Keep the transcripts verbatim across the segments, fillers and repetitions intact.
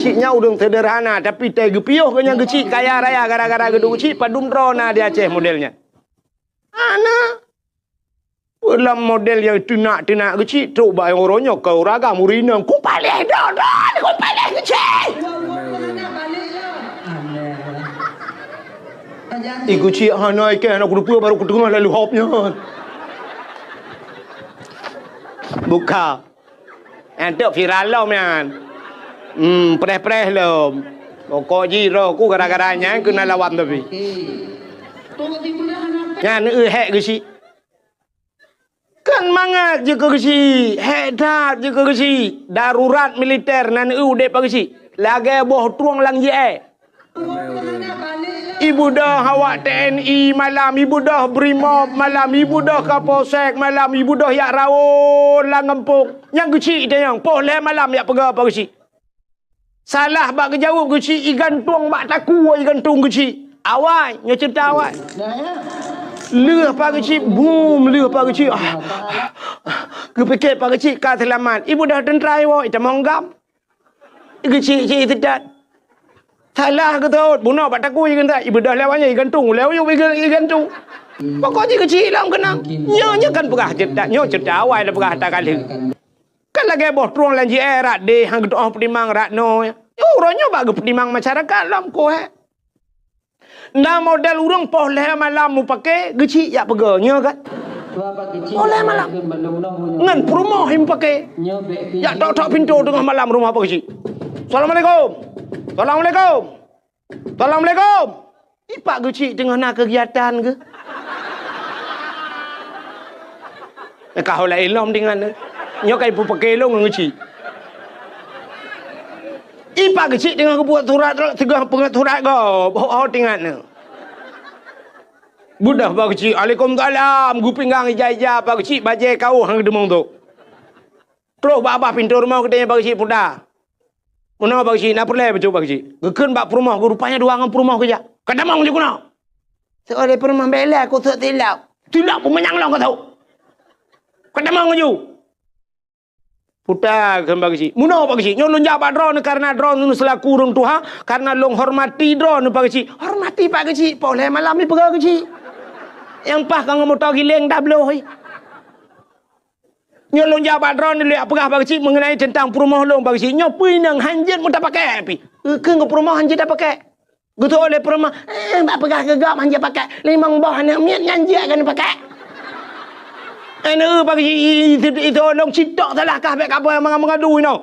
Cik nyan ureuëng sederhana, tapi tai geupiôh keu nyang geuchik kaya raya gara-gara geuduek geuchik padum droe na di Aceh model nyan. Ana. Peue lam model nyang teunak-teunak geuchik trok bak uroe nyoe keu uragam ureuëng inong. Ku paléh dodon, ku paléh geuchik. I geuchik hana ikeh hana kuteupeu baru kuteungoh lalu hop nyan. Buka. Nyan teuk viral lom nyan. Hmm, preh-preh lom. Pokok jih roh ku gara-gara nyan keunan lawam tapi. Nyan eu hék geuchik. Kan mangat jikeu geuchik, hék that jikeu geuchik. Darurat militer nan eu udeb bak geuchik. Lagée boh trueng lam jiée. Ibeudôh awak T N I malam, ibeudôh Brimob malam, ibeudôh Kapolsek malam, ibeudôh jak rawon lam gampông. Nyang geuchik tanyong, poh lhée malam jak peugah bak geuchik. Salah bak geujaweueb geuchik, igantung bak takue igantung geuchik. Awai, nyoe ceurita awai. Lheueh bak geuchik, bum, lheueh bak geuchik. Ah, geupike bak geuchik ka seulamat. Ibeudôh teuntra iwoe, itamong gam. Geuchik-chik seudat. Salah geutot, bunoe bak takue igantung. Ibeudôh lewat nyan, igantung, lewat yub iga-, igantung. Pokok jih geuchik lam keunong. Nyoe, nyoe kan peugah ceurita, nyoe ceurita awai dah peugah ata ka lheueh. Kan lagée boh trueng lam jiée rat deh, han geutu'oh peutimang rat noe. Uroe nyoe bak geupeutimang masyarakat lom koh, eh. Na model ureuëng poh lhée malam mupake geuchik jak peugah, nyoe kan? Poh lhée malam. Ngon peurumoh mupake. Jak tok-tok pintoe teungoh malam rumoh bak geuchik. Assalamualaikum. Assalamualaikum. Assalamualaikum. Ipak geuchik teungoh na keugiatan geuh. Ka ho laén lom tingan. Nyoe ka ipupake lôn ngon geuchik. Ipak geuchik teungoh geubuet surat, teungoh peungeut surat gob. Ho, ho tingan. Beudôh bak geuchik, "Alaikumsalam." Geupinggang ija-ija bak geuchik, bajée kaoh han geudeumeung tu. Trok bak babah pintoe rumoh geutanyong bak geuchik peue dah. Meunoe bak geuchik, na peureulée bacut bak geuchik. Geukheun bak peurumoh geuh, rupanya dua ngon peurumoh geujak. Ka tamong ju keunoe. Seulé peurumoh bela ku sot tilap. Tilap peumanyang lom ka sot. Ka tamong ju. Peue dah kheun bak geuchik. Meunoe bak geuchik. Nyoe lôn jak bak droeneuh karena droeneuh seulaku ureuëng tuha, karena lôn hormati droeneuh bak geuchik. Hormati bak geuchik, poh lhée malam ipeugah geuchik. Nyang paih ka ngon moto giléng dah bloh. Nyoe lôn jak bak droeneuh lôn jak peugah bak geuchik meungenai teuntang peurumoh lôn bak geuchik. Nyoe peue inong han jeuet meutapakée pih. Keu peurumoh han jeuet tapakée. Geutôh lé peurumoh, "Eh, bak peugah keu gob han jeuet pakée. Limong boh aneuk miet nyan jeuet keu neupakée." Aneuk bak geuchik, i, i, i, itôh lôn citok salah kah bék ka boh meungadu inoe.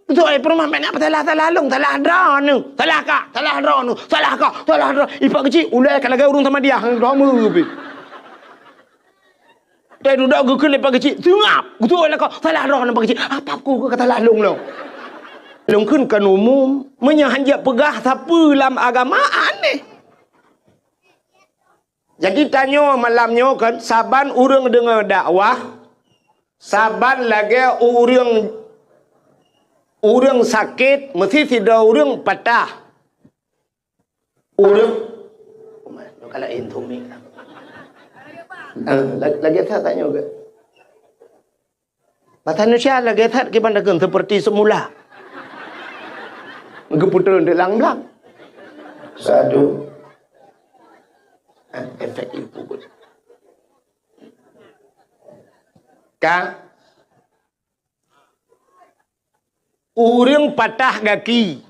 Geutôh lé peurumoh, "Bék na peusalah-salah lôn, salah droeneuh. Salah kah, salah droeneuh, salah kah, salah droeneuh." Ipak geuchik, ulée ka lagée ureuëng Samadiyah, droeneuh pih. Teududoe geukheun lé pak geuchik, seungab. Geutôi lakoe, salah droe ngon pak geuchik. Apa ku ka salah lôn lom? Lôn kheun kon umum, meunyoe han jak peugah sapeue lam agama, aneh. Jadi tanyoe malam nyoe kan, saban ureuëng deungoe dakwah, saban lagée ureuëng, ureuëng sakét, meusti sidroe ureuëng patah. Ureuëng, oh, kalau intu mi. Eh, la-, lagée that tanyoe ke? Bak manusia lagée that kiban takheun seperti semula. Geuputeun di lang-lang. Sadu. Eh, efek ibu. Ka? Ureuëng patah gaki.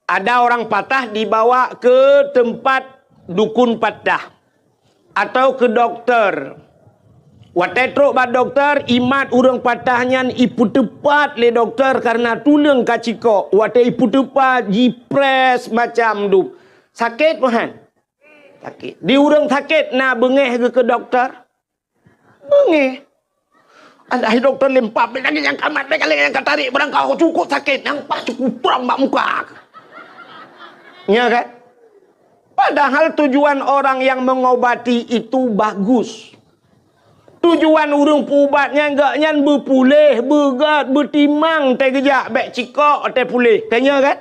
Ada orang patah dibawa ke tempat dukun patah atau ke dokter. Watée trok bak dokter, imat ureuëng patah nyan ipeuteupat lé dokter karena tuleueng ka cikok. Watée ipeuteupat, jiprés macam dup. Sakét meuhan? Sakét. Di ureuëng sakét na beungéh geuh keu dokter? Beungéh. Alah, dokto lempap, lagée nyang ka mat, lagée nyang ka tarék, barang ka cukôp sakét, nyang paih cukôp trom bak muka. Nya kan? Padahal tujuan orang yang mengobati itu bagus. Tujuan ureuëng peuubat nyan gobnyan beupuléh, beugét, beutimang teuh geujak, bék cikok teuh puléh. Tanya kan?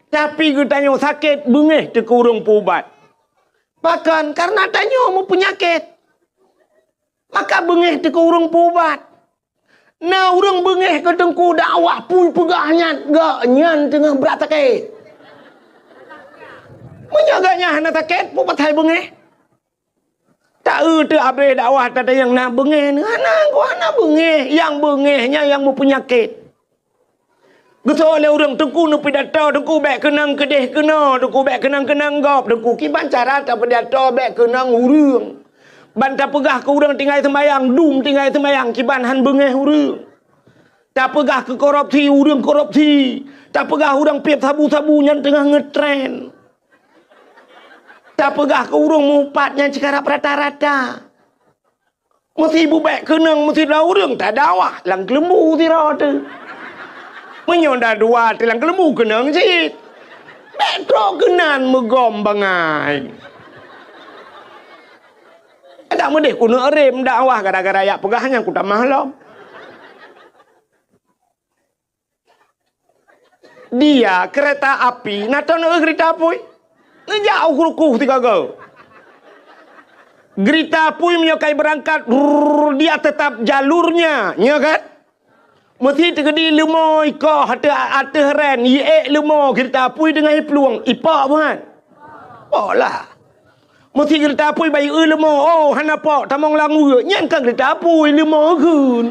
Tapi geutanyoe sakét, beungéh teuh keu ureuëng peuubat. Pakon? Karena tanyoe meupeunyakét. Maka beungéh teuh keu ureuëng peuubat. Na ureuëng beungéh keu teungku dakwah pui peugah nyan, geuh nyan teungoh brat sakét. Meunyoe geuh nyan hana sakét, peue pasai beungéh? Ta-eu teuh abéh dakwah tatanyong na beungéh, hana, hana beungéh. Nyang beungéh nyan nyang meupeunyakét. Geusoe lé ureuëng, "Teungku neupidato, Teungku bék keunong keudeh keunoe, Teungku bék keunong keunong gob, Teungku." Kiban cara tapidato bék keunong ureuëng? Ban tapeugah keu ureuëng tinggai seumayang, dum tinggai seumayang, kiban han beungéh ureuëng. Tapeugah keu korupsi, ureuëng korupsi. Tapeugah ureuëng piep sabu-sabu nyan teungoh ngetren. Tapeugah keu ureuëng mupat nyan sikarab rata-rata. Meusi bubek keunong meusi dua ureuëng tadakwah lam keuleumbu sidroe teuh. Meunyoe na dua teuh lam keuleumbu keunong cit. Bék trok keunan meugom bangai. Adak meudeh keuneuk rem dakwah gara-gara yak peugah nyan kutamah lom. Dia kereta api, na teuneuk kereta apui. Neujak u Krukuh sigoe-goe. Kereta apui meunyoe kai beurangkat, rrrr, dia tetap jalurnya, nya kan? Meusi teukeudi leumo ikoh ateueh, ateueh ren, iék leumo kereta apui deungon iplueng, ipok buhan. Pok lah. Meusi kereta apui bayeue leumo, oh, hana pok, tamong lam weue, nyan kan kereta apui leumo geun.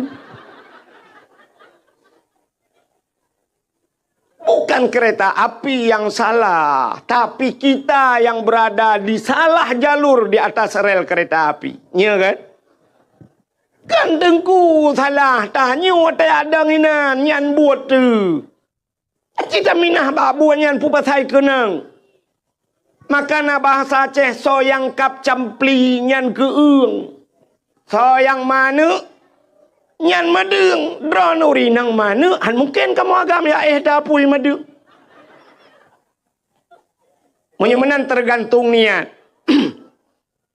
Bukan kereta api yang salah, tapi kita yang berada di salah jalur di atas rel kereta api. Nya kan? Kan teungku salah, tanyoe watée adang inan nyan buet teuh. Aci taminah bak buet nyan peue pasai keunong. Maka na bahasa Aceh, soe nyang kab campli nyan keueung. Soe nyang maneuk nyan madeueng. Droeneuh rinang maneuk, han mungken kamoe agam ya éh tapui madeueng. Meunyoe meunan teugantung niat.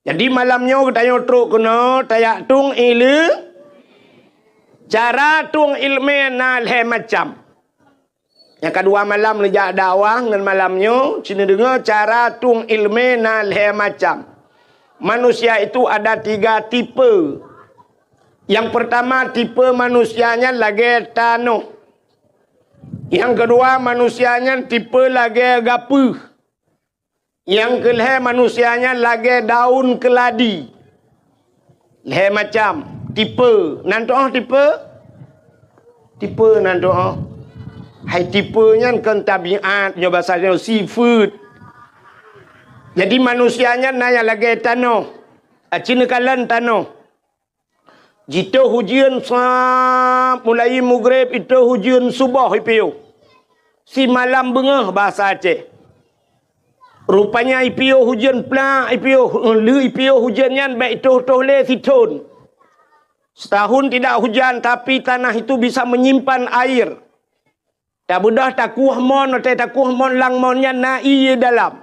Jadi malam nyoe geutanyoe trok keunoe tajak tueng ileumèe. Cara tueng ileumèe na lhèe macam. Nyang kadua malam neujak dakwah ngon malam nyoe, ci neudeungoe cara tueng ileumèe na lhèe macam. Manusia itu ada tiga tipe. Yang pertama tipe manusia nyan lagèe tanoh. Yang kedua manusia nyan tipe lagèe gapeuh. Nyang keulhèe manusia nyan lagèe daun keuladi. Lhèe macam tipe. Nan tu'oh tipe? Tipe nan tu'oh. Hai tipe nyan kon tabiat, nyoe basa nyoe sifeuet. Jadi manusia nyan na nyang lagèe tanoh. Aci neukalon tanoh. Jitoh ujeuen sa-, mulai mugreb itoh ujeuen suboh ipiôh. Simalam beungoh basa Aceh. Rupanya ipiôh ujeuen plak, ipiôh, lheuh ipiôh ujeuen nyan bèk itoh-toh lé sithon. Setahun tidak hujan, tapi tanah itu bisa menyimpan air. Tabeudôh takueh mon, watèe takueh mon lam mon nyan na ié dalam.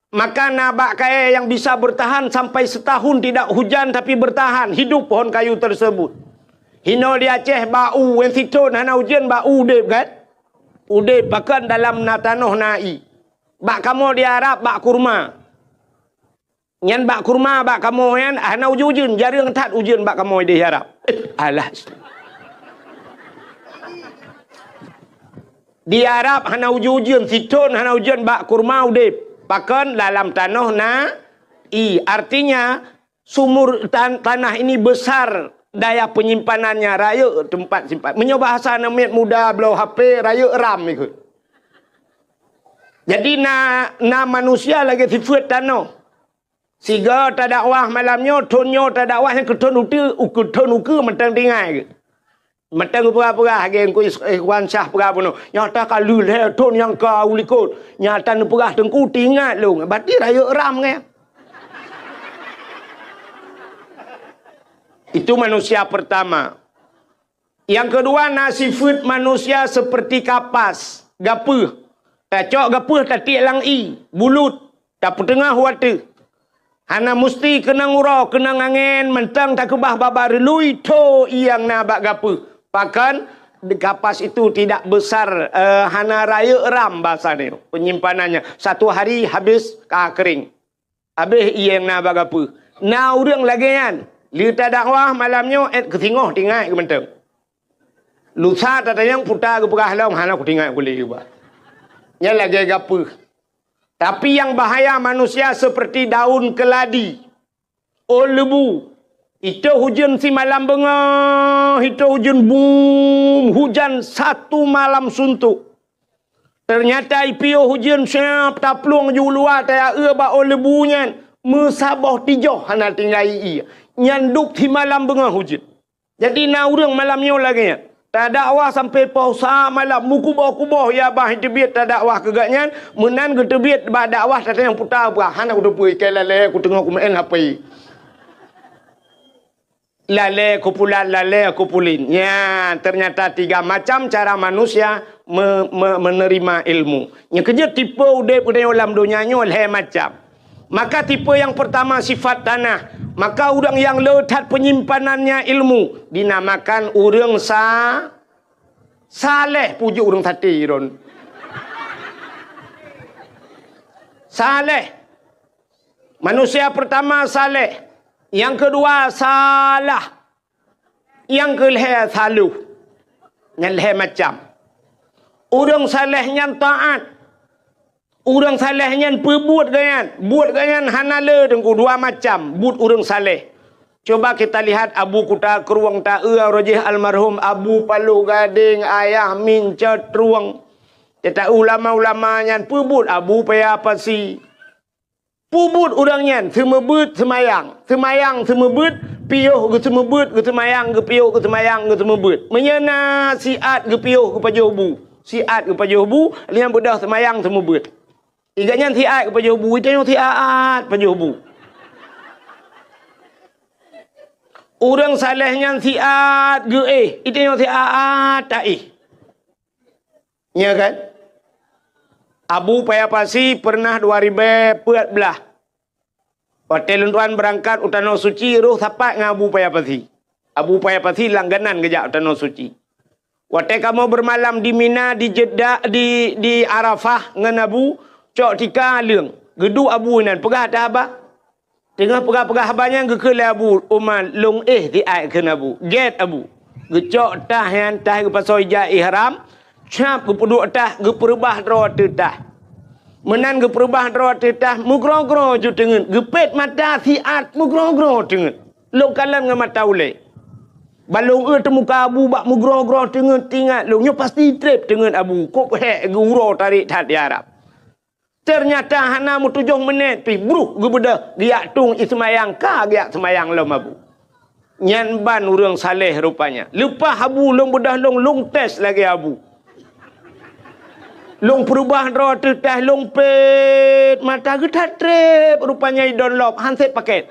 Maka na bak kayèe nyang bisa bertahan sampai setahun tidak hujan tapi bertahan hidup pohon kayu tersebut. Hinoe di Aceh bak u, wen sithon hana ujeuen bak u udeb kan? Udeb pakon dalam na tanoh na ié. Bak kamoe di Arab bak kurma. Nyan bak kurma bak kamoe nyan hana ujeuen-ujeuen, jareueng that ujeuen bak kamoe di Arab. Alah. Di Arab hana ujeuen-ujeuen, sithon hana ujeuen bak kurma udeb. Pakon dalam tanoh na ié. Artinya sumur tan-, tanah ini besar daya penyimpanannya, rayeuk tempat simpan. Meunyoe bahasa aneuk miet muda bloe H P, rayeuk ram ikôt. Jadi na, na manusia lagèe sifeuet tanoh. Sigoe tadakwah malam nyoe, thon nyoe tadakwah nyang keu thon ukeue, keu thon ukeue mantong tinggai. Mantong geupeugah-peugah lagèe Teungku Is-, Ikhwan Syah peugah bunoe. Nyata ka lheueh lhèe thon nyang ka u likôt. Nyata neupeugah Teungku teuingat lôn. Berarti rayeuk ram nyan. Itu manusia pertama. Nyang keudua na sifeuet manusia seperti kapas, gapeuh. Tacok gapeuh tatiek lam ié, bulut, tapeuteungoh u ateueh. Hana musti keunong uroe, keunong angén, mantong takeubah babah reului tho ié nyang na bak gapeuh. Pakon, kapas itu tidak besar, eh, hana rayeuk ram basa nyoe, penyimpanannya. Satu hari habis ka kering. Habéh ié nyang na bak gapeuh. Na ureuëng lagée nyan. Lheueh tadakwah malam nyoe, ék keusingoh tinggai keu mantong. Lusa tatanyong puta geupeugah lom, hana kutingat kulé geuba. Nyan lagée gapeuh. Tapi yang bahaya manusia seperti daun keladi. Oh lebu, itoe hujeuen simalam beungoh, itoe hujeuen bum, hujan satu malam suntuk. Ternyata ipiôh hujeuen siab taplueng ju luwa tayaeu bak oh lebu nyan, meusaboh tijoh hana tinggai ié. Nyan duek simalam beungoh hujeuen. Jadi na ureuëng malam nyoe lagée nyan, tadakwah sampai poh sa malam, meukuboh-kuboh ya bah teubiet tadakwah keu gobnyan, meunan geuteubiet bak dakwah tatanyong puta bah, hana kuteupeue, ikai lalée kuteungoh kumeu'en H P. Lalée kupulan, lalée kupulin. Nyan, ternyata tiga macam cara manusia me, me, menerima ilmu. Nyang keujeuet tipe udeb geutanyoe lam donya nyoe lhée macam. Maka tipe nyang peurtama sifat tanah. Maka ureuëng nyang le that peunyimpannannya ilmu dinamakan ureuëng sa-, saleh, pujuk ureuëng saté ron. Saleh. Manusia peurtama saleh. Nyang keudua salah. Nyang keulhée saluh. Nyan lhée macam. Ureuëng saleh nyan taát. Ureuëng saleh nyan peubuet gobnyan. Buet gobnyan hana le teungku, dua macam buet ureuëng saleh. Coba kita lihat Abu Kuta Krueng taeu uroe jih almarhum Abu Paloh Gadeng Ayah Mincot Trueng. Teuta ulama-ulama nyan peubuet Abu Paya Pasi. Peubuet ureuëng nyan seumeubeuet seumayang, seumayang seumeubeuet, piôh geuseumeubeuet, geuseumayang, geupiôh geuseumayang, geuseumeubeuet. Meunyoe na siat geupiôh geupajoh bu, siat geupajoh bu, lheueh nyan beudôh seumayang seumeubeuet. Iga nyan siat geupajoh bu, itanyoe siat pajoh bu. Ureuëng saleh nyan siat geuéh, itanyoe siat taéh. Nya kan? Abu Paya Pasi pernah dua ribée peuet blaih. Watée lôn tuan beurangkat u Tanoh Suci, roh sapat ngon Abu Paya Pasi. Abu Paya Pasi langganan geujak u Tanoh Suci. Watée kamoe beureumalam di Mina, di Jeddah, di, di Arafah ngon Abu, cok tika leueng. Geuduek Abu inan, peugah that haba. Teungoh peugah-peugah haba nyan geukheun lé Abu Umar, lôn éh siat kheun Abu. Gét Abu. Geucok tah nyan, tah geupasoe ija ihram, cap geupeuduek tah, geupeureubah droe ateueh tah. Meunan geupeureubah droe ateueh tah, meugroe-groe ju teungeut. Geupét mata siat meugroe-groe teungeut. Lôn kalon ngon mata ulée. Ban lôn eu teumuka Abu bak meugroe-groe teungeut, teuingat lôn nyoe pasti treb teungeut Abu. Kop hék geu-uroe tarék that di Arab. Teunyata hana meutujoh meunet pih bruh geubeudôh geujak tueng i seumayang ka geujak seumayang lom Abu. Nyan ban ureuëng saleh rupanya. Leupah Abu lôn beudôh lôn, lôn tes lagée Abu. Lôn peureubah droe ateueh tah lôn pét mata geuthat treb rupanya idon lom han sép paket.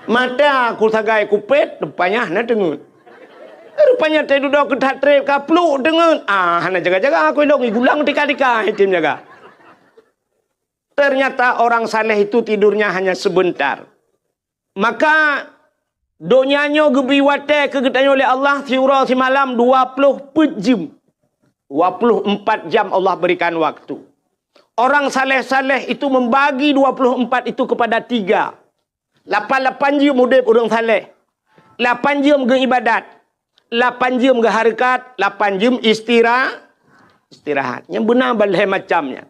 Mata ku sagai kupét rupanya hana teungeut. Rupanya teududoe keu that treb ka pluek deungon. Ah, hana jaga-jaga aku ilong igulang tika-tika item jaga. Ternyata orang saleh itu tidurnya hanya sebentar. Maka donya nyoe geubri watée keu geutanyoe lé Allah siuroe simalam dua ploh peuet jeuem. Dua ploh empat jam Allah berikan waktu. Orang saleh-saleh itu membagi dua ploh empat itu kepada tiga. Lapan-lapan jeuem udeb ureuëng saleh. Lapan jeuem geuibadat. Lapan jeuem geuhareukat, lapan jeuem istira-, istirahat. Nyang beuna balhée macam nyan.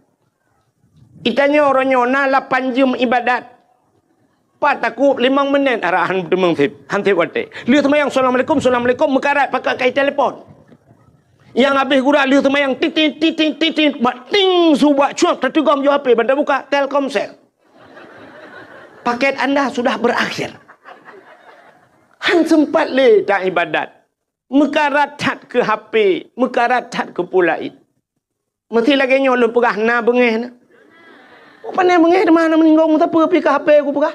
Itanyoe uroe nyoe na lapan jeuem ibadat. Pat takub limong menit arahan teumeung seb, han seb watée. Lheueh seumayang, assalamualaikum, assalamualaikum, meukarat pakai kai telepon. Nyang habéh gura lheueh seumayang, titit, titit, titit, bak ting, su bak cuak, tateugom ju H P, ban tabuka, Telkomsel. Paket anda sudah berakhir. Han sempat lé ta ibadat. Meukarat that keu H P, meukarat that keu peue laén. Meusti lagée nyoe lôn peugah na beungéh na. Pane beungéh teuma na meuninggoe meusapeue pih keu H P kupeugah.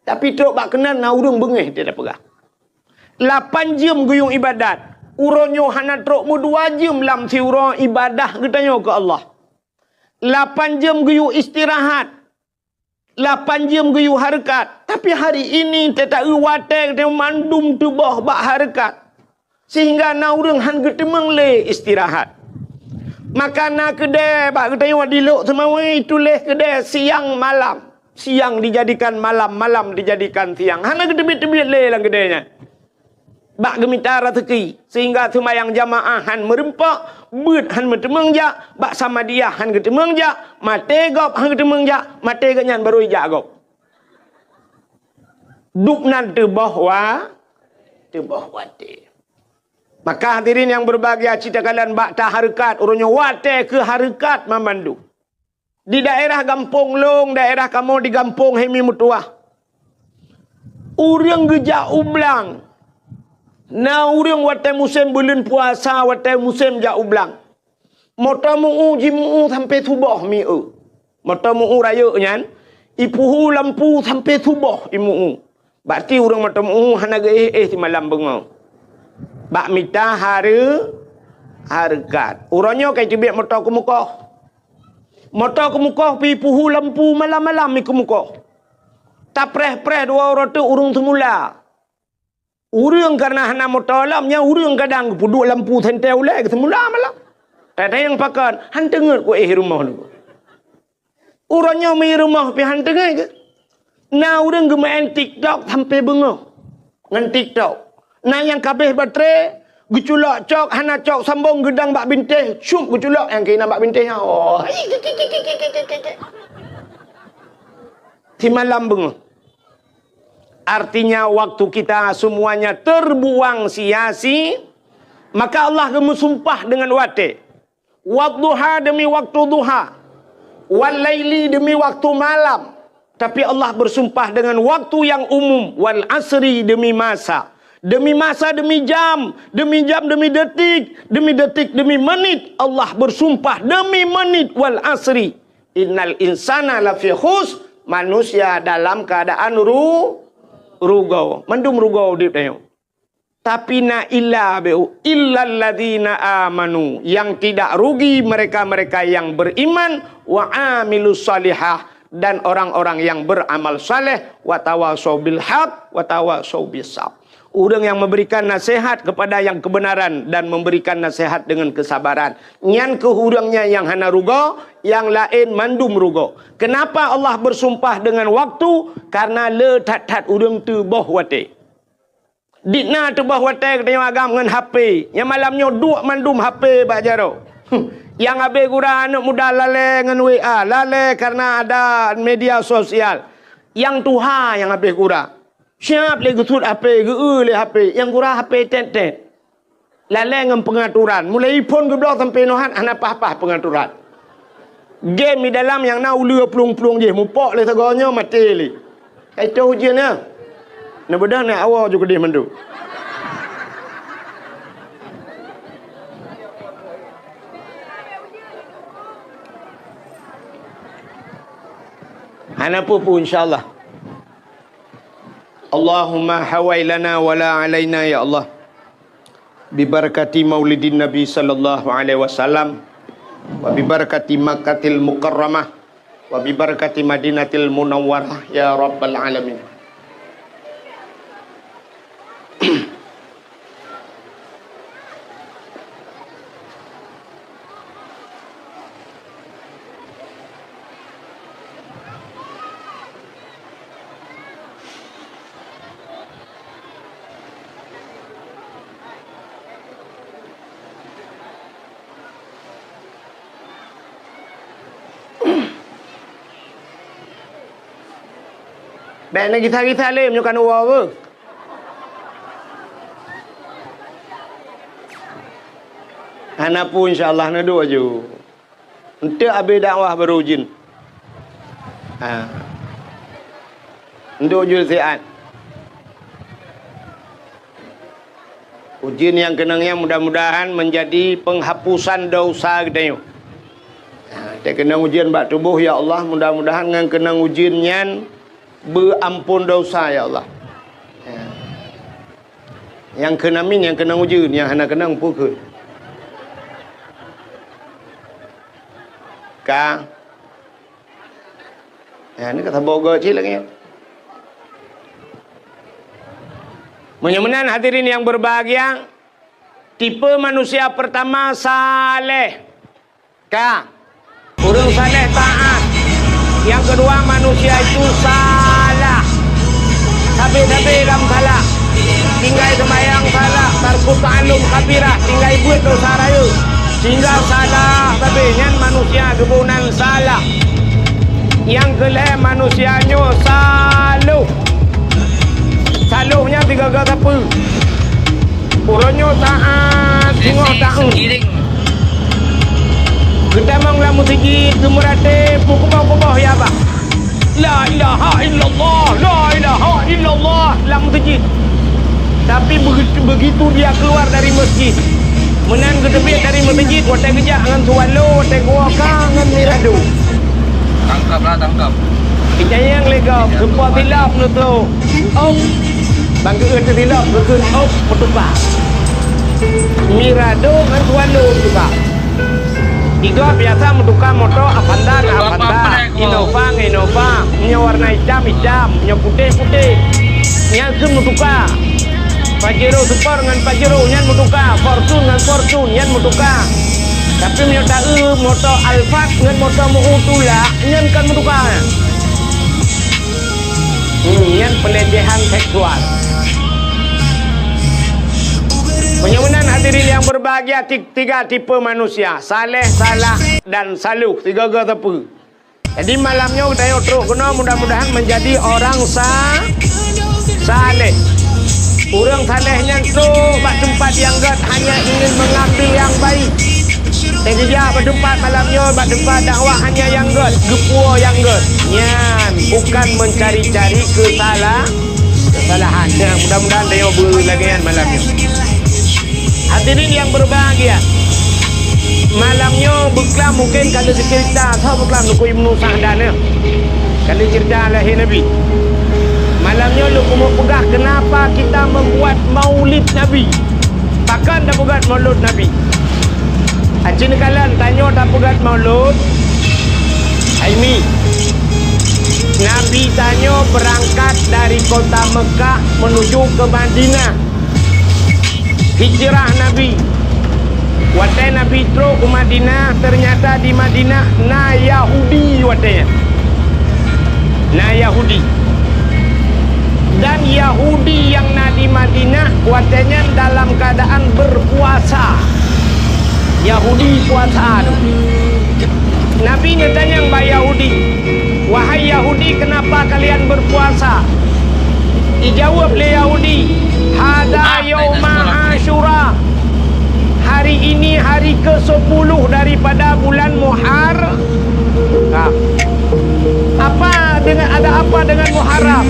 Tapi trok bak keunan na ureuëng beungéh dia peugah. Lapan jeuem geuyue ibadat. Uroe nyoe hana trok meudua jeuem lam siuroe ibadah geutanyoe keu Allah. Lapan jeuem geuyue istirahat. Lapan jeuem geuyue hareukat. Tapi hari ini teuta-eu watée geutanyoe mandum tuboh bak hareukat. Sehingga na ureuëng han geuteumeung lé istirahat. Maka na keudée bak geutanyoe di Lhokseumawe tuléh keudée siang malam. Siang dijadikan malam, malam dijadikan siang. Hana geuteubiet-teubiet lé lam keudée nyan. bak geumita raseuki, sehingga seumayang jamaah han meureumpok, beuet han meuteumeung jak, bak samadiyah han geuteumeung jak, maté gob han geuteumeung jak, maté gobnyan barô ijak gob. Dubnan teuboh wa-, teuboh watée. Maka hadirin yang berbahagia, cit takalon bak tahareukat, uroe nyoe watée keu hareukat mamandum. Di daerah gampông lôn, daerah kamoe di gampông Hemi Meutuwah, ureuëng geujak u blang. Na ureuëng watée musém buleuen puasa, watée musém jak u blang. Moto meu-ueh, jimu-ueh sampoe suboh mi-eu. Moto meu-ueh rayeuk nyan, ipeuhu lampu sampoe suboh imu-ueh. Bak ti ureuëng moto meu-ueh hana geuéh-éh simalam beungoh. Bak mita hareu-, hareukat. Uroe nyoe ka iteubiet moto keumukoh. Moto keumukoh pi peuhu lampu malam-malam mi keumukoh. Tapreh-preh dua uroe teuk ureuëng seumula. Ureuëng kareuna hana moto lom, nyan ureuëng kadang geupeuduek lampu sentée ulée geuseumula malam. Tatanyong pakon, han teungeut kuéh rumoh nyoe. Uroe nyoe mi rumoh pih han teungeut keu. Na ureuëng geumeu'en TikTok sampoe beungoh ngon TikTok. Na nyang kabeh baterai, geuculok cok, hana cok sambong, geudong bak bintéh, cup geuculok nyang keunan bak bintéh nyan. Oh. Simalam beungoh. Artinya, waktu kita semuanya terbuang sia-si, maka Allah geumeusumpah dengan watée. Wadduha, demi waktu duha. Wal laili, demi waktu malam. Tapi Allah bersumpah dengan waktu yang umum. Wal asri, demi masa. Demi masa, demi jam. Demi jam, demi detik. Demi detik, demi menit. Allah bersumpah demi menit. Wal asri. Innal insana lafi khus, manusia dalam keadaan ru-, rugoe. Mandum rugoe udeb tanyoe. Tapi na illa beu, illalladzina amanu, yang tidak rugi mereka-mereka yang beriman, wa amilus salihah, dan orang-orang yang beramal saleh, wa tawasau bil haq, wa tawasau bis sabr. Ureuëng yang memberikan nasihat kepada yang kebenaran dan memberikan nasihat dengan kesabaran. Nyan keuh ureuëng nyan nyang hana rugoe, nyang laén mandum rugoe. Kenapa Allah bersumpah dengan waktu? Karena le that-that ureuëng teuboh watée. Di na teuboh watée geutanyoe agam ngon H P. Nyang malam nyoe duek mandum H P bak jaroe. Nyang habéh gura aneuëk muda lalée ngon W A, lalée karena ada media sosial. Nyang tuha nyang habéh gura. Siab lé geusuet H P, geu-eu lé H P, nyang gura H P tét-tét. Lalée ngon peungaturan. Mulai iphon geubloe sampoe noe han, hana paih-paih peungaturan. Game di dalam nyang na uleue plueng-plueng jih, mupok lé sagoe nyoe maté lé. Ka itoh ujeuen nyan. Neubeudôh nyan awoe ju keudeh mandum. Hana peue-peue, insya Allah. Allahumma hawai lana wa la alaina, ya Allah. Bibarakati maulidin Nabi sallallahu alaihi wasallam, wa bibarakati Makkatil Mukarramah, wa bibarakati Madinatil Munawwarah, ya Rabbal Alamin. Bék neugisa-gisa lé meunyoe ka neuwoe beuh. Hana peue, insya Allah, neuduek aju. Eunteuk abéh dakwah barô ujeuen. Ha. Eunteuk ujeuen siat. Ujeuen nyang keunong nyan mudah-mudahan menjadi penghapusan dosa geutanyoe. Ha, teukeunong ujeuen bak tuboh, ya Allah, mudah-mudahan ngon keunong ujeuen nyan beuampon dosa, ya Allah. Ha. Nyang kheun amin, nyang keunong ujeuen, nyang hana keunong peue kheun. Ka. Ya, ni ka saboh goe cit lagée nyan. Meunyoe meunan hadirin yang berbahagia, tipe manusia pertama saleh. Ka. Ureuëng saleh taat. Yang kedua manusia itu salah. Sabe-sabe lam salah. Tinggai seumayang salah, tarku ta'allum kabirah, tinggai beuet dosa rayeuk. Tinggai salah, tapi nyan manusia geuboh nan salah. Nyang keu lhèe manusia nyoe saloh. Saloh nyan sigoe-goe sapeue? Uroe nyoe taat, singoh taeun. Geutamong lam meuseujid, geumeuratéb, meukuboh-kuboh ya bah. La ilaha illallah, la ilaha illallah lam meuseujid. Tapi begitu, begitu dia keluar dari masjid, meunan geuteubiet dari meuseujid, watèe geujak ngon Suwalo, watèe geuwoe ka ngon Mirado. Tangkap lah, tangkap. Ijayang lé gob, seupôt silop neutrok. Op. Bang geuh teusilop, geukheun op, meutuka. Mirado ngon Suwalo meutuka. Igob biasa meutuka moto Avanza ngon Avanza, Innova ngon Innova. Meunyoe warna itam, itam. Meunyoe putéh, putéh. Nyan keuh meutuka. Pajero Sport ngon Pajero nyan meutuka. Fortuner ngon Fortuner nyan meutuka. Tapi meunyoe taeu moto Alphard ngon moto Mu'u tulak, nyan kon meutuka. Hmm, nyan pelecehan seksual. Meunyoe meunan hadirin yang berbahagia, ti-, tiga tipe manusia, saleh, salah, dan saluh. Tiga-tiga teupeu. Jadi malam nyoe geutanyoe trok keunoe, mudah-mudahan menjadi orang sa-, saleh. Ureueng saleh nyan trok bak teumpat nyang gèt hanya ingin mengambil yang baik. Teugeujak bak teumpat malam nyoe, bak teumpat dakwah hanya nyang gèt, geupuwoe nyang gèt. Nyan bukan mencari-cari kesala-, kesalahan. Nah, mudah-mudahan tanyoe beulagèe nyan malam nyoe. Hadirin yang berbahagia, malam nyoe beuklam mungkin ka lheueh cerita, soe beuklam, Teungku Ibnu Sa'dan, ya. Ka lheueh cerita lahé Nabi. Malam nyoe lôn keumeung peugah kenapa kita membuat maulid Nabi. Pakon tapeugèt maulud Nabi? Aci neukalon tanyoe tapeugèt maulud. Hai Mi, Nabi tanyoe berangkat dari kota Mekah menuju ke Madinah. Hijrah Nabi. Watèe Nabi trok u Madinah, ternyata di Madinah na Yahudi watèe nyan. Na Yahudi. Dan Yahudi nyang na di Madinah watèe nyan dalam keadaan berpuasa. Yahudi puasa. Nabi neutanyong bak Yahudi, "Wahai Yahudi, kenapa kalian berpuasa?" Dijawab lé Yahudi, "Hada yauma Asyura." Hari ini hari kesepuluh daripada bulan Muhar-, Ha. Apa dengan, ada apa dengan Muharram?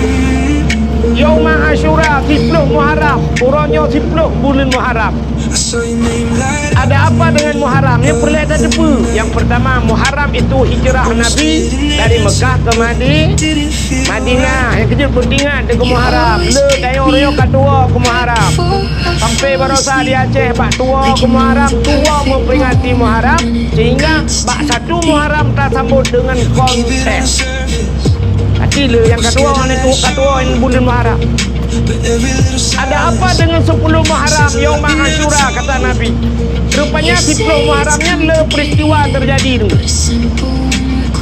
Yauma Asyura, siploh Muharram. Uroe nyoe siploh buleuen Muharram. Ada apa dengan Muharram? Nyang peureulèe tateupeue. Yang pertama, Muharram itu hijrah Nabi dari Mekah ke Madi-, Madinah. Nyang keujeuet beutingat keu Muharram. Le tanyoe-nyoe ka tuwoe keu Muharram. Sampai baroesa di Aceh bak tuwoe keu Muharram, tuwoe memperingati Muharram, sehingga bak satu Muharram tasambot dengan konser. Tapi le nyang ka tuwoe, nyang ka tuwoe buleuen Muharram. Ada apa dengan sepuluh Muharram, Yauma Asyura, kata Nabi. Rupanya sepuluh Muharram nyan le peristiwa terjadi tu.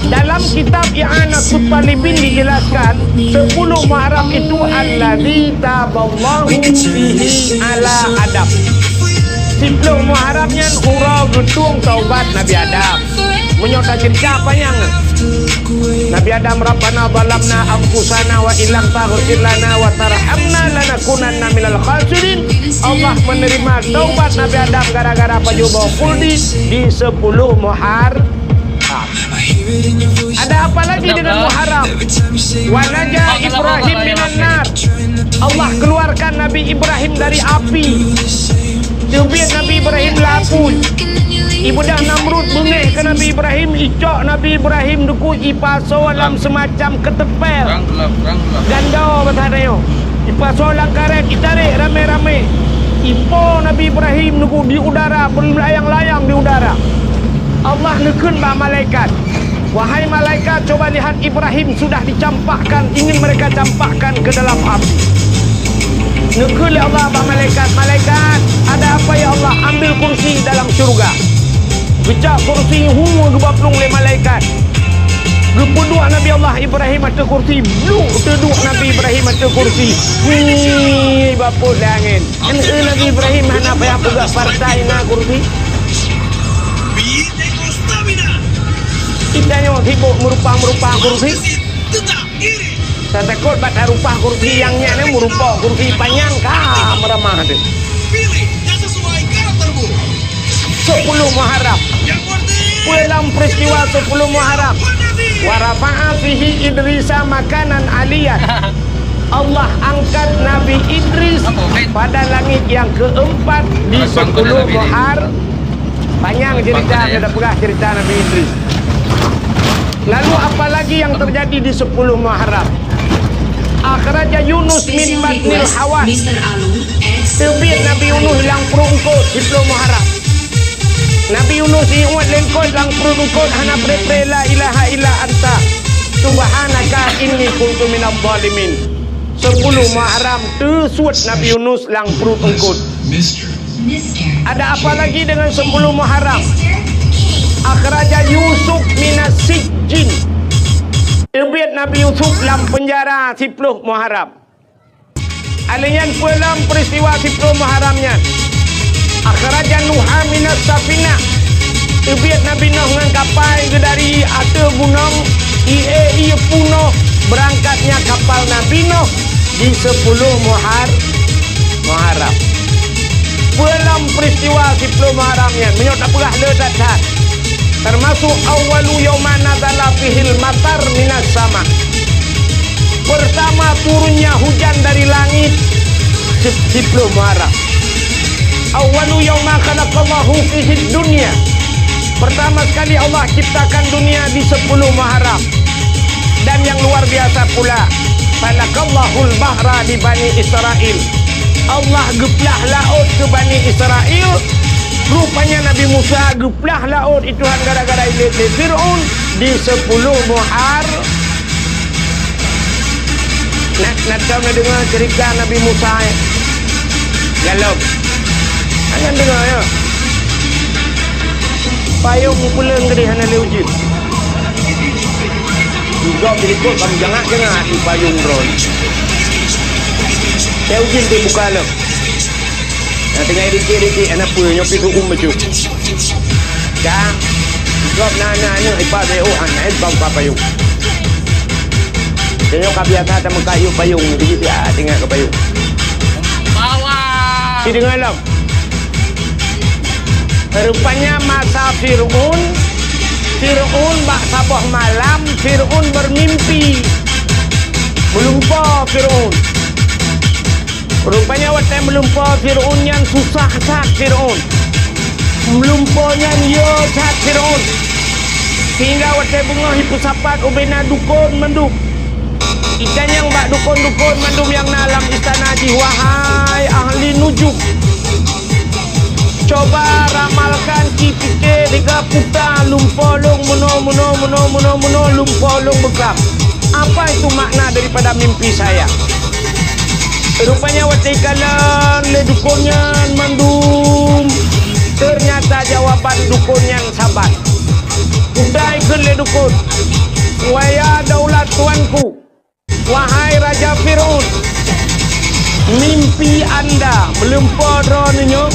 Dalam kitab I'anatut Thalibin dijelaskan, sepuluh Muharram itu alladzi taballahu fihi ala Adam. Siploh Muharram nyan uroe geutueng taubat Nabi Adam. Meunyoe taceurita panyang, Nabi Adam, "Rabbana zalamna anfusana wa illam taghfir lana wa tarhamna lanakunanna minal khasirin." Allah menerima taubat Nabi Adam gara-gara pajoh boh khuldi di sepuluh Muhar-, Ada apa lagi dengan Muharram? Wa naja Ibrahim minan nar. Allah keluarkan Nabi Ibrahim dari api. Teubiet Nabi Ibrahim lam apui. Ibeudôh Namrud beungéh keu Nabi Ibrahim, icok Nabi Ibrahim dikeue ipasoe lam semacam keuteumpél. Gandô bahasa tanyoe. Ipasoe lam karét, itarek ramé-ramé. Ipo Nabi Ibrahim dikeue di udara, beulayang-layang di udara. Allah neukheun bak malaikat, "Wahai malaikat, coba lihat, Ibrahim sudah dicampakkan, ingin mereka campakkan ke dalam api." Neukheun lé Allah bak malaikat, "Malaikat, ada apa ya Allah? Ambil kursi dalam syurga." Geucok kursi, hu, geuba plueng lé malaikat. Geupeuduek Nabi Allah Ibrahim ateueh kursi, bluek teuduek Nabi Ibrahim ateueh kursi. Hii, bapot lé angén. Kan, eh, Nabi Ibrahim hana payah peugah partai na kursi. Kita nyoe sibok meurupah-meurupah kursi. Tatakot bak tarupah kursi nyang nyan, eh, meurupok kursi panyang ka meuramah teuh. Pilih yang sesuai karaktermu. Sepuluh Muharram. Peue lam peristiwa sepuluh Muharram? Wa rafa'a fihi Idrisa makanan aliyyan. Allah angkat Nabi Idris pada langit yang keempat di sepuluh Muhar. Panyang cerita, kita peugah cerita Nabi Idris. Lalu apa lagi yang terjadi di sepuluh Muharram? Akhraja Yunus min batnil hawan. Teubiet Nabi Yunus lam pruet eungkot siploh Muharram. Nabi Yunus iuet lé eungkot lam pruet eungkot hana pre-pre la ilaha illa anta subhanaka inni kuntu minadh dhalimin. Sepuluh Muharram teusuet Nabi Yunus lam pruet eungkot. Ada apa lagi dengan sepuluh Muharram? Akhraja Yusuf minas sijjin. Teubiet Nabi Yusuf lam penjara siploh Muharram. Alèh nyan peue lam peristiwa siploh Muharram nyan? Akhraja Nuha minas safinah. Teubiet Nabi Nuh ngon kapai geuh dari ateueh gunong, ie-ie punoh beurangkatnya kapal Nabi Nuh di sepuluh Muhar-, Muharram. Peue lam peristiwa siploh Muharram nyan? Meunyoe tapeugah le that-that. Termasuk awwalu yauma nazala fihil matar minas sama. Pertama turunnya hujan dari langit, si-, siploh Muharram. Awwalu yauma khalaqallahu fihid dunya. Pertama sekali Allah ciptakan dunia di sepuluh Muharram. Dan yang luar biasa pula, falakallahul bahra li Bani Israil. Allah geuplah laôt keu Bani Israil. Rupanya Nabi Musa geuplah laôt i Tuhan gara-gara ilét lé Fir'aun di sepuluh Muhar-, na, na tom na deungoe cerita Nabi Musa, eh? Galom. Hana deungoe, ya? Payong peuleueng keudeh hana lé ujeuen. Gob di likot ban jangat-jangat di payong droe. Teu ujeuen teubuka lom. Nah, tinggai dikit-dikit, hana peue, nyoe pih seu'uem bacut. Ka, gob na, na, nyoe ipa B O, ah, na, eh, bang pa payong. Nyoe ka biasa tameukat yue payong, jadi dia tinggai keu payong. Bawah. Si deungoe lom. Rupanya masa Fir'aun, Fir'aun bak saboh malam, Fir'aun bermimpi. Meulumpoe Fir'aun. Rupanya watèe meulumpoe Fir'aun nyan susah that Fir'aun. Meulumpoe nyan yo that Fir'aun. Sehingga watèe beungoh jipeusapat ubé na dukon mandum. Itanyong bak dukon-dukon mandum nyang na lam istana jih, "Wahai ahli nujum, coba ramalkan, ci pike tiga puta lumpoe lôn meunoe, meunoe, meunoe, meunoe, meunoe lumpoe lôn beuklam. Apa itu makna daripada mimpi saya?" Rupanya watèe ikalon lé dukon nyan mandum, ternyata jawaban dukon nyan saban. Udah ikheun lé dukon, "Wahai daulat tuanku, wahai Raja Fir'aun, mimpi anda meulumpoe droeneuh nyoe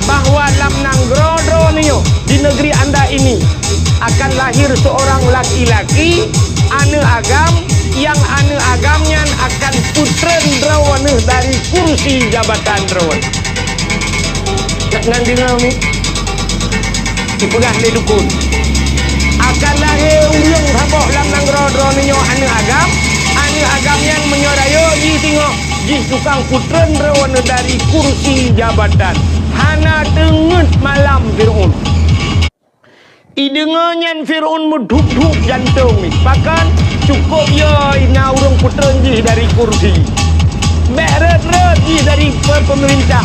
bahwa lam nanggroe droeneuh nyoe, di negeri anda ini, akan lahir seorang laki-laki, aneuk agam, nyang aneuk agam nyan akan peutreun droeneuh dari kursi jabatan droeneuh." Nyan deungoe mi. Ipeugah lé dukon, "Akan lahé ureuëng saboh lam nanggroe droeneuh nyoe aneuk agam. Aneuk agam nyan meunyoe rayeuk jih singoh, jih tukang peutreun droeneuh dari kursi jabatan." Hana teungeut malam Fir'aun. Ideungoe nyan Fir'aun meudhup-dhup jantong, pakon cukôp yo na ureuëng peutreun jih dari kursi. Bék rhot-rhot jih dari pe-, peumeurintah.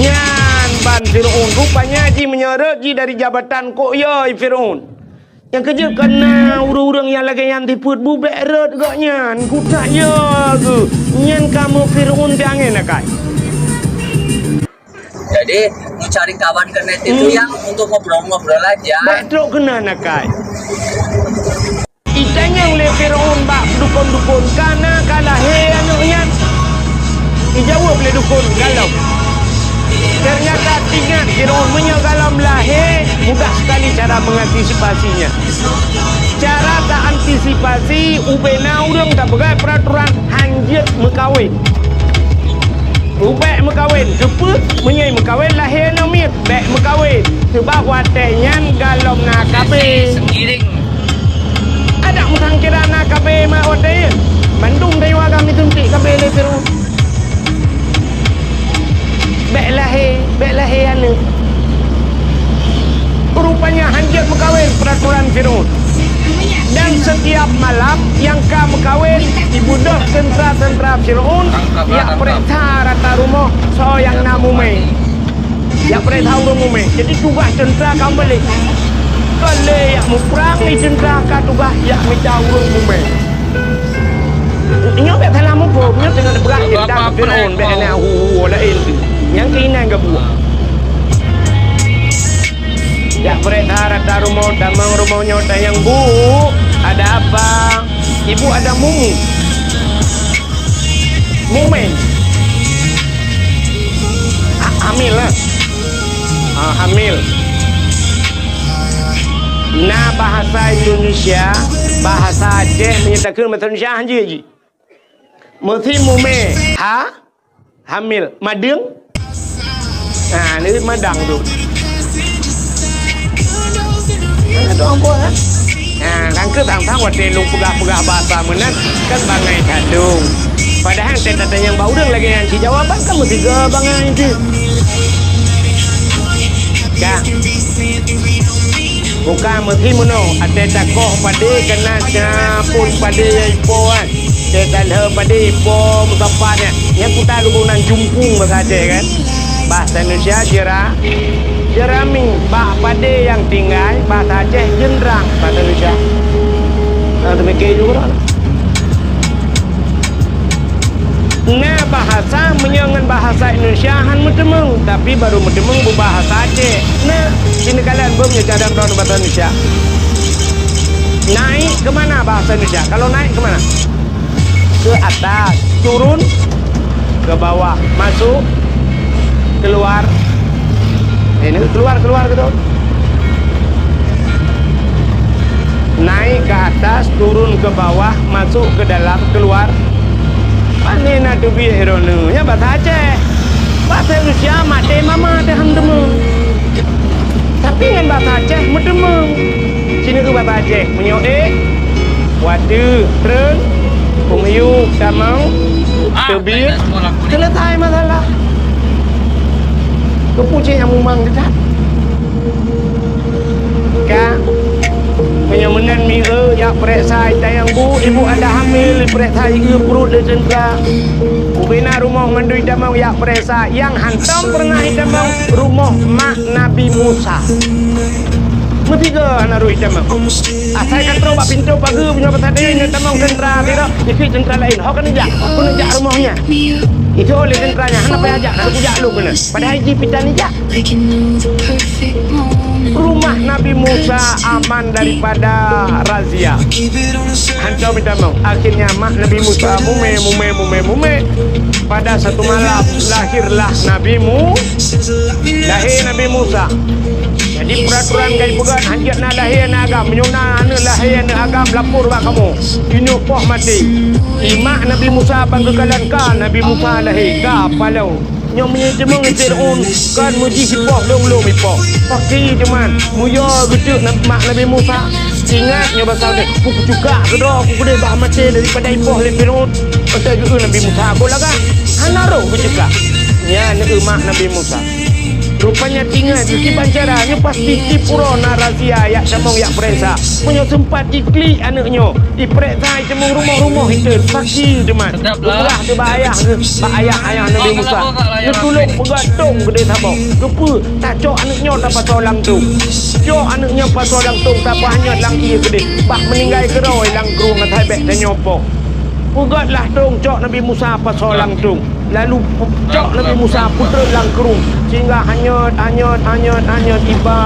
Nyan ban Fir'aun, rupanya jih meunyoe rhot jih dari jabatan kok yo Fir'aun. Nyang keujeuet keu na ureuëng-ureuëng nyang lagée nyan sifeuet bu bék rhot gobnyan, kutak yo geuh, nyan kamoe Fir'aun teuh angén akai. Jadi, mencari kawan ke net itu yang untuk ngobrol-ngobrol aja. Bék trok keunan akai. Lé Firaun bak dukon-dukon, "Ka na ka lahé aneuk nyan?" Ijaweueb lé dukon, "Galom." Ternyata teuingat Firaun, meunyoe galom lahé, mudah sekali cara mengantisipasinya. Cara ta antisipasi, ubena ureuëng tapeugah peraturan hanjeuet meukawen. Ubek meukawen, keupeue? Meunyoe meukawen lahé aneuk miet, bék meukawen. Sebab watée nyan galom na K B. Seiring. Adak meusangkira na K B mak watée nyan. Bandum dayua agam disuntik K B lé Firaun. Bék lahé, bék lahé aneuk. Rupanya hanjeuet meukawen peraturan Firaun. Dan setiap malam nyang ka meukawen, ibeudôh teuntra-teuntra Firaun, yak peuriksa rata rumoh soe nyang na mumé. Yak peuriksa ureuëng mumé. Jadi tugaih teuntra ka meubalék. Kon lé yak muprang, teuntra ka tugaih yak mita ureuëng mumé. Nyoe bék salah muphom, nyoe teungoh neupeugah cinta keu Firaun, bék na hu-hu laén tu. Nyang keuinan geubuet. Jak preh that rata rumoh, tamong rumoh nyoe tanyong, "Bu, ada apa?" "Ibu ada mumu." Mumé. Ha-, hamil lah. Ah, hamil. Na bahasa Indonesia, bahasa Aceh meunyoe takheun bahasa Indonesia hanjeuet jih. Meusi mumé, ha? Hamil. Madeueng? Ha, ni madang tu. Ha, tu ambo, ha? Ha, kan keu tang-tang watée lôn peugah-peugah bahasa meunan, kan bangai that dong. Padahai teuh tatanyong bak ureuëng lagée nyan, cit jawaban kan meusigoe bangai jih. Ka. Bukan meusi meunoe, até takoh padé keunan sia phon padé nyang ipo kan. Até talheueh padé ipo meusapat nyan. Nyan kuta lugunan jumpung bahasa Aceh kan. Bahasa Indonesia jera-, jerami. Bak padé nyang tinggai, bahasa Aceh jeunrang, bahasa Indonesia. Nah, teumike juga dah. Na bahasa meunyoe ngon bahasa Indonesia han meuteumeung, tapi barô meuteumeung beubahasa Aceh. Na, sinoe kalon beuh meunyoe cadang droeneuh bahasa Indonesia. Naik ke mana bahasa Indonesia? Kalau naik ke mana? Ke atas, turun ke bawah, masuk, keluar. Ini keluar, keluar gitu. Naik ke atas, turun ke bawah, masuk ke dalam, keluar. Pane na teubiet droeneuh? Nyan bahasa Aceh. Bahasa Indonesia maté mama teuh han teumeung. Tapi ngon bahasa Aceh meuteumeung. Sinoe bahasa Aceh, meunyoe ék, watée, treun, peumiyueb, tamong, teubiet, selesai masalah. Keupeue cit nyang mumang teutab? Ka, meunyoe meunan mieu, jak peuriksa i tayang bu, ibu ada hamil, ipeuriksa i eu pruet lé teuntra. Ubena rumoh mandum itamong jak peuriksa, nyang hantom peureunah itamong rumoh mak Nabi Musa. Meusigoe hana rôh itamong. Asai ka trok bak pintoe pageue meunyoe pasai dayeuh nyoe tamong teuntra sidroe, ikheun teuntra laén. Ho keuneuk jak, keuneuk jak rumoh nyan. Ijok lé teuntra nyan, hana payah jak, hana kujak lôn keunoe. Padahai jih pih tan ijak. Rumah Nabi Musa aman daripada razia. Hantom itamong. Akhirnya mak Nabi Musa mumé, mumé, mumé, mumé. Pada satu malam lahirlah Nabi Mu-, lahé Nabi Musa. Jadi peraturan ka jipeugah hanjeuet na lahé aneuk agam. Meunyoe na aneuk lahé aneuk agam, lapor bak kamoe. Inoe poh maté. I mak Nabi Musa ban geukalon ka Nabi Musa lahé, ka palong. Nyoe meunyoe jeumeung Fir'aun, kan meujih sipoh lom-lom ipoh. Paki teuma, meuyue geuteuk na-, mak Nabi Musa. Ingat nyoe basa nyoe, "Ku kucukak keudroe, ku keudeh bah maté daripada ipoh lé Fir'aun." Watée geu Nabi Musa, "Ko lagak, hana roh geucukak." Nyan eu mak Nabi Musa. Rupanya tingat, kiban cara, nyoe pasti tipu droe na razia yak tamong yak peuriksa. Meunyoe seumpat iklik aneuk nyoe, ipeuriksa, itamong rumoh-rumoh, iteun paki teuma. Sedap lah. Beurah teuh bak ayah, bak ayah, ayah Nabi Musa. Neutulông peugah tông keudeh saboh. Keupeue? Tacok aneuk nyoe tapasoe lam tông. Cok aneuk nyoe pasoe lam tông, tapeuhanyot lam ié keudeh. Bah meuninggai keudroe lam krueng asai bék tanyoe poh. Peugöt lah tông, cok Nabi Musa pasoe lam tông. Lalu cok Nabi Musa peutrön lam krueng. Sehingga hanyot, hanyot, hanyot, hanyot. Iba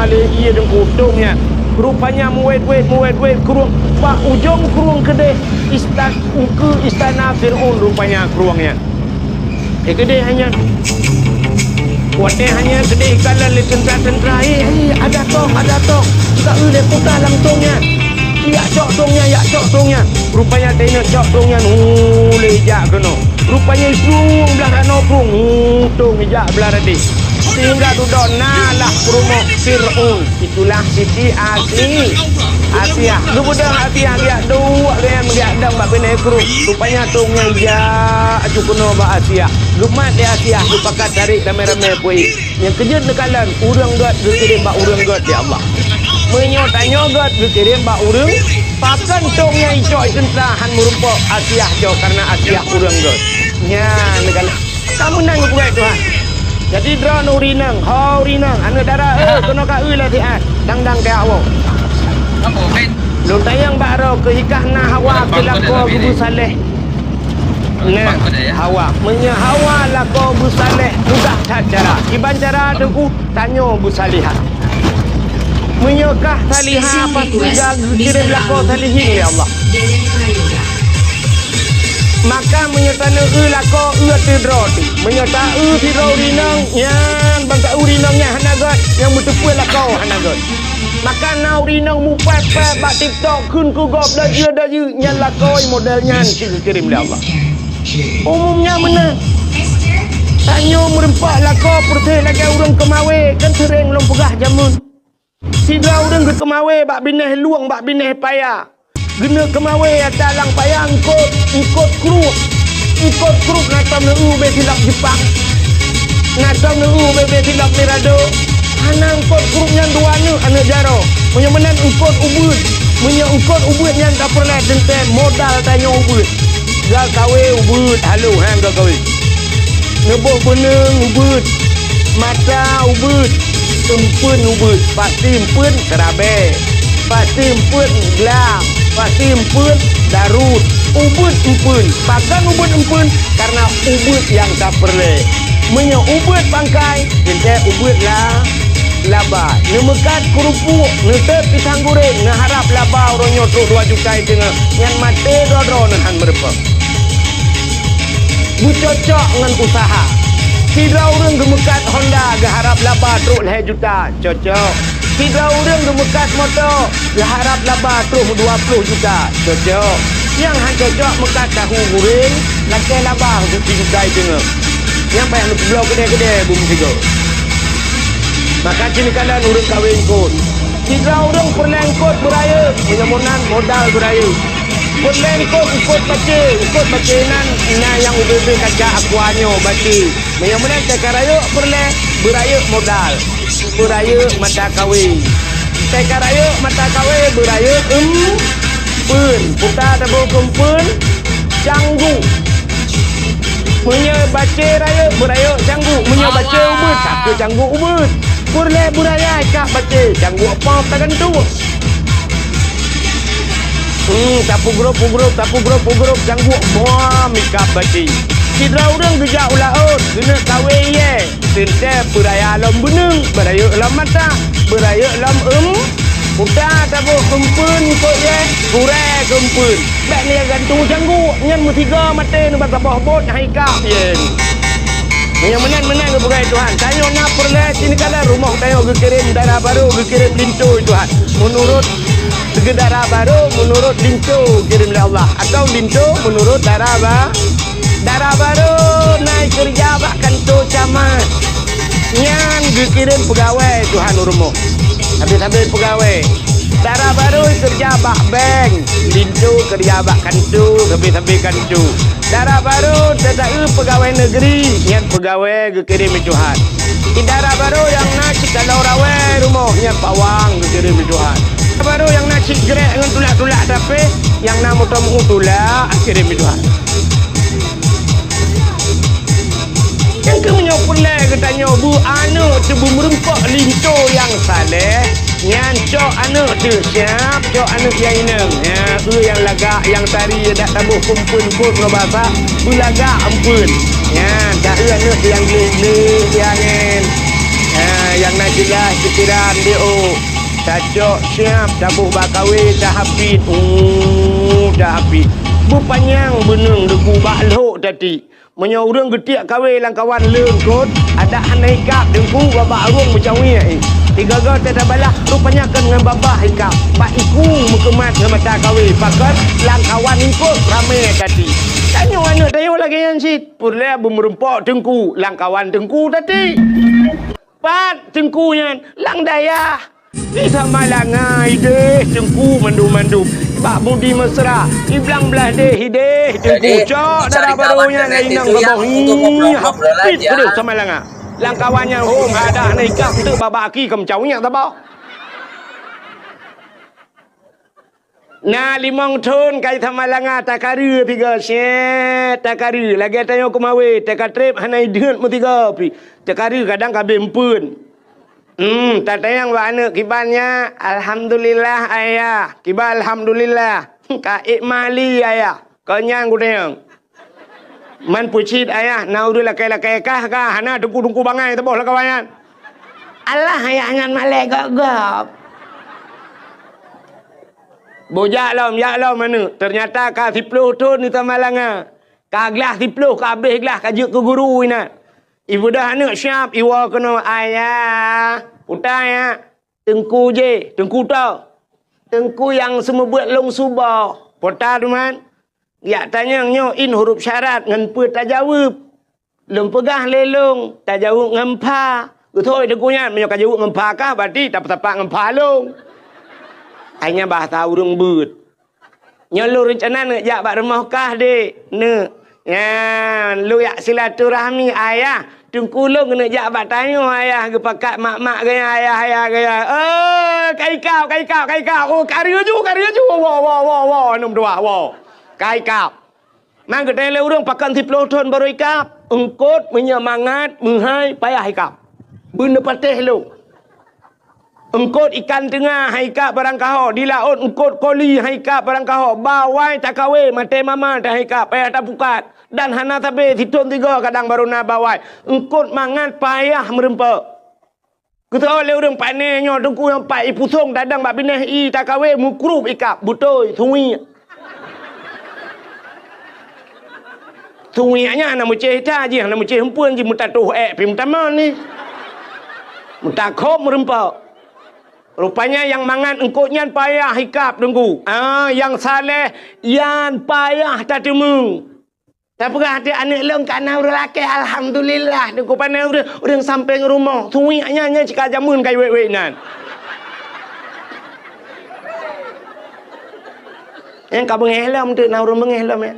lé ié deungon tông nyan. Rupanya meuwét-wét, meuwét-wét krueng. Bak ujong krueng keudeh istan-, ukeue istana Fir'aun rupanya krueng nyan. Eh, keudeh nyan. Watèe nyan keudeh ikalon lé teuntra-teuntra, "Eh, eh, ada tong, ada tong." Ka eu lé puta lam tong nyan. "Jak cok tong nyan, jak cok tong nyan." Rupanya teuingat cok tong nyan, hu, lé jak keunoe. Rupanya iplueng blah ranoe krueng, hu, tong ijak blah radeh. Sehingga dudoe na lah peurumoh Fir'aun. Itulah Siti Asi-, Asiah. Geubeudôh Asiah geujak duek, geujak dong bak binéh krueng. Rupanya tong nyan jak aju keunoe bak Asiah. Geumat lé Asiah, geupakat tarék ramé-ramé peuék. Nyang keujeuet neukalon, ureueng gét geukirém bak ureueng gét lé Allah. Meunyoe tanyoe gét geukirém bak ureueng, pakon tong nyang icok teuntra han meurumpok Asiah cok, kareuna Asiah ureueng gét. Nyan neukalon. Ka meunan geupeugah Tuhan. Jadi droeneuh ureueng inong, ho ureueng inong, aneuk dara, eh, keunoe ka eu lé siat, dang-dang keu awak. Lôn tanyong bak droe keuh, hikah na Hawa keu lakoe geubeusaléh. Nah, Hawa. Meunyoe Hawa lakoe beusaléh, mudah that cara. Kiban cara teungku, tanyoe beusalihah. Meunyoe kah salihah, pasti ka geukirém lakoe salihin lé Allah. Maka meunyoe taneuk eu lakoe, eu ateueh droe teuh. Meunyoe ta eu sidroe ureueng inong, nyan ban ta eu ureueng inong nyan hana gét, nyang meuteupeu lakoe hana gét. Maka na ureueng inong mupék-pék bak TikTok kheun keu gob dajeue-dajeue, nyan lakoe model nyan cit geukirém lé Allah. Umumnya meunan. Tanyoe meurumpok lakoe peureuteh lagèe ureueng keumawé, kan seuréng lôn peugah jameun. Sidroe ureueng geukeumawé bak binéh lueng, bak binéh paya. Geuneuk keumawé ata lam paya eungkôt, eungkôt kruek. Eungkôt kruek na tom neu-eu ubé silop Jeupang. Na tom neu-eu ubé-ubé silop Mirado. Hana eungkôt kruek nyan dua aneuk, aneuk jaroe. Meunyoe meunan eungkôt ubeuet. Meunyoe eungkôt ubeuet nyan tapeureulèe teuntèe modal tanyoe ubeuet. Gakawé ubeuet, halo, han gakawé. Neuboh beuneung ubeuet, mata ubeuet, eumpeuen ubeuet, pasti eumpeuen seurabèe, pasti eumpeuen glang, pasti eumpeuen darut, ubeuet eumpeuen. Pakon ubeuet eumpeuen? Kareuna ubeuet nyang tapeureulèe. Meunyoe ubeuet pangkai, teuntèe ubeuet la-, laba. Neumeukat keurupuek, neuteuet pisang guréng, neuharap laba uroe nyoe trok dua juta i teungoh, nyan maté droe-droe nyan han meurumpok. Beucocok ngon useuha. Sidroe ureueng geumeukat Honda geuharap laba trok lhèe juta, cocok. Sidroe ureueng geumeukat moto geuharap laba trok dua ploh juta, cocok. Nyang han cocok meukat tahu guréng, lakèe laba sijuta i teungoh. Nyang payah neubloe keudè-keudè bumeusigoe. Maka cit neukalon ureueng kawé eungkôt. Sidroe ureueng peureulèe eungkôt beurayeuk, meunyoe meunan modal beurayeuk. Peureulèe eungkôt, eungkôt bacé, eungkôt bacé nan na nyang ubé-ubé kaca aqua nyoe bacé. Meunyoe meunan teuka rayeuk peureulèe, beurayeuk modal, beurayeuk mata kawé. Teuka rayeuk mata kawé, beurayeuk eumpeuen. Puta taboh keu eumpeuen, cangguek. Meunyoe bacé rayeuk, beurayeuk cangguek. Meunyoe bacé ubeuet, ka keuh cangguek ubeuet. Peureulèe beuraya i kah bacé, cangguek poh tagantung. Hmm, tapeugrôp-peugrôp, tapeugrôp-peugrôp, cangguek poh i kah bacé. Sidroe ureueng geujak u laôt, geuneuk kawé yèe. Teuntèe beuraya lom beuneung, beurayeuk lom mata, beurayeuk lom eum-, puta taboh keu eumpeuen eungkôt yèe, gurèe keu eumpeuen. Bèk lé gantung cangguek, nyan meusigoe maté nibak saboh bot hai kah yèe. Meunyoe meunan, meunan geupeugah Tuhan, tanyoe na peureulèe cit neukalon rumoh tanyoe geukirém dara barô, geukirém linto Tuhan. Meunurot seugeudara barô, meunurot linto geukirém lé Allah, atau linto meunurot dara ba-, Dara barô na keureuja bak kantô camat. Nyan geukirém peugawée Tuhan u rumoh. Sabe-sabe peugawée. Dara barô keureuja bak bank, linto keureuja bak kantô, sabe-sabe kantô. Dara barô teuta-eu peugawée negeri, nyan peugawée geukirém lé Tuhan. Di dara barô nyang na cit kaloe rawée rumoh, nyan pawang geukirém lé Tuhan. Dara barô nyang na cit grek ngon tulak-tulak dapéh, nyang na moto meu-, tulak, kirém lé Tuhan. Nyang keuh meunyoe peureulée geutanyoe beu aneuëk teuh beumeurumpok linto nyang saleh, nyan cok aneuëk teuh siab, cok aneuëk nyang inong. Nyan, eu nyang lagak, nyang tari, dak taboh kumpeuen phon ngon basa, beulagak eumpeuen. Nyan, dak eu aneuëk teuh nyang gleh-gleh, nyang ngen. Nyan, nyang na jeulaih pikiran, diôk. Tacok siab taboh bak kawé, tahapit, uh, tahapit. Beupanyang beuneueng deuk bak lhok tati. Meunyoe ureuëng geutiek kawé lam kawan leungkot, adak hana ikab teungku babah arung meucawiek. Tiga-tiga teutabalaih rupanya kon ngon babah ikab. Bak iku meukeumat ngon mata kawé, pakon lam kawan eungkot ramé tati. Tanyoe aneuëk tanyoe lagée nyan cit. Peureulée beumeureumpok teungku lam kawan teungku tati. Pat teungku nyan lam dayah. Di Samalanga ideh teungku mandum-mandum. Bak budi mesra, di blang blah deh ideh teungku. Cok dara barô nyan inong gaboh. Hapit peudeuh Samalanga. Lam kawan nyan hom ada na ikab teuk babah aki keu meucawiek tabah. Na limong thon kai Samalanga takareu tiga, syet takareu lagée tanyoe keumawé, takatreb hana ideuet meusigoe pi. Takareu kadang ka abéh eumpeuen. Hmm, tatanyong bak aneuëk kiban nyan, "Alhamdulillah ayah." Kiban alhamdulillah. "Ka ék mali ayah." Kon nyan kutanyong. Man peucit ayah, na ureuëng lakée-lakée kah ka hana teungku-teungku bangai teuboh lakawa nyan. Alah ayah nyan malée gob-gob. Bujak lom, jak lom aneuëk. Teunyata ka siploh thon di Samalanga. Ka glah siploh, ka abéh glah ka jeuet keu guru inan. Ibeudôh aneuëk siab iwoe keunoe, "Ayah, puta ya, teungku jih, teungku toh. Teungku nyang seumeubeuet lông suboh." Puta teuma. Jak tanyong nyoe in huruf syarat ngon peue tajaweueb. Lôn peugah lé lông, tajaweueb ngon pha. Geuthôi teungku nyan, meunyoe ka jaweueb ngon pha kah, berarti tapeutapak ngon pha lông. Hai nyan bahasa ureuëng beuet. Nyoe lôn reuncana neuk jak bak rumoh kah, Dek. Neuk. Nyan, lôn jak silaturahmi ayah. Teungku lôn keuneuk jak bak tanyoe ayah, geupakat mak-mak geuya ayah, ayah geuya. Oh, ka ikab, ka ikab, ka ikab. Oh, ka reuju, ka reuju. Wo, wo, wo, wo, aneuëk meutuah, wo. Ka ikab. Man geutanyoe lé ureuëng pakon siploh thon barô ikab, eungkot meunyoe mangat meuhai payah ikab. Beuneupatéh lôn. Eungkot ikan teunga hai ikab barangkaho, di laôt eungkot koli hai ikab barangkaho, bawai takawé maté mama teuhai ikab payah tapukat, dan hana sabé sithon sigoe kadang barô na bawai. Eungkot mangat payah meureumpok. Geusoe lé ureuëng pane nyoe teungku nyang pat ipusong tadong bak binéh i takawé meukrub ikab beutôi suwiek. Suwiek nyan hana meucéh that jih, hana meucéh eumpeuen jih, meutatoh ék pi meutamon ni. Meutakhob meureumpok. Rupanya nyang mangat eungkot nyan payah ikab teungku. Ah, nyang saleh nyan payah tateumeung. Tapeugah até aneuëk lôn ka na ureuëng lakée, alhamdulillah. Teungku pane ureuëng, ureuëng sampéng rumoh. Suwiek nyan, nyan cit ka jameun ka iwék-wék nyan. Nyang ka beungéh lom teuk na ureuëng beungéh lom ya.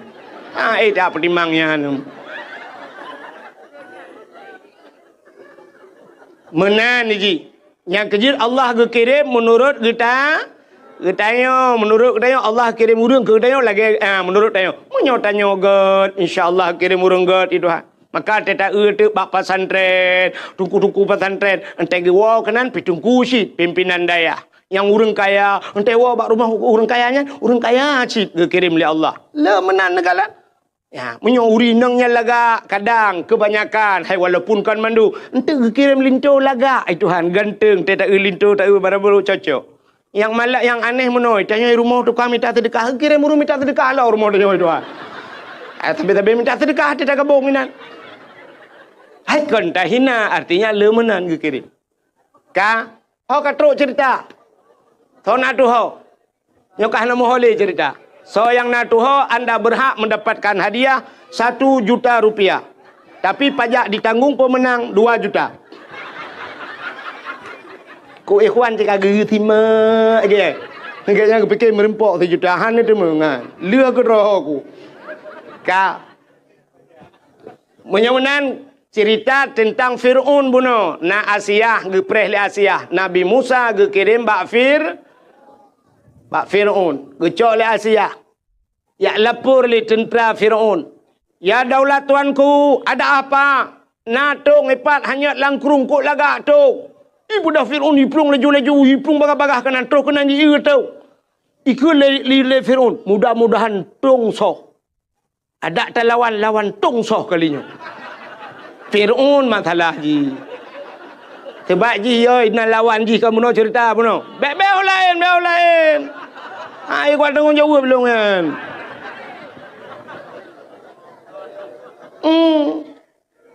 Ah, eh, dak peutimang nyan. Meunan jih. Nyang keujeuet Allah geukirém meunurot geuta-, geutanyoe. Meunurot geutanyoe Allah kirém ureuëng keu geutanyoe lagée, ah, meunurot tanyoe. Meunyoe tanyoe gét, insya Allah kirém ureuëng gét, ya Tuhan. Maka teuta-eu teuk bak pesantren, teungku-teungku pesantren, entée geuwoe keunan pi teungku cit, pimpinan dayah. Nyang ureuëng kaya, entée woe bak rumoh ureuëng kaya nyan, ureuëng kaya cit geukirém lé Allah. Le meunan neukalon. Ya, meunyoe ureuëng inong nyan lagak, kadang keubanyakan, hai walaupun kon mandum, enteuk geukirém linto lagak, ai Tuhan, ganteng, teuta-eu linto, ta-eu barabara cocok. Nyang malak, nyang aneh meunoe, tanyoe rumoh tukang mita seudeukah, geukirém ureuëng mita seudeukah lom rumoh tanyoe, ai Tuhan. Eh, sabe-sabe mita seudeukah, teuta gabong inan. Hai kon tahina, artinya le meunan geukirém. Ka, ho ka trok cerita. Soe na tuho. Nyoe ka hana meuho lé cerita. Soe nyang na tuho, anda berhak mendapatkan hadiah satu juta rupiah. Tapi pajak ditanggung pemenang dua juta. Ku ikhwan cit ka geusimak je. Gobnyan geupike meureumpok sijuta, hana teumeung nyan. Lheueh keudroe ku. Ka. Meunyoe meunan, cerita teuntang Fir'aun bunoe. Na Asiah, geupreh lé Asiah. Nabi Musa geukirém bak Fir-, bak Fir'aun. Geucok lé Asiah. Jak lapor lé teuntra Fir'aun. "Ya daulat tuanku, ada apa? Na tong ipat hanyot lam krueng, kok lagak tong." Ibeudôh Fir'aun, iplueng laju-laju, iplueng bagah-bagah keunan, troh keunan jieu tong. Ikheun lé, lé, lé Fir'aun, "Mudah-mudahan tong soh." Adak talawan, lawan tong soh kali nyoe. Fir'aun masalah jih. Teubak jih yo, inan lawan jih ka bunoe ceurita bunoe. Bèk, bèk ho laén, bèk ho laén. Hai, kuat tanggong jaweueb lôn nyan. Hmm.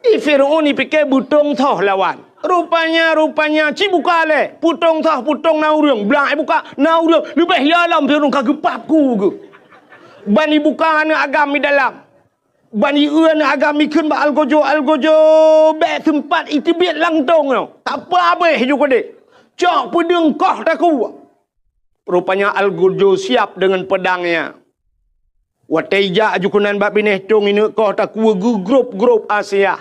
I Fir'aun ipike beutông thoh lawan. Rupanya, rupanya, ci buka lé. Putông thoh, putông na ureueng. Blang ibuka, na ureueng. Leubeh ya lom Fir'aun ka geupap ku geuh. Ban ibuka aneuk agam i dalam. Ban ieu aneuk agam ikheun bak algojo, algojo, bèk seumpat iteubiet lantông nyoe. Tapeuhabéh ju keudéh. Cok peudeung koh takue. Rupanya algojo siap deungon peudangnya. Watèe ijak aju keunan bak binéh tông ineuk koh takue geugrôp-grôp Asiah.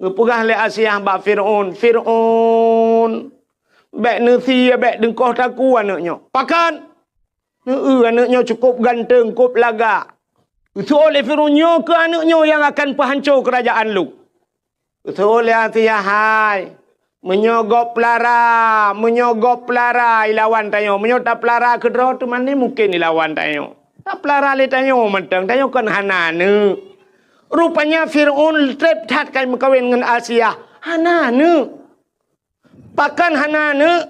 Geupeugah lé Asiah bak Fir'aun, "Fir'aun, bèk neusie, bèk deungkoh takue aneuk nyoe." "Pakon?" "Heu, aneuk nyoe cukôp ganteng, kôp lagak." Geuseuôt lé Fir'aun, "Nyoe keuh aneuk nyoe nyang akan peuhanco keurajeuen lôn." Geuseuôt lé Asiah, "Hai, meunyoe gob peulara, meunyoe gob peulara ilawan tanyoe, meunyoe tapeulara keudroe teuma mungken ilawan tanyoe. Tapeulara lé tanyoe mantong, tanyoe kon hana aneuk." Rupanya Fir'aun trép that ka meukawen ngon Asiah, hana aneuk. Pakon hana aneuk?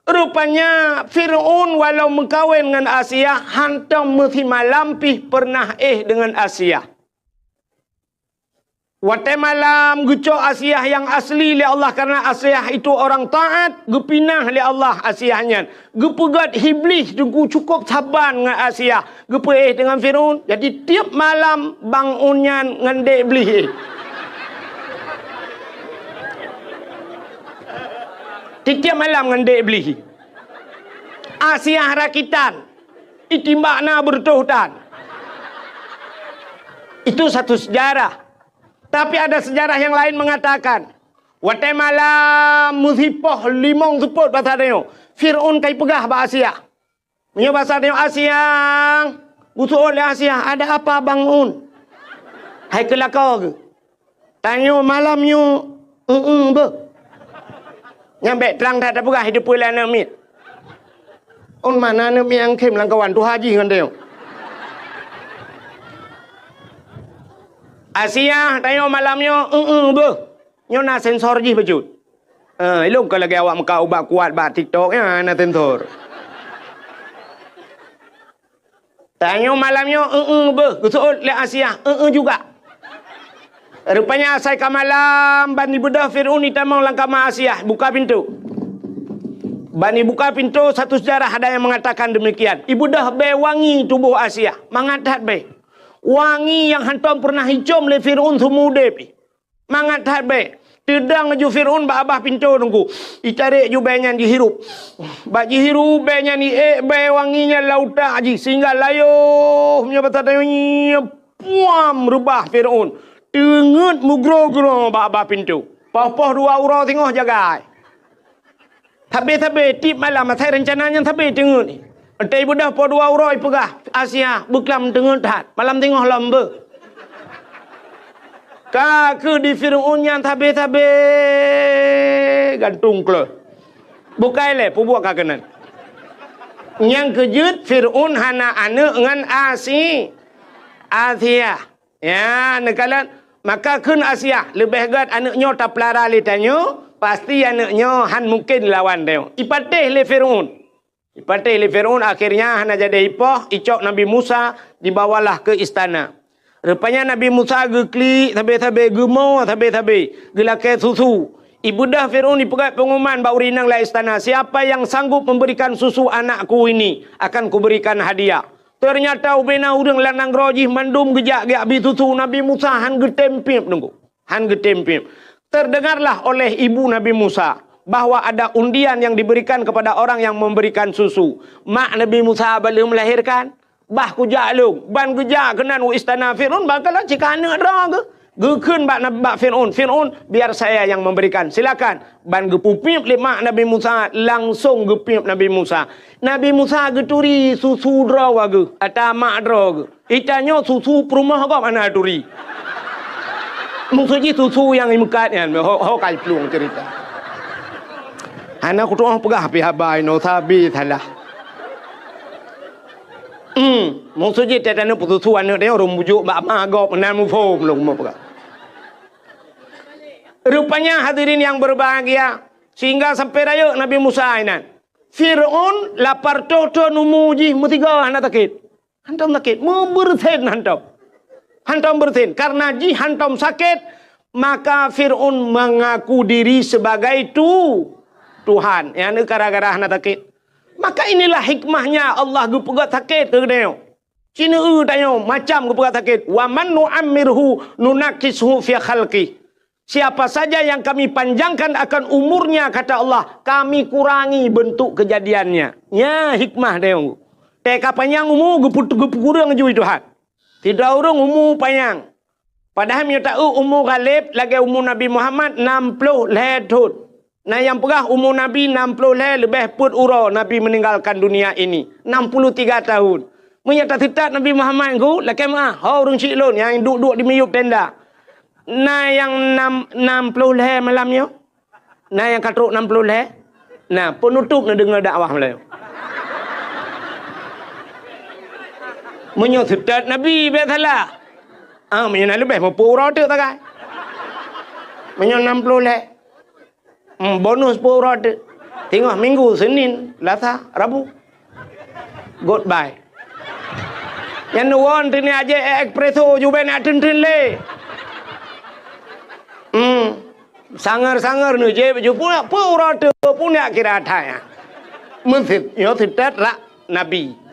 Rupanya Fir'aun walau meukawen ngon Asiah, hantom meusimalam pih peureunah éh deungon Asiah. Watèe malam geucok Asiah nyang asli lé Allah, kareuna Asiah itu orang taat, geupinah lé Allah Asiah nyan. Geupeugét Iblih teungku cukôp saban ngon Asiah, geupeuéh deungon Fir'aun. Jadi tiep malam Bang Un nyan ngon Dek Iblih éh. Tiep-tiep malam ngon Dek Iblih. Asiah rakitan, itimbak na beureutoh tan. Itu satu sejarah. Tapi ada sejarah yang lain mengatakan, watèe malam meusipoh limong seupôt basa tanyoe, Fir'aun ka ipeugah bak Asiah. Meunyoe basa tanyoe Asiah, geuseuôt lé Asiah, "Ada apa, Bang Un?" Hai keu lakoe geuh. Tanyoe malam nyoe, eu-eu beuh. Nyan bèk trang that tapeugah di depan aneuk miet. Un mana aneuk miet nyang khém lam kawan tuha jih ngon tanyoe. Asiah, tanyoe malam nyoe, eu-eu beuh. Nyoe na sensor jih bacut. Eh, ilôn ka lagèe awak meukat ubat kuat bak TikTok nyan na sensor. Tanyoe malam nyoe, eu-eu beuh, geuseuôt lé Asiah, eu-eu juga. Rupanya asai ka malam, ban ibeudôh Fir'aun itamong lam kama Asiah, buka pintoe. Ban ibuka pintoe, satu sejarah ada yang mengatakan demikian. Ibeudôh bèe wangi tuboh Asiah, mangat that bèe. Wangi nyang hantom peureunah icôm lé Fir'aun seumeu udép. Mangat that bèe. Teudong laju Fir'aun bak babah pintoe teungku. Itarek ju bèe nyan jihirup. Bak jihirup bèe nyan iék bèe wangi nyan lam utak jih sehingga layoh meunyoe basa tanyoe nyan puam reubah Fir'aun. Teungeut meugroe-groe bak babah pintoe. Poh-poh dua uroe singoh jagai. Sabe-sabe tiep malam asai reuncana nyan sabe teungeut. Watèe ibeudôh poh dua uroe ipeugah, "Asiah, beuklam teungeut that, malam singoh lom beuh." Ka kheueh di Fir'aun nyan sabe-sabe gantung kleuh. Bukai lé peubuet ka keunan. Nyang keujeuet Fir'aun hana aneuk ngon Asi-, Asiah. Ya, neukalon, maka kheun Asiah, leubeh gèt aneuk nyoe tapeulara lé tanyoe, pasti aneuk nyoe han mungken lawan tanyoe. Ipatéh lé Fir'aun. Ipatéh lé Fir'aun, akhirnya hana jadi ipoh, icok Nabi Musa, dibawalah ke istana. Rupanya Nabi Musa geuklik sabe-sabe, geumo sabe-sabe, geulakèe susu. Ibeudôh Fir'aun ipeugèt pengumuman bak ureueng inong lam istana, "Siapa yang sanggup memberikan susu anakku ini, akan kuberikan hadiah." Teunyata ubena ureueng lam nanggroe jih mandum geujak geubri susu. Nabi Musa han geutem piep teungku. Han geutem piep. Terdengarlah oleh ibu Nabi Musa bahwa ada undian yang diberikan kepada orang yang memberikan susu. Mak Nabi Musa bak lheueh melahirkan, bah kujak lôn, ban geujak keunan u istana Fir'aun, bah kalon cit ka aneuk droe geuh. Geukheun bak Nab-, bak Fir'aun, "Fir'aun, biar saya yang memberikan, silakan." Ban geupeupiep lé mak Nabi Musa, langsong geupiep Nabi Musa. Nabi Musa geuturi susu droe geuh, ata mak droe geuh. Itanyoe susu peurumoh gob hana turi. Maksud jih susu nyang imeukat nyan, ho, ho kai plueng cerita. Hana kutu'oh peugah pih haba inoe sabe salah. Hmm, maksud jih teutanyoe peususu aneuk tanyoe ureueng bujuk bak ma gob meunan muphom lôn meupeugah. Rupanya hadirin yang berbahagia, Sehingga sampai rayeuk Nabi Musa inan. Fir'aun lapar toh thon umu jih meusigoe hana sakét. Hantom sakét, meubeureusen hantom. Hantom beureusen. Karena jih hantom sakét, maka Fir'aun mengaku diri sebagai tu-, Tuhan. Nyang gara-gara hana sakét. Maka inilah hikmahnya Allah geupeugah sakét keu geutanyoe. Ci neu-eu tanyoe macam geupeugah sakét. "Wa man nu'ammirhu nunakkishu fi khalqih." Siapa saja yang Kami panjangkan akan umurnya, kata Allah, Kami kurangi bentuk kejadiannya. Nya hikmah dia. Teuka panyang umu geupeu-, geupeukureueng jui Tuhan. Sidroe ureuëng umu panyang. Padahai meunyoe ta-eu umu Ghalib lagée umu Nabi Muhammad enam puluh lhée thon. Na nyang peugah umu Nabi enam puluh lhée leubeh peuet uroe Nabi meninggalkan dunia ini. Enam puluh tiga tahun. Meunyoe taseutat Nabi Muhammad ngon lakée meuah, ho ureuëng syiek lôn nyang duek-duek di miyueb tenda. Na nyang nam-, nam ploh lhée malam nyoe? Na nyang ka trok nam ploh lhée? Na, peunutôb neudeungoe dakwah malam nyoe. Meunyoe seutat Nabi, bék salah. Ah, meunyoe na leubeh, meupeu uroe teuk sagai. Meunyoe nam ploh lhée. Hmm, bonus peuet uroe teuk. Teungoh minggu, Senin, Selasa, Rabu. Goodbye. Nyan neuwon teunie aje espresso jubena teun-teun lé. Hmm. Sangar-sangar neujép ju pun, peuet uroe teuk pun jak kira that nyan. Meuseuet, nyoe seutet rak Nabi.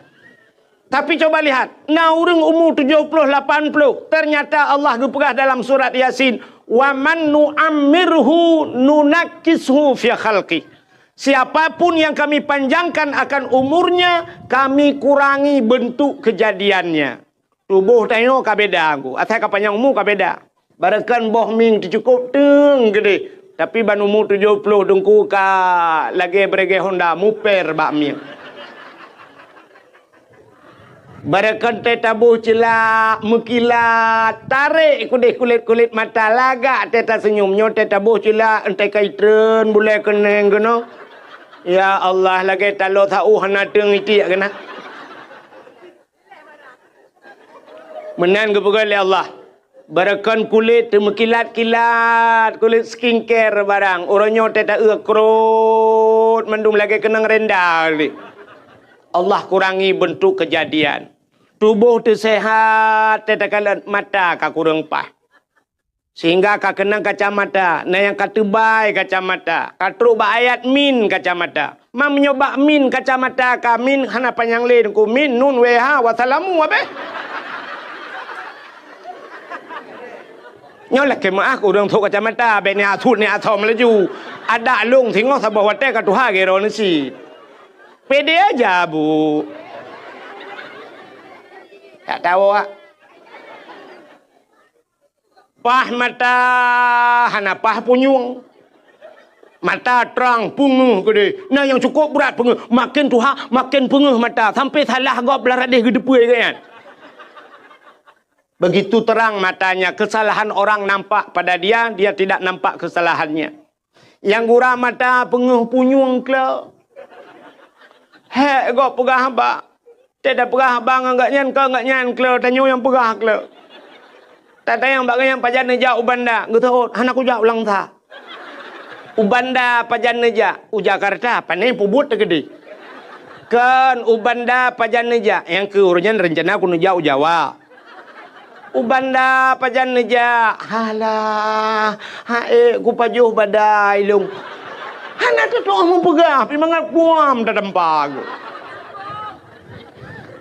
Tapi coba lihat, na ureuëng umu tujoh ploh, lapan ploh, ternyata Allah geupeugah dalam surat Yasin, "Wa man nu'ammirhu nunakkishu fi khalqih." Siapa pun yang Kami panjangkan akan umurnya, Kami kurangi bentuk kejadiannya. Tuboh tanyoe ka beda, Teungku. Asai ka panyang umu ka beda. Barangkan boh mieng teucukôb teung keudeh, tapi ban umu tujoh ploh Teungku ka lagée bregée honda muper bak mieng. Barangkan teuh taboh ceulak, meukilat, tarek keudeh kulét-kulét mata, lagak teuh taseunyum. Nyoe teuh taboh ceulak, entée ka itreun bulée keuneng keunoe. Ya Allah, lagée taloe sa-ueh hana teung itiek keunan. Meunan geupeugah lé Allah, "Barangkan kulét teumeukilat-kilat, kulét skincare barang, uroe nyoe teuh ta-eu krot mandum lagée keunong renda lé." Allah kurangi bentuk kejadian. Tuboh teuh seuhat, teuh takalon mata ka kureueng paih. Sehingga ka keunong kacamata, na nyang ka teubai kacamata, ka trok bak ayat min kacamata. Ma meunyoe bak min kacamata ka min hana panyang lé Teungku, min nun wh wasalamu abéh. Nyoe lakée meuáh keu ureuëng trok kacamata, bék ni asut ni asom laju. Adak lông singoh saboh watée ka tuha geuroe neusi. Pede aja, Bu. Tak tahu, ah. Paih mata hana paih punyueng. Mata trang peungeuh keudeh. Na nyang cukôp brat peungeuh. Maken tuha, maken peungeuh mata. Sampai salah gob blah radeh geuteupeue geuh nyan. Begitu terang matanya, kesalahan orang nampak pada dia, dia tidak nampak kesalahannya. Nyang gura mata peungeuh punyueng kle. Hék gob peugah haba. Teuh tapeugah haba ngon gobnyan, kon gobnyan kle, tanyoe nyang peugah kle. Tatanyong bak gobnyan pajan neujak u Banda, geuseuôt hana kujak u Langsa. U Banda pajan neujak, u Jakarta, pane peubuet teukeudi. Kon u Banda pajan neujak, nyang keu uroe nyan reuncana kuneujak u Jawa. U Banda pajan neujak, halah, ha ék kupajoh badai lông. Hana teutoh meupeugah, pi mangat puam tatampa geuh.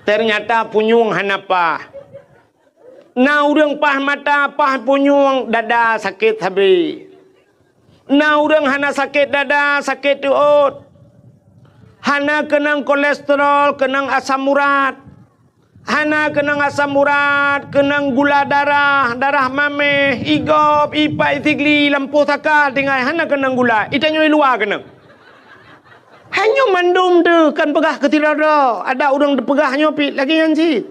Ternyata punyueng hana paih. Na ureuëng paih mata, paih punyueng, dada sakét sabe. Na ureuëng hana sakét dada, sakét teuôt. Hana keunong kolesterol, keunong asam urat. Hana keunong asam urat, keunong gula darah, darah maméh, igob, ipat, isigli, lampôh saka, tinggai hana keunong gula. Itanyoe luwa keunong. Hanyoe mandum teuh kan peugah keu sidroe-droe, ada ureuëng teupeugah nyoe pih lagée nyan cit.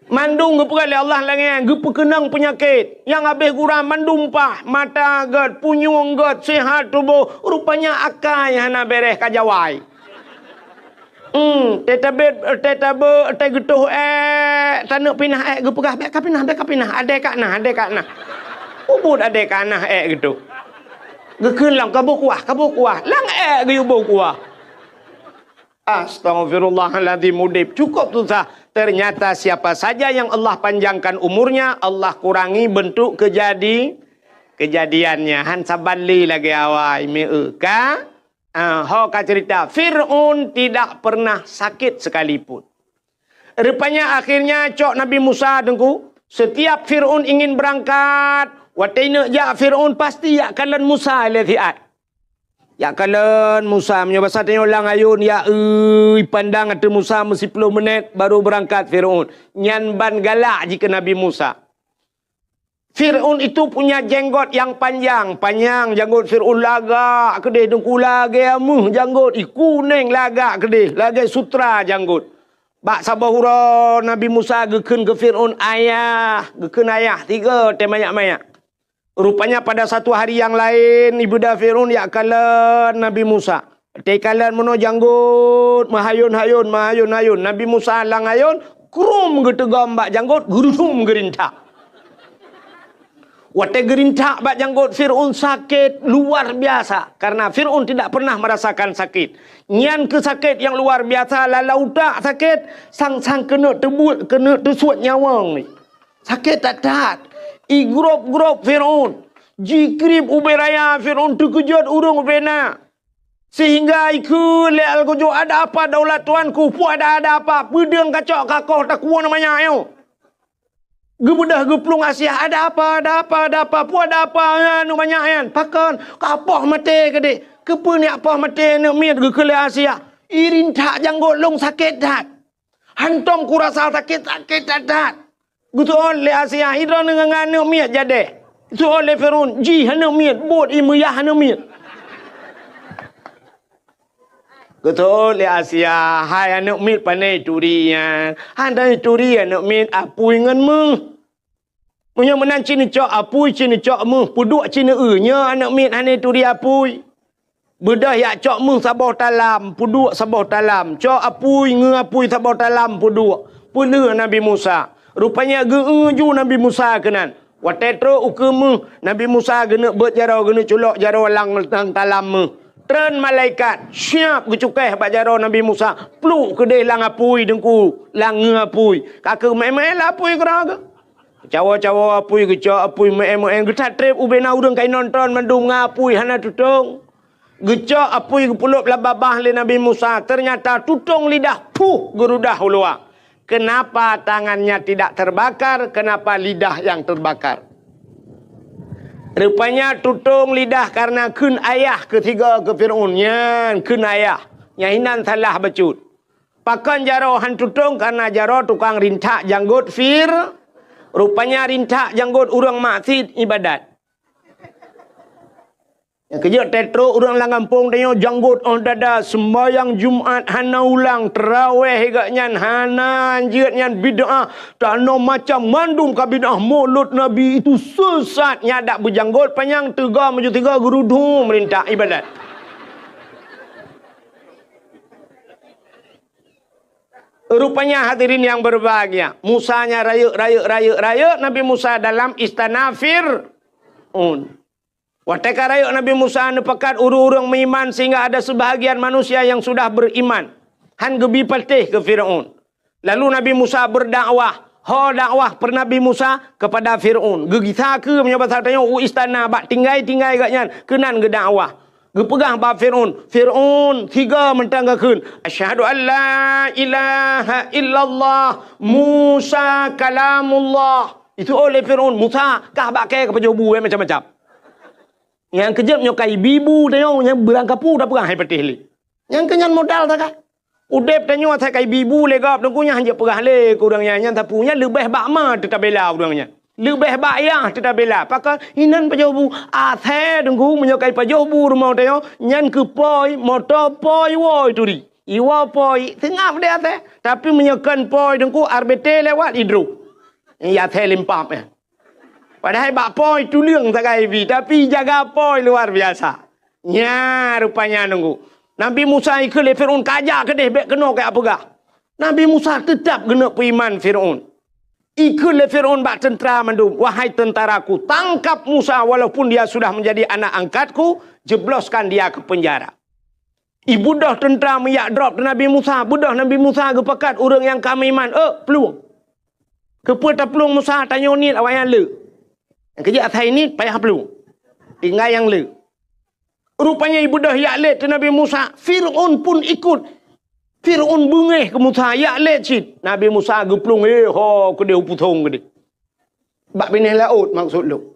Mandum geupeugah lé Allah lagée nyan, geupeukeunong peunyakét. Nyang habéh gura mandum paih, mata gét, punyueng gét, seuhat tuboh, rupanya akai hana béréh ka jawai. Hmm, teutabét, teutabe, teugeutoh ék, taneuk pinah ék, geupeugah, "Bék ka pinah, bék ka pinah, adée ka na, adée ka na." Ubit adée ka na ék geutoh. Geukheun lom, "Kaboh kuah, kaboh kuah." Lang ék geuyue boh kuah. Astaghfirullahaladzim, udeb cukup susah. Ternyata siapa saja yang Allah panjangkan umurnya, Allah kurangi bentuk kejadi-, kejadiannya. Han saban lé lagée awai, meu ka? Ah, ho ka cerita, Fir'aun tidak pernah sakit sekalipun. Rupanya akhirnya cok Nabi Musa, Teungku, setiap Fir'aun ingin berangkat, watée neuk jak Fir'aun pasti jak kalon Musa lé siat. Jak kalon Musa, meunyoe basa tanyoe lam ayôn, ya, ui, pandang ateueh Musa meusiploh menit baru berangkat Fir'aun. Nyan ban galak jih keu Nabi Musa. Fir'aun itu punya jenggot yang panjang, panjang janggot Fir'aun, lagak keudeh, Teungku, lagée meuh janggot, i kuneng, lagak keudeh, lagée sutra janggot. Bak saboh uroe Nabi Musa geukheun keu Fir'aun, "Ayah," geukheun ayah, tiga teuh manyak-manyak. Rupanya pada satu hari yang lain, ibuda Fir'aun jak kalon Nabi Musa. Teukalon meunoe janggot, meuhayôn-hayôn, meuhayôn-hayôn. Nabi Musa lam ayôn, krum geuteugom bak janggot, geurudum geurintak. Watée geurintak bak janggot Fir'aun sakét luar biasa, karena Fir'aun tidak pernah merasakan sakit. Nyan keuh sakét nyang luar biasa, lam utak sakét, sang-sang keuneuk teubuet, keuneuk teusuet nyawöng ni. Sakét that-that. Igrôb-grôb Fir'aun. Jikrieb ubé raya, Fir'aun teukeujot ureuëng ubé na. Sehingga ikheun lé algojo, "Ada apa daulat tuanku? Peue ada, ada apa? Peudeueng kacok kakoh takuwoe manyak nyoe?" Geubeudôh geuplueng Asia, "Ada apa? Ada apa? Ada apa? Peue ada apa? Nyan, manyak nyan." "Pakon? Ka poh maté keudeh." "Keupeue nyak poh maté, aneuk miet?" geukheun lé Asia. "Irintak janggot lôn sakét that. Hantom kurasa sakét, sakét that-that." Geuseuôt lé Asia, "Droeneuh ngon aneuk miet jadeh?" Geuseuôt lé Fir'aun, "Jih aneuk miet, buet ie meuyah aneuk miet." Geuseuôt lé Asia, "Hai aneuk miet, pane turi nyan?" "Hana turi aneuk miet, apui ngon méuh." "Meunyoe meunan, ci neucok apui, ci neucok méuh, peuduek ci neueu." Nyoe aneuk miet hana turi apui. Beudôh jak cok méuh saboh talam, peuduek saboh talam, cok apui, ngeu apui saboh talam, peuduek, peulheueh Nabi Musa. Rupanya geu-eu ju Nabi Musa keunan. Watée trok ukeue méuh, Nabi Musa geuneuk beuet jaroe, geuneuk culok jaroe lam, lam talam méuh. Treun malaikat, siab geucukéh bak jaroe Nabi Musa, pluek keudeh lam apui, Teungku, lam ngeu apui. Ka keuh meu'én-meu'én lam apui keudroe geuh. Cawoe-cawoe apui, geucok apui, meu'én-meu'én, geutatreb ubé na ureuëng ka inonton mandum ngon apui, hana tutong. Geucok apui geupeulop lam babah lé Nabi Musa, ternyata tutong lidah, puh, geurudah u luwa. Kenapa tangannya tidak terbakar? Kenapa lidah yang terbakar? Rupanya tutong lidah karena kheun ayah keu tiga keu Fir'aun. Nyan kheun ayah. Nyan hinan salah bacut. Pakon jaroe han tutong? Karena jaroe tukang rintak janggot Fir-, rupanya rintak janggot ureuëng maksiet ibadat. Nyang keujeuet teutro ureuëng lam gampông tanyoe janggot óh dada, seumbahyang Jumat hana ulang, teurawéh geuh nyan hana, jeuet nyan bid'ah, tanoh macam mandum ka bid'ah, mulod Nabi itu sesat, nyan dak beujanggot panyang teuga meujeuet tiga geurudum rintak ibadat. Rupanya hadirin yang berbahagia, Musa nya rayeuk, rayeuk, rayeuk, rayeuk Nabi Musa dalam istana Fir'aun. Watée ka rayeuk Nabi Musa neupakat ureuëng-ureuëng meuiman sehingga ada sebahagian manusia yang sudah beriman. Han geubi patéh keu Fir'aun. Lalu Nabi Musa berdakwah. Ho dakwah per Nabi Musa kepada Fir'aun. Geugisa keu meunyoe basa tanyoe u istana bak tinggai-tinggai geuh nyan keunan geudakwah. Geupeugah bak Fir'aun, "Fir'aun, tiga mantong geukheun, 'Asyhadu an la ilaha illallah, Musa kalamullah.'" Itu oleh Fir'aun, "Musa, kah bak kée ka pajoh bu, eh, macam-macam." Nyang keujeuet nyoe ka ibi bu tanyoe, nyang beurangkapeue tapeugah hai patéh lé. Nyang keu nyan modal takai. Udeb tanyoe asai ka ibi bu lé gob, Teungku, nyan hanjeuet peugah lé keu ureuëng nyan, nyan sapeue nyan leubeh bak ma teutabela ureuëng nyan. Leubeh bak yah teutabela. Pakon inan pajoh bu? Asai, Teungku, meunyoe ka ipajoh bu rumoh tanyoe, nyan keu poi, moto poi, woe turi. Iwoe poi, seungab deh asai. Tapi meunyoe kon poi, Teungku, R B T lewat idroh. Iya asai limpam, eh. Padahai bak poi tuleueng sagai ibi, tapi jaga poi luar biasa. Nya rupanya Teungku. Nabi Musa ikheun lé Fir'aun, "Kajak keudeh, bék keunoe kajak peugah." Nabi Musa teutap geuneuk peuiman Fir'aun. Ikheun lé Fir'aun bak teuntra mandum, "Wahai teuntraku, tangkap Musa walaupun dia sudah menjadi anak angkatku, jebloskan dia ke penjara." Ibeudôh teuntra meuyak drob Nabi Musa, beudôh Nabi Musa geupakat ureuëng nyang ka meuiman, "Eh, plueng!" Keupeue taplueng Musa, tanyoe niet awaknyan le. Nyang keujeuet asai niet payah plueng. Tinggai nyang le. Rupanya ibeudôh yak lét Nabi Musa, Fir'aun pun ikut. Fir'aun beungéh keu Musa, yak lét cit. Nabi Musa geuplueng, "Eh, ho keudeh u pusong keudeh." Bak binéh laôt maksud lôn.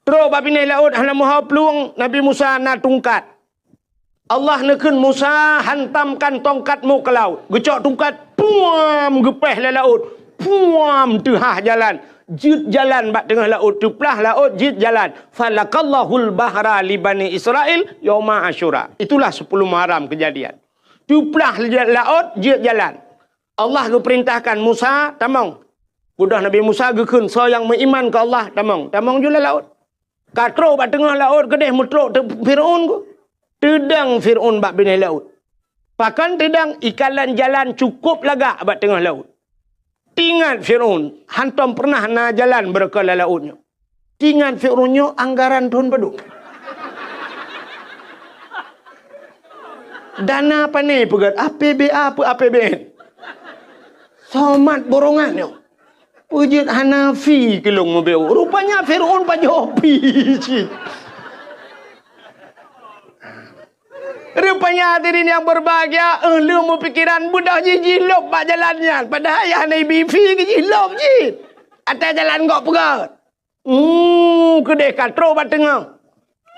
Trok bak binéh laôt hana meuho plueng, Nabi Musa na tungkat. Allah neukheun Musa, "Hantamkan tongkatmu ke laut." Geucok tungkat, puam, geupéh lé laôt. Puam, teuhah jalan. Jeuet jalan bak teungoh laôt, teuplah laôt, jeuet jalan. "Falakallahul bahra li Bani Israil yauma Asyura." Itulah sepuluh Muharram kejadian. Teuplah laôt, jeuet jalan. Allah geupeurintahkan Musa, "Tamong." Beudôh Nabi Musa geukheun, "Soe nyang meuiman keu Allah, tamong." Tamong ju lam laôt. Ka trok bak teungoh laôt keudeh meutrok teu-, Fir'aun ku. Teudong Fir'aun bak binéh laôt. Pakon teudong, ikalon jalan cukôp lagak bak teungoh laôt. Teuingat Fir'aun, hantom peureunah na jalan beureukat lam laôt nyoe. Teuingat Fir'aun nyoe anggaran thon padum. Dana pane peugét, A P B A peu A P B N. Somat borongan nyoe. Peujeuet hana fi keu lôn meubeuet. Rupanya Fir'aun pajoh fi cit. Rupanya hadirin yang berbahagia, eh, lôn meupikiran beudôh jih jilôb bak jalan nyan. Padahai hana ibi fi keu jilôb cit. Até jalan gok peugét. Hmm, keudeh ka trok bak teungoh.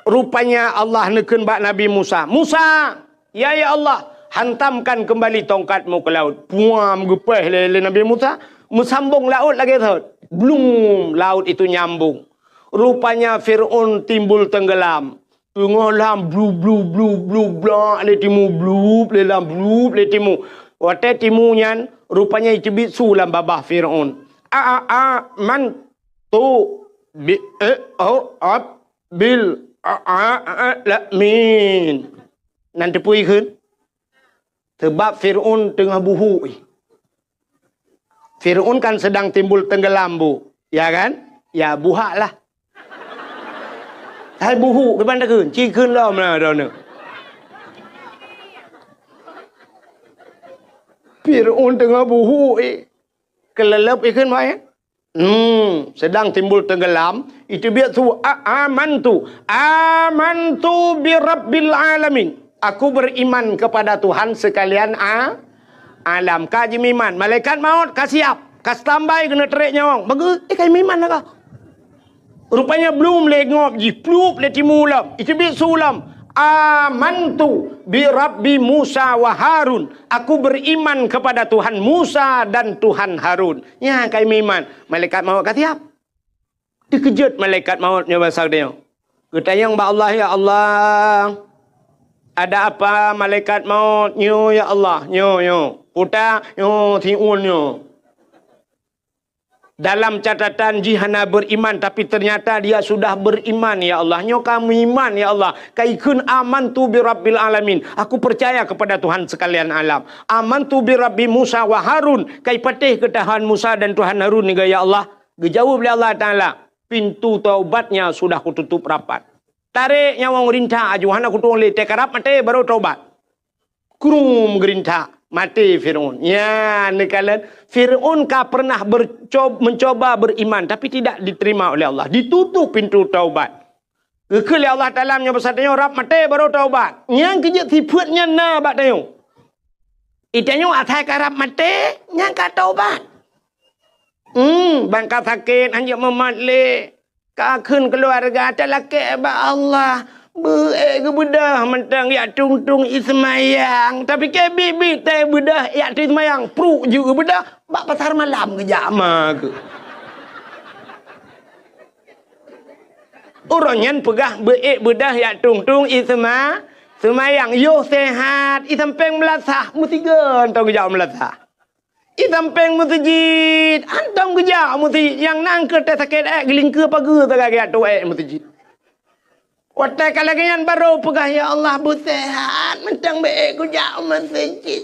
Rupanya Allah neukheun bak Nabi Musa, "Musa, ya, ya Allah, hantamkan kembali tongkatmu ke laut." Puam, geupéh lé, lé Nabi Musa, meusambong laôt lagée thot. Blum, laut itu nyambung. Rupanya Fir'aun timbul tenggelam. Teungoh lam blu, blu, blu, blu, blak lé timu, blup lé lam, blup lé timu. Watée timu nyan, rupanya iteubiet su lam babah Fir'aun. A, a, a, man tu bi, eh, oh, ap, bil, a, a, a, la, min. Nan teupeue ikheun? Sebab Fir'aun teungoh buhuk. Fir'aun kan sedang timbul tenggelam, Bu. Ya kan? Ya, buhak lah. Hai buhuk, kiban takheun? Ci kheun lom lah droeneuh. Fir'aun teungoh buhuk, eh. Keuleuleub ikheun, Mak, ya? Hmm, sedang timbul tenggelam, iteubiet su, a, amantu, amantu bi rabbil alamin. Aku beriman kepada Tuhan sekalian a, alam. Ka jimeuiman, malaikat maut ka siap, ka standby keuneuk trek nyawöng. Bagus, eh, ka jimeuiman lah ka. Rupanya blum lé ngop jih, plup lé timu lom, iteubiet su lom. Amantu bi Rabbi Musa wa Harun. Aku beriman kepada Tuhan Musa dan Tuhan Harun. Nyan ka jimeuiman. Malaikat maut ka siap. Teukeujot malaikat maut nyoe basa geutanyoe. Geutanyong bak Allah, "Ya Allah, ada apa malaikat maut nyoe, ya Allah?" Nyoe, nyoe. Puta, nyoe, siun nyoe. Dalam catatan jih hana beriman, tapi ternyata dia sudah beriman, ya Allah. Nyoe ka meuiman, ya Allah. Ka ikheun, "Amantu bi Rabbil Alamin." Aku percaya kepada Tuhan sekalian alam. "Amantu bi Rabbi Musa wa Harun." Ka ipatéh keu Tuhan Musa dan Tuhan Harun nyoe, ya Allah. Geujaweueb lé Allah Taala, "Pintu taubatnya sudah kututup rapat." Tarek nyawöng rinta aju, hana kutueng lé, teukarab maté baru taubat. Krum geurinta, maté Fir'aun. Ya, neukalon Fir'aun ka pernah berco-, mencoba beriman, tapi tidak diterima oleh Allah. Ditutup pintu taubat. Geukheun lé Allah Taala meunyoe basa tanyoe rab maté baru taubat. Nyang keujeuet sifeuet nyan na bak tanyoe. Itanyoe asai ka rab maté, nyan ka taubat. Hmm, ban ka sakét, hanjeuet mumat lé. Ka kheun keuluwarga, talakée bak Allah. Beu-ék geubeudôh mantong jak tueng-tueng ie seumayang. Tapike biet-biet tée beudôh jak tueng seumayang. Pruk jeuet geubeudôh, bak pasar malam geujak ma keuh. Uroe nyan peugah beu-ék beudôh jak tueng-tueng ie seuma-, seumayang. Yoh sehat, ie sampéng meulasah, meusigoe mantong geujak meulasah. Ie sampéng meuseujid, hantom geujak meuseujid, nyang na keuh teuh sakét ék geulingkeue pageue sagai geujak tueng ék meuseujid. Watée ka lagée nyan barô peugah, "Ya Allah, beu sehat, mantong beu-ék kujak meuseujid."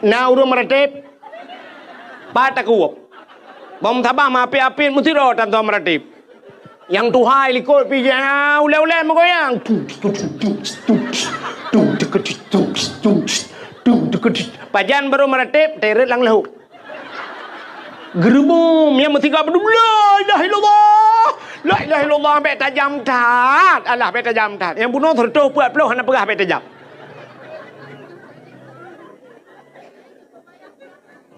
Na ureuëng meuratéb, pat takuwöb. Bak meusaboh meuapit-apit meusidroe tan soe meuratéb. Nyang tuha likot pih, ah, ulée-ulée meugoyang. Pajan barô meuratéb, teuret lam leuhô. Geureumu, nyang meusigoe beudôh, "La ilaha illallah! La ilaha illallah!" Bék tajam that. Alah, bék tajam that. Nyang bunoe sireutôh peuet ploh hana peugah bék tajam.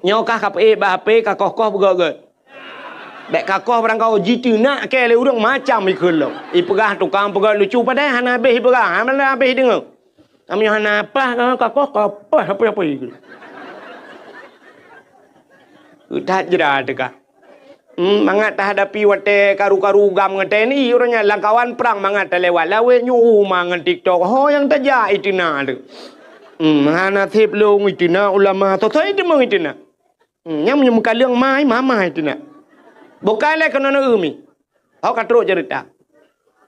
Nyoe kah ka peuék bak H P, ka koh-koh beugöt-göt. Bék ka koh barangkaho jiteunak kée lé ureuëng macam ikheun lom. Ipeugah tukang peugöt lucu padahai hana habéh ipeugah, hana habéh ideungoe. Kami hana paih ka koh, ka paih apa-apa ikheun. That jra teuka. Hmm, mangat tahadapi watée karu-karu GAM ngon T N I, uroe nyan lam kawan prang mangat talewat lawét nyoe uma ngon TikTok. Ho nyang tajak iteunak tu. Hmm, hana sép lôn iteunak ulama, soe-soe iteumeung iteunak. Hmm, nyang meunyoe meukaleueng mai, mama iteunak. Bukai lé keunoe neu mi. Ho ka trok ceurita.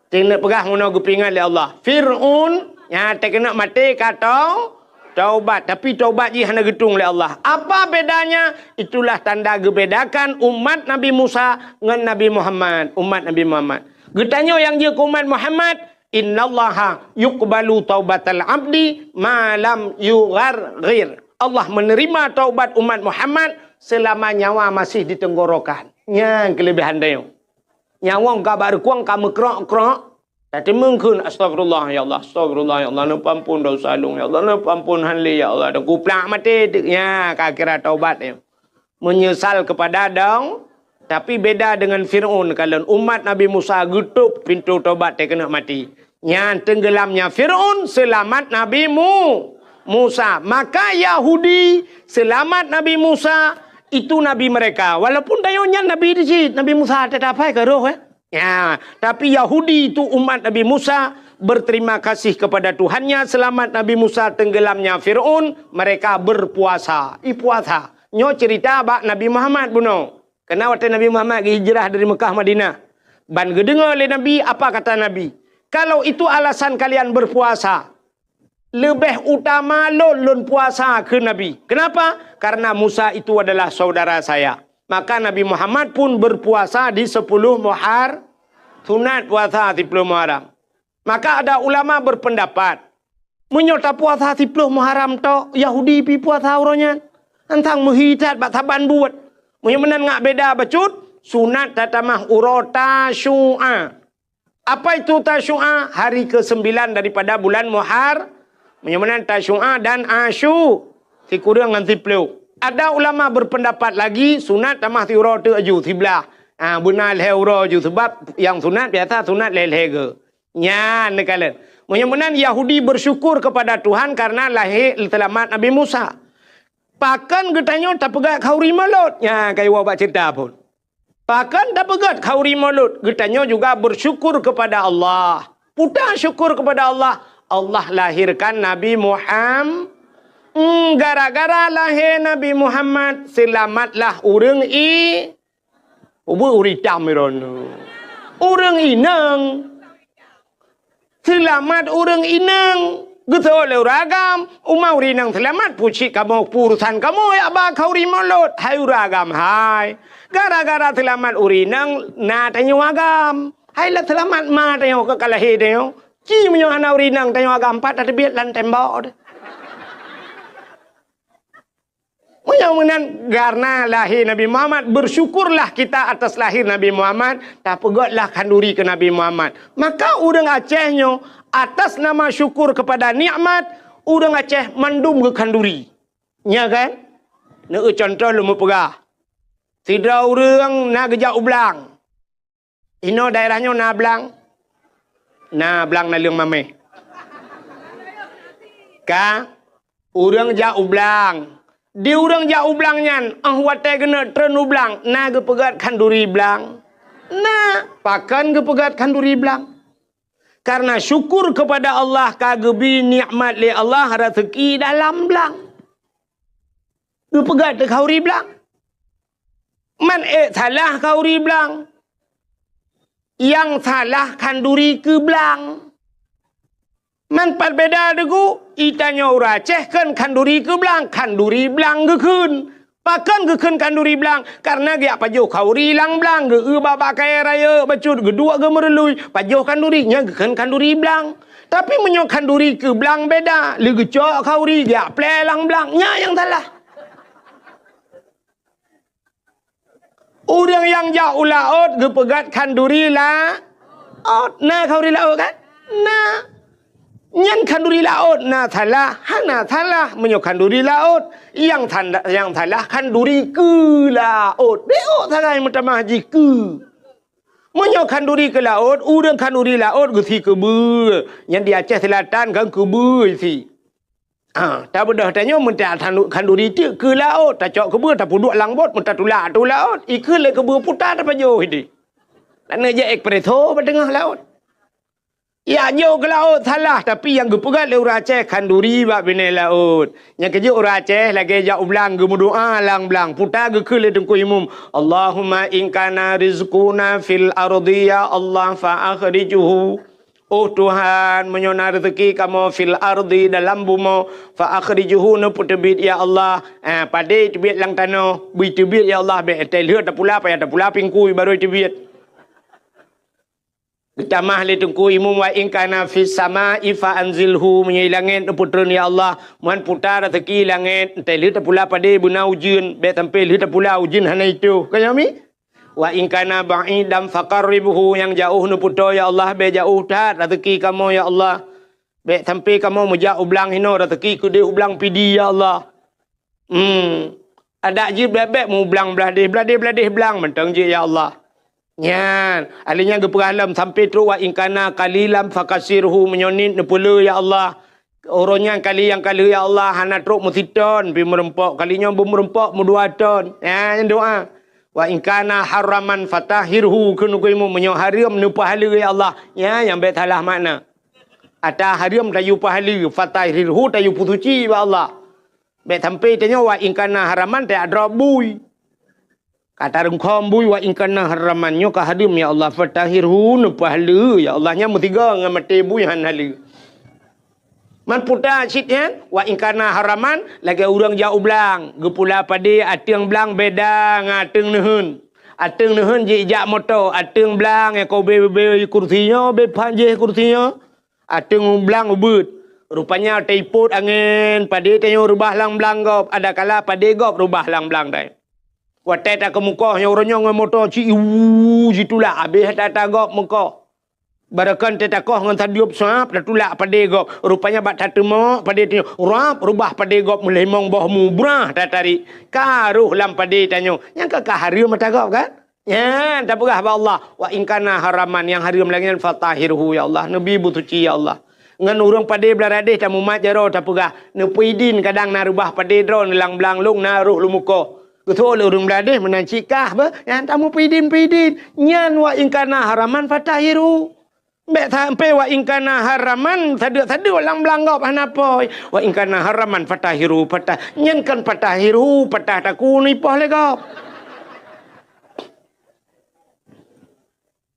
Teuneuk peugah meunoe geupeuingat lé Allah. Fir'aun nyang teukeunok maté ka tau-, taubat, tapi taubat jih hana geutueng lé Allah. Apa bedanya? Itulah tanda geubedakan umat Nabi Musa ngon Nabi Muhammad, umat Nabi Muhammad. Geutanyoe nyang jeuet keu umat Muhammad, "Innallaha yuqbalu taubatal abdi ma lam yugharghir." Allah menerima taubat umat Muhammad selama nyawa masih di tenggorokan. Nyan keulebihan tanyoe. Nyawöng ka bak reukueng ka meukrok-krok, tateumeung kheun, "Astagfirullah, ya Allah, astagfirullah, ya Allah, neupeuampon desya lôn, ya Allah, neupeuampon han lé, ya Allah," dan kuplak maté teuk. Nya, ka kira taubat nyoe. Menyesal kepada dong, tapi beda dengan Fir'aun, kalon umat Nabi Musa geutôp pintoe taubat teukeunok maté. Nyan tenggelamnya Fir'aun, selamat Nabi Mu-, Musa. Maka Yahudi selamat Nabi Musa, itu nabi mereka. Walaupun tanyoe nyan nabi di cit, Nabi Musa tetap hai ka roh, eh. Ya, tapi Yahudi itu umat Nabi Musa berterima kasih kepada Tuhannya, selamat Nabi Musa tenggelamnya Fir'aun, mereka berpuasa. I puasa. Nyoe cerita bak Nabi Muhammad bunoe. Karena watée Nabi Muhammad geuhijrah dari Mekah Madinah. Ban geudeungoe lé Nabi, apa kata Nabi? "Kalau itu alasan kalian berpuasa, leubeh utama lôn, lôn puasa," kheun Nabi. Kenapa? "Karena Musa itu adalah saudara saya." Maka Nabi Muhammad pun berpuasa di sepuluh Muhar-, sunat puasa sepuluh Muharram. Maka ada ulama berpendapat, meunyoe tapuasa sepuluh Muharram tok, Yahudi pi puasa uroe nyan. Antang meuhi that bak saban buet. Meunyoe meunan ngat beda bacut, sunat tatamah uroe Tasyu'a. Apa itu Tasyu'a? Hari kesembilan daripada bulan Muhar. Meunyoe meunan Tasyu'a dan Asyu, sikureueng ngon siplôh. Ada ulama berpendapat lagi, sunat tamah siuroe teuk aju, siblah. Ha, beuna lhèe uroe aju, sebab nyang sunat biasa sunat lhèe-lhèe geu. Nyan neukalon. Meunyoe meunan Yahudi bersyukur kepada Tuhan karena lahé seulamat Nabi Musa. Pakon geutanyoe tapeugèt khanduri mulod? Nyan ka iwoe bak ceurita phon. Pakon tapeugèt khanduri mulod? Geutanyoe juga bersyukur kepada Allah. Peue syukur kepada Allah? Allah lahirkan Nabi Muham-, Hmm, gara-gara lahé Nabi Muhammad, seulamatlah ureueng i-, Ubeut ureueng itam droeneuh. Ureueng inong. Seulamat ureueng inong. Geusoe lé ureueng agam. Uma ureueng inong seulamat, peue cit kamoe, peue urusan kamoe jak ba khanduri mulod. Hai ureueng agam, hai. Gara-gara seulamat ureueng inong, na tanyoe agam. Hai lah seulamat ma tanyoe ka, ka lahé tanyoe. Ci meunyoe hana ureueng inong tanyoe agam, pat tateubiet lam tembok teuh. Meunyoe meunan, karena lahé Nabi Muhammad, bersyukurlah kita atas lahir Nabi Muhammad, tapeugètlah khanduri keu Nabi Muhammad. Maka ureueng Aceh nyoe, atas nama syukur kepada nikmat, ureueng Aceh mandum geukhanduri. Nya kan? Neueu cuntoh lôn meupeugah. Sidroe ureueng na geujak u blang. Inoe daerah nyoe na blang? Na blang naleueng mamèh. Ka, ureueng jak u blang. Di ureueng jak u blang nyan, 'oh watèe geuneuk treun u blang, na geupeugèt khanduri blang? Na, pakon geupeugèt khanduri blang? Karena syukur kepada Allah ka geubri nikmat lé Allah raseuki dalam blang. Geupeugèt khanduri blang. Man ék salah khanduri blang. Nyang salah khanduri keu blang. Man pat beda deungon geutanyoe ureueng Aceh kheun khanduri keu blang, khanduri blang geukheun. Pakon geukheun khanduri blang? Karena geujak pajoh khanduri lam blang, geu-eu bak-bak kayèe rayeuk bacut, geuduek geumeurului, pajoh khanduri, nyan geukheun khanduri blang. Tapi meunyoe khanduri keu blang beda, lé geucok khanduri geujak plè lam blang, nyan nyang salah. Ureueng nyang jak u laôt geupeugèt khanduri laôt. Na khanduri laôt kan? Na. Nyan khanduri laôt na salah, hana salah meunyoe khanduri laôt. Nyang sanda-, nyang salah khanduri keu laôt. Beuôt sagai meutamah jih keu. Meunyoe khanduri keu laôt, ureueng khanduri laôt geusie keubeue. Nyan di Aceh Selatan kan keubeue isi. Ah, tabeudôh tanyoe meunta khanduri teuk keu laôt, tacok keubeue tapeuduek lam bot, meutatulak ateueh laôt, ikheun lé keubeue puta tapajoh idéh. Laneuk jak espresso bak teungoh laôt. Jak jok keu laôt salah, tapi nyang geupeugah lé ureueng Aceh khanduri bak binéh laôt. Nyang keujeuet ureueng Aceh lagèe jak u blang geumeudoa lam blang, puta geukheun lé Teungku Imum, "Allahumma in kana rizquna fil ardi ya Allah fa akhrijhu." Oh Tuhan, meunyoe na reuzeuki kamoe fil ardi, dalam bumoe, fa akhrijhu, neupeuteubiet ya Allah. Ah, padé teubiet lam tanoh, bri teubiet ya Allah, bèk teuh lheueh tapula, payah tapula pingkui barô teubiet. Geutamah lé Teungku Imum, "Wa in kana fis sama'i fa anzilhu," meunyoe i langèt neupeutreun ya Allah, man puta reuzeuki langèt, teuh lheueh tapula padé beuna ujeuen, bèk sampai lheueh tapula ujeuen hana itôh. Ka nyan mi? "Wa in kana ba'idan faqarribhu," nyang jaoh neupeutoe ya Allah, bèk jaoh that reuzeuki kamoe ya Allah. Bèk sampai kamoe meujak u blang hinoe reuzeuki keudéh u blang Pidie ya Allah. Hmm. Adak jih bèk-bèk meu blang Blahdeh, Blahdeh, Blahdeh blang mantong jih ya Allah. Nyan, alèh nyan geupeugah lom sampai trôk, "Wa in kana qalilan fakasirhu," meunyoe niet neupeulé ya Allah. Uroe nyan kali nyang ka lheueh ya Allah hana trôk meusiton pih meurumpok, kali nyoe beumeurumpok meudua ton. Nyan doa. "Wa in kana haraman fatahhirhu," kheun Teungku Imum, meunyoe hareuem neupeuhaleue ya Allah. Nyan nyang bèk salah makna. Ata hareuem tayue peuhaleue, fatahhirhu tayue peusuci bak Allah. Bèk sampai tanyoe wa in kana haraman tajak drob bui. Ka tarungkhom bui wa in kana haraman nyoe ka hareuem ya Allah, fatahhirhu neupeuhaleue ya Allah, nyan meusigoe ngon maté bui han haleue. Man puta cit nyan, wa in kana haraman lagèe ureueng jak u blang, geupula padé ateueng blang beda ngon ateueng neuheun. Ateueng neuheun jijak moto, ateueng blang nyang ka ubé-ubé kursi nyoe, ubé phan jih kursi nyoe. Ateueng blang ubeuet. Rupanya taipot angén, padé tanyoe reubah lam blang gob, adakala padé gob reubah lam blang dai. Watèe takeumeukoh nyoe uroe nyoe ngon moto ci iwu jitulak, abéh ata-ata gob meukoh. Barokon teuh takoh ngon tadiup suab, tatulak padé gob. Rupanya bak tateumok padé tanyoe, rab, rubah padé gob meulimong boh mubrah tatarék. Ka rôh lam padé tanyoe, nyang ka, ka hareuem mata gob kan? Nyan tapeugah bak Allah, "Wa in kana haraman," nyang hareuem lagée nyan, "fatahhirhu, ya Allah, neubi beusuci, ya Allah." Ngon ureuëng padé Blaradéh tamumat jaroe tapeugah, "Neupeuidin kadang na rubah padé droe neulang blang lông na rôh lumukoh." Geutôk lé ureuëng Blaradéh meunan cit kah beh, nyan tamupeidin-peidin. Nyan, "Wa in kana haraman fatahhirhu." Bék sampoe "Wa in kana haraman," sadeuk-sadeuk lam blang gob hana poi. "Wa in kana haraman fatahhirhu," patah. Nyan kon "fatahhirhu," patah takue neuipoh lé gob.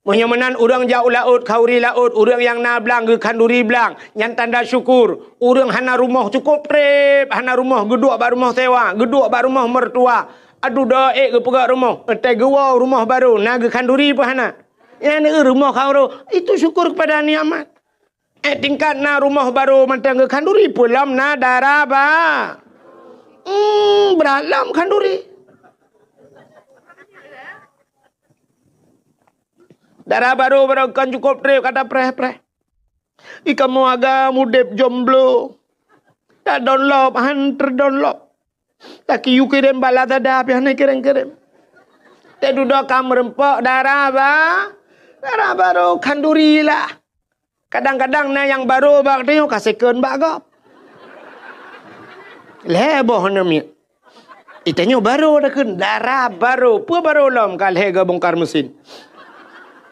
Meunyoe meunan ureuëng jak u laôt, khanduri laôt, ureuëng nyang na blang geukhanduri blang, nyan tanda syukur. Ureuëng hana rumoh cukôp treb, hana rumoh geuduek bak rumoh sewa, geuduek bak rumoh mertua. Aduh, do ék geupeugét rumoh, teuntée geuwoe rumoh barô, na geukhanduri peue hana? Nyan rumoh khanduri, itu syukur kepada nikmat. Eh, tingkat na rumoh barô mantong geukhanduri, peue lom na dara ba-, hmm, brat lom khanduri. Dara barô, barô kon cukôp treb ka tapreh-preh. Di kamoe agam udeb jomblo. Tadonlop, han teudonlop. Takiyue kirém bak Lazada, pih hana kirém-kirém. Teududoe ka meureumpok dara ba-, dara barô khanduri lah. Kadang-kadang na nyang barô bak tanyoe ka second bak gob. Lhée boh hana miet. Di tanyoe barô takheun, dara barô. Peue barô lom ka lhée geubongkar mesin.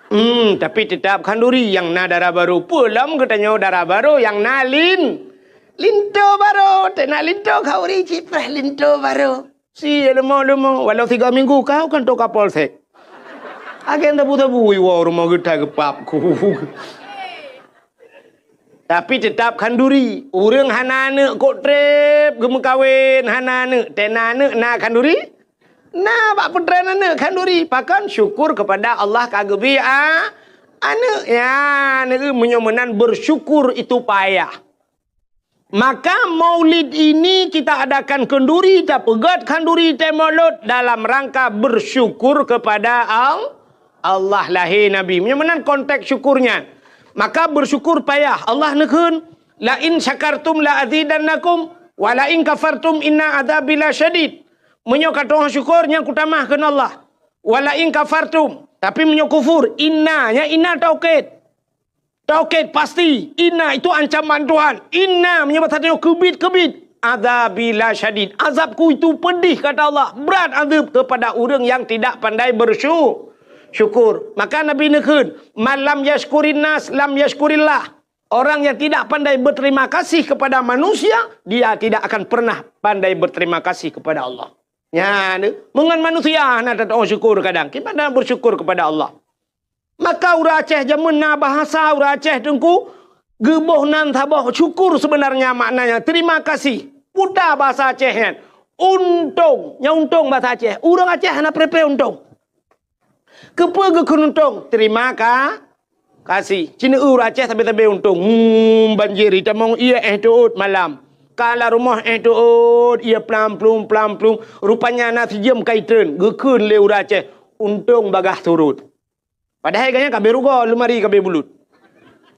Hmm, tapi teutab khanduri nyang na dara barô. Peue lom geutanyoe dara barô nyang na lin-, linto barô. Teuh na linto khanduri cit preh linto barô. Si leumo-leumo, walau tiga minggu kau kan toh Kapolsek. Agen tabu-tabu iwoe rumoh geutai geupap ku. Tapi teutab khanduri. Ureuëng hana aneuëk kok treb geumeukawen, hana aneuëk, teuh na aneuëk na khanduri? Na bak peutren aneuëk khanduri. Pakon? Syukur kepada Allah ka geubri a-, aneuëk. Ya, aneuëk meunyoe meunan bersyukur itu payah. Maka maulid ini kita adakan khanduri, tapeugét khanduri teuh maulud dalam rangka bersyukur kepada Al-, Allah lahé Nabi. Meunyoe meunan konteks syukurnya. Maka bersyukur payah. Allah neukheun, "La in syakartum la azidannakum, wa la in kafartum inna adzabi lasyadid." Meunyoe ka tu'oh syukur, nyan kutamah kheun Allah. "Wa la in kafartum." Tapi meunyoe kufur, inna, nyan inna taukid. Taukid pasti, inna itu ancaman Tuhan. Inna meunyoe basa tanyoe keubit-keubit. "Adzabi lasyadid." Azabku itu pedih, kata Allah. Berat azab kepada ureuëng yang tidak pandai bersyu-, syukur. Maka Nabi neukheun, "Man lam yashkurin nas, lam yashkurillah." Orang yang tidak pandai berterima kasih kepada manusia, dia tidak akan pernah pandai berterima kasih kepada Allah. Nyan, meungon manusia hana tatu'oh syukur kadang. Kiban hana bersyukur kepada Allah. Maka ureuëng Aceh jameun na bahasa ureuëng Aceh teungku, geuboh nan saboh syukur sebenarnya maknanya terima kasih. Puta bahasa Aceh nyan. Untông, nyan untông bahasa Aceh. Ureuëng Aceh hana preh-preh untông. Keupeue geukheun untông? Terima ka-, kasih. Cina ureuëng Aceh sabe-sabe untông. Hmm, banjir, itamong ié éh teuôt malam. Ka lam rumoh éh teuôt, ié plam-plum, plam-plum. Rupanya na sijeuem kai treun, geukheun lé ureuëng Aceh, untông bagaih surut. Padahai gobnyan ka abéh rugoe, leumari ka abéh bulut.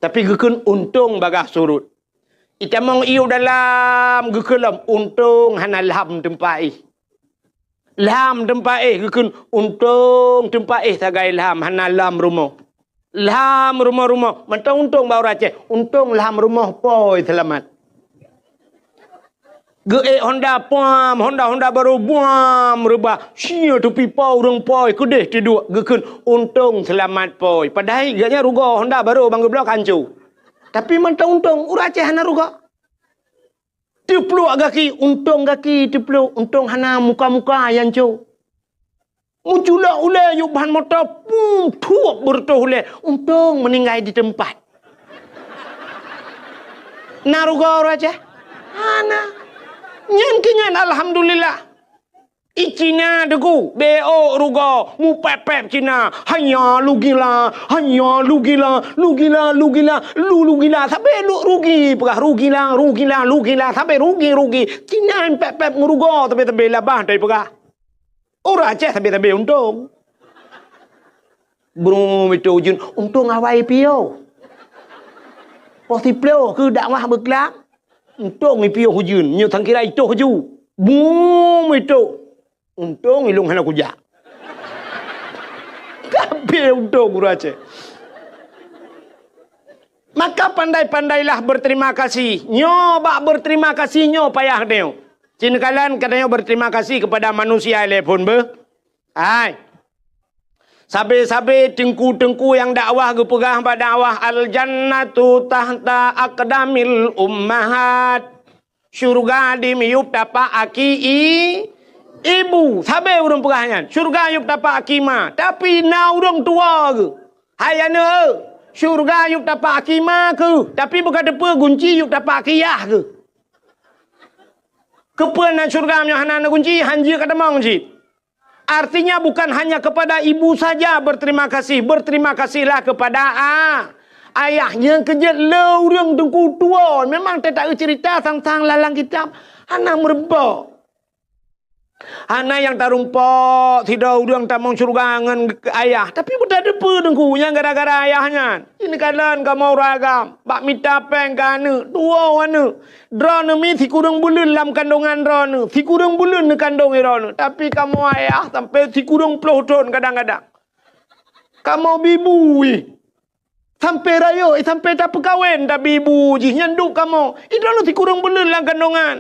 Tapi geukheun untông bagaih surut. Itamong ié u dalam, geukheun lom, untông hana lham teumpat éh. Lham teumpat éh, geukheun untông teumpat éh sagai lham, hana lham rumoh. Lham rumoh-rumoh, mantong untông bak ureuëng Aceh, untông lham rumoh poi seulamat. Geuék honda puam, honda-honda barô buam reubah. Sia teupipa ureuëng poi keudeh teuduek geukheun untông seulamat poi. Padahai gobnyan rugoe honda barô ban geubloe ka hanco. Tapi mantong untông, ureuëng Aceh hana rugoe. Teupluek gaki, untông gaki teupluek, untông hana muka-muka nyang hanco. Meuculok ulée yub ban moto, pum, thuep beureutoh ulée, untông meuninggai di teumpat. Na rugoe ureuëng Aceh? Hana. Nyan keu nyan alhamdulillah. I Cina teungku, bék rugoe, mupép-pép Cina, hanya lugila, hanya lugila, lugila, lugila, lu lugila, sabe lu rugi, peugah rugila, rugila, lugila, sabe rugi, rugi. Cina pép-pép ngon rugoe, sabe-sabe labah tai peugah. Ureuëng Aceh sabe-sabe untông. Bro, itu jin untông awai pio. Poh siplôh keuh dakwah beuklam. Untông ipiôh ujeuen, nyoe sangkira itoh ju. Bum itoh. Untông ilông hana kujak. Kabeh untông ureueng Aceh. Maka pandai-pandailah berterima kasih. Nyoe bak berterima kasih nyoe payah nyoe. Cinakalon kata nyoe berterima kasih kepada manusia ilée phon beuh. Hai. Sabe-sabe teungku-teungku nyang dakwah geupeugah bak dakwah, "Al jannatu tahta aqdamil ummahat." Syurga dimiyueb tapak aki i-, ibu. Sabe ureueng peugah nyan, syurga yueb tapak aki ma. Tapi na ureueng tuwoe geuh, "Hai aneuk, syurga yueb tapak aki ma keuh, tapi beuka teupeue gunci yueb tapak aki yah keuh." Keupeue na syurga meunyoe hana na gunci, hanjeuet ka tamong cit. Artinya bukan hanya kepada ibu saja berterima kasih, berterima kasihlah kepada a-, ayah. Nyang keujeuet le ureueng teungku tuwoe. Memang teuta cerita sang-sang lalang kitab hana meurumpok. Hana nyang tarumpok sidroe ureueng tamong syeuruga ngon ayah, tapi beutateupeue teungku nyang gara-gara ayah nyan. Ini kalon kamoe ureueng agam bak mita péng keu aneuk, tuwoe aneuk. Droeneuh mi sikureueng buleuen lam kandongan droeneuh, sikureueng buleuen neukandong droeneuh. Tapi kamoe ayah sampai sikureueng ploh thon kadang-kadang. Kamoe bibu ih. Sampai rayeuk, eh, sampai tapeukawen tabibu jih nyan duek kamoe. Droeneuh sikureueng buleuen lam kandongan.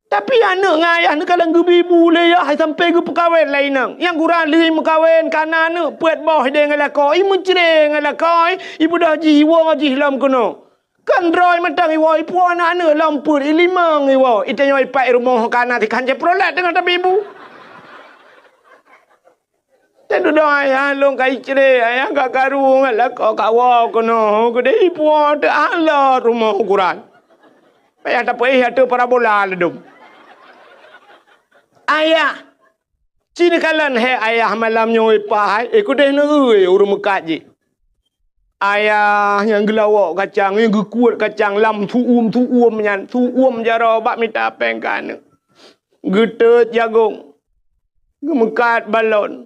Tapi aneuk ngon ayah neukalon geubibu lé yah sampai geupeukawen lé inong. Nyang gura lheueh meukawen kana aneuk peuet boh idéh ngon lakoe, i meucre ngon lakoe, i beudoh jih iwoe jih lom keunoe. Kan droe mantong iwoe, ipuwoe aneuk-aneuk lom peuet, i limong iwoe. Itanyoe ipat i rumoh ka na tikhan cit peureulèe teungoh tabibu. Teududoe ayah lôn ka icre, ayah ka karu ngon lakoe ka woe keunoe, keudeh ipuwoe teualot rumoh ukuran. Payah tapeuéh ateueh parabola ladôm. Ayah, Ci neukalon, "Hék ayah, malam nyoe ipat hai, eh, keudeh neueu ureueng meukat jih." Ayah nyang geulawok kacang, nyang geukuet kacang lam su'uem-su'uem nyan, su'uem jaroe bak mita péng keu aneuk. Geutot jagong, geumeukat balon.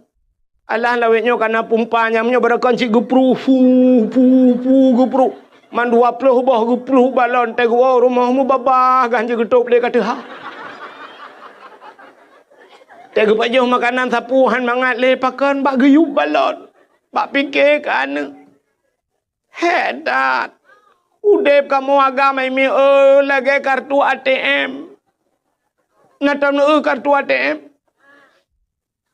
Alah lawét nyoe kana pumpa nyang nyoe barokon cit geupruh, fu, fu, fu, geupruh. Man dua ploh boh geupruh balon, teuh geuwoe rumoh mubabah gan jeuet geutôb lé ka teuhah. Teuh geupajoh makanan sapeue han mangat lé pakon bak geuyub balon, bak pike keu aneuk. Hék that! Udeb kamoe agam hai mieu lagée kartu A T M. Na tam neueu kartu A T M?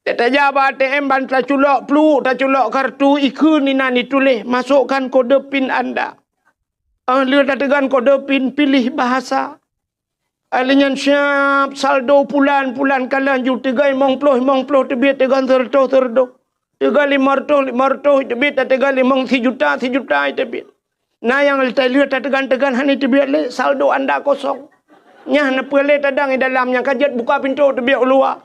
Teuh tajak bak A T M ban taculok pluek, taculok kartu, ikheun inan ituléh, "Masukkan kode pin Anda." Óh lheueh tateugon kode pin, pilih bahasa. Óh lheueh nyan siab saldo pulan, pulan kalon ju teugon limong ploh, limong ploh teubiet teugon seureutôh, seureutôh. Teugon limong reutôh, limong reutôh teubiet, tateugon limong sijuta, sijuta teubiet. Na nyang lheueh tateugon-teugon hana teubiet lé, saldo anda kosong. Nyan na peue lé tadong i dalam nyang ka jeuet buka pintoe teubiet u luwa.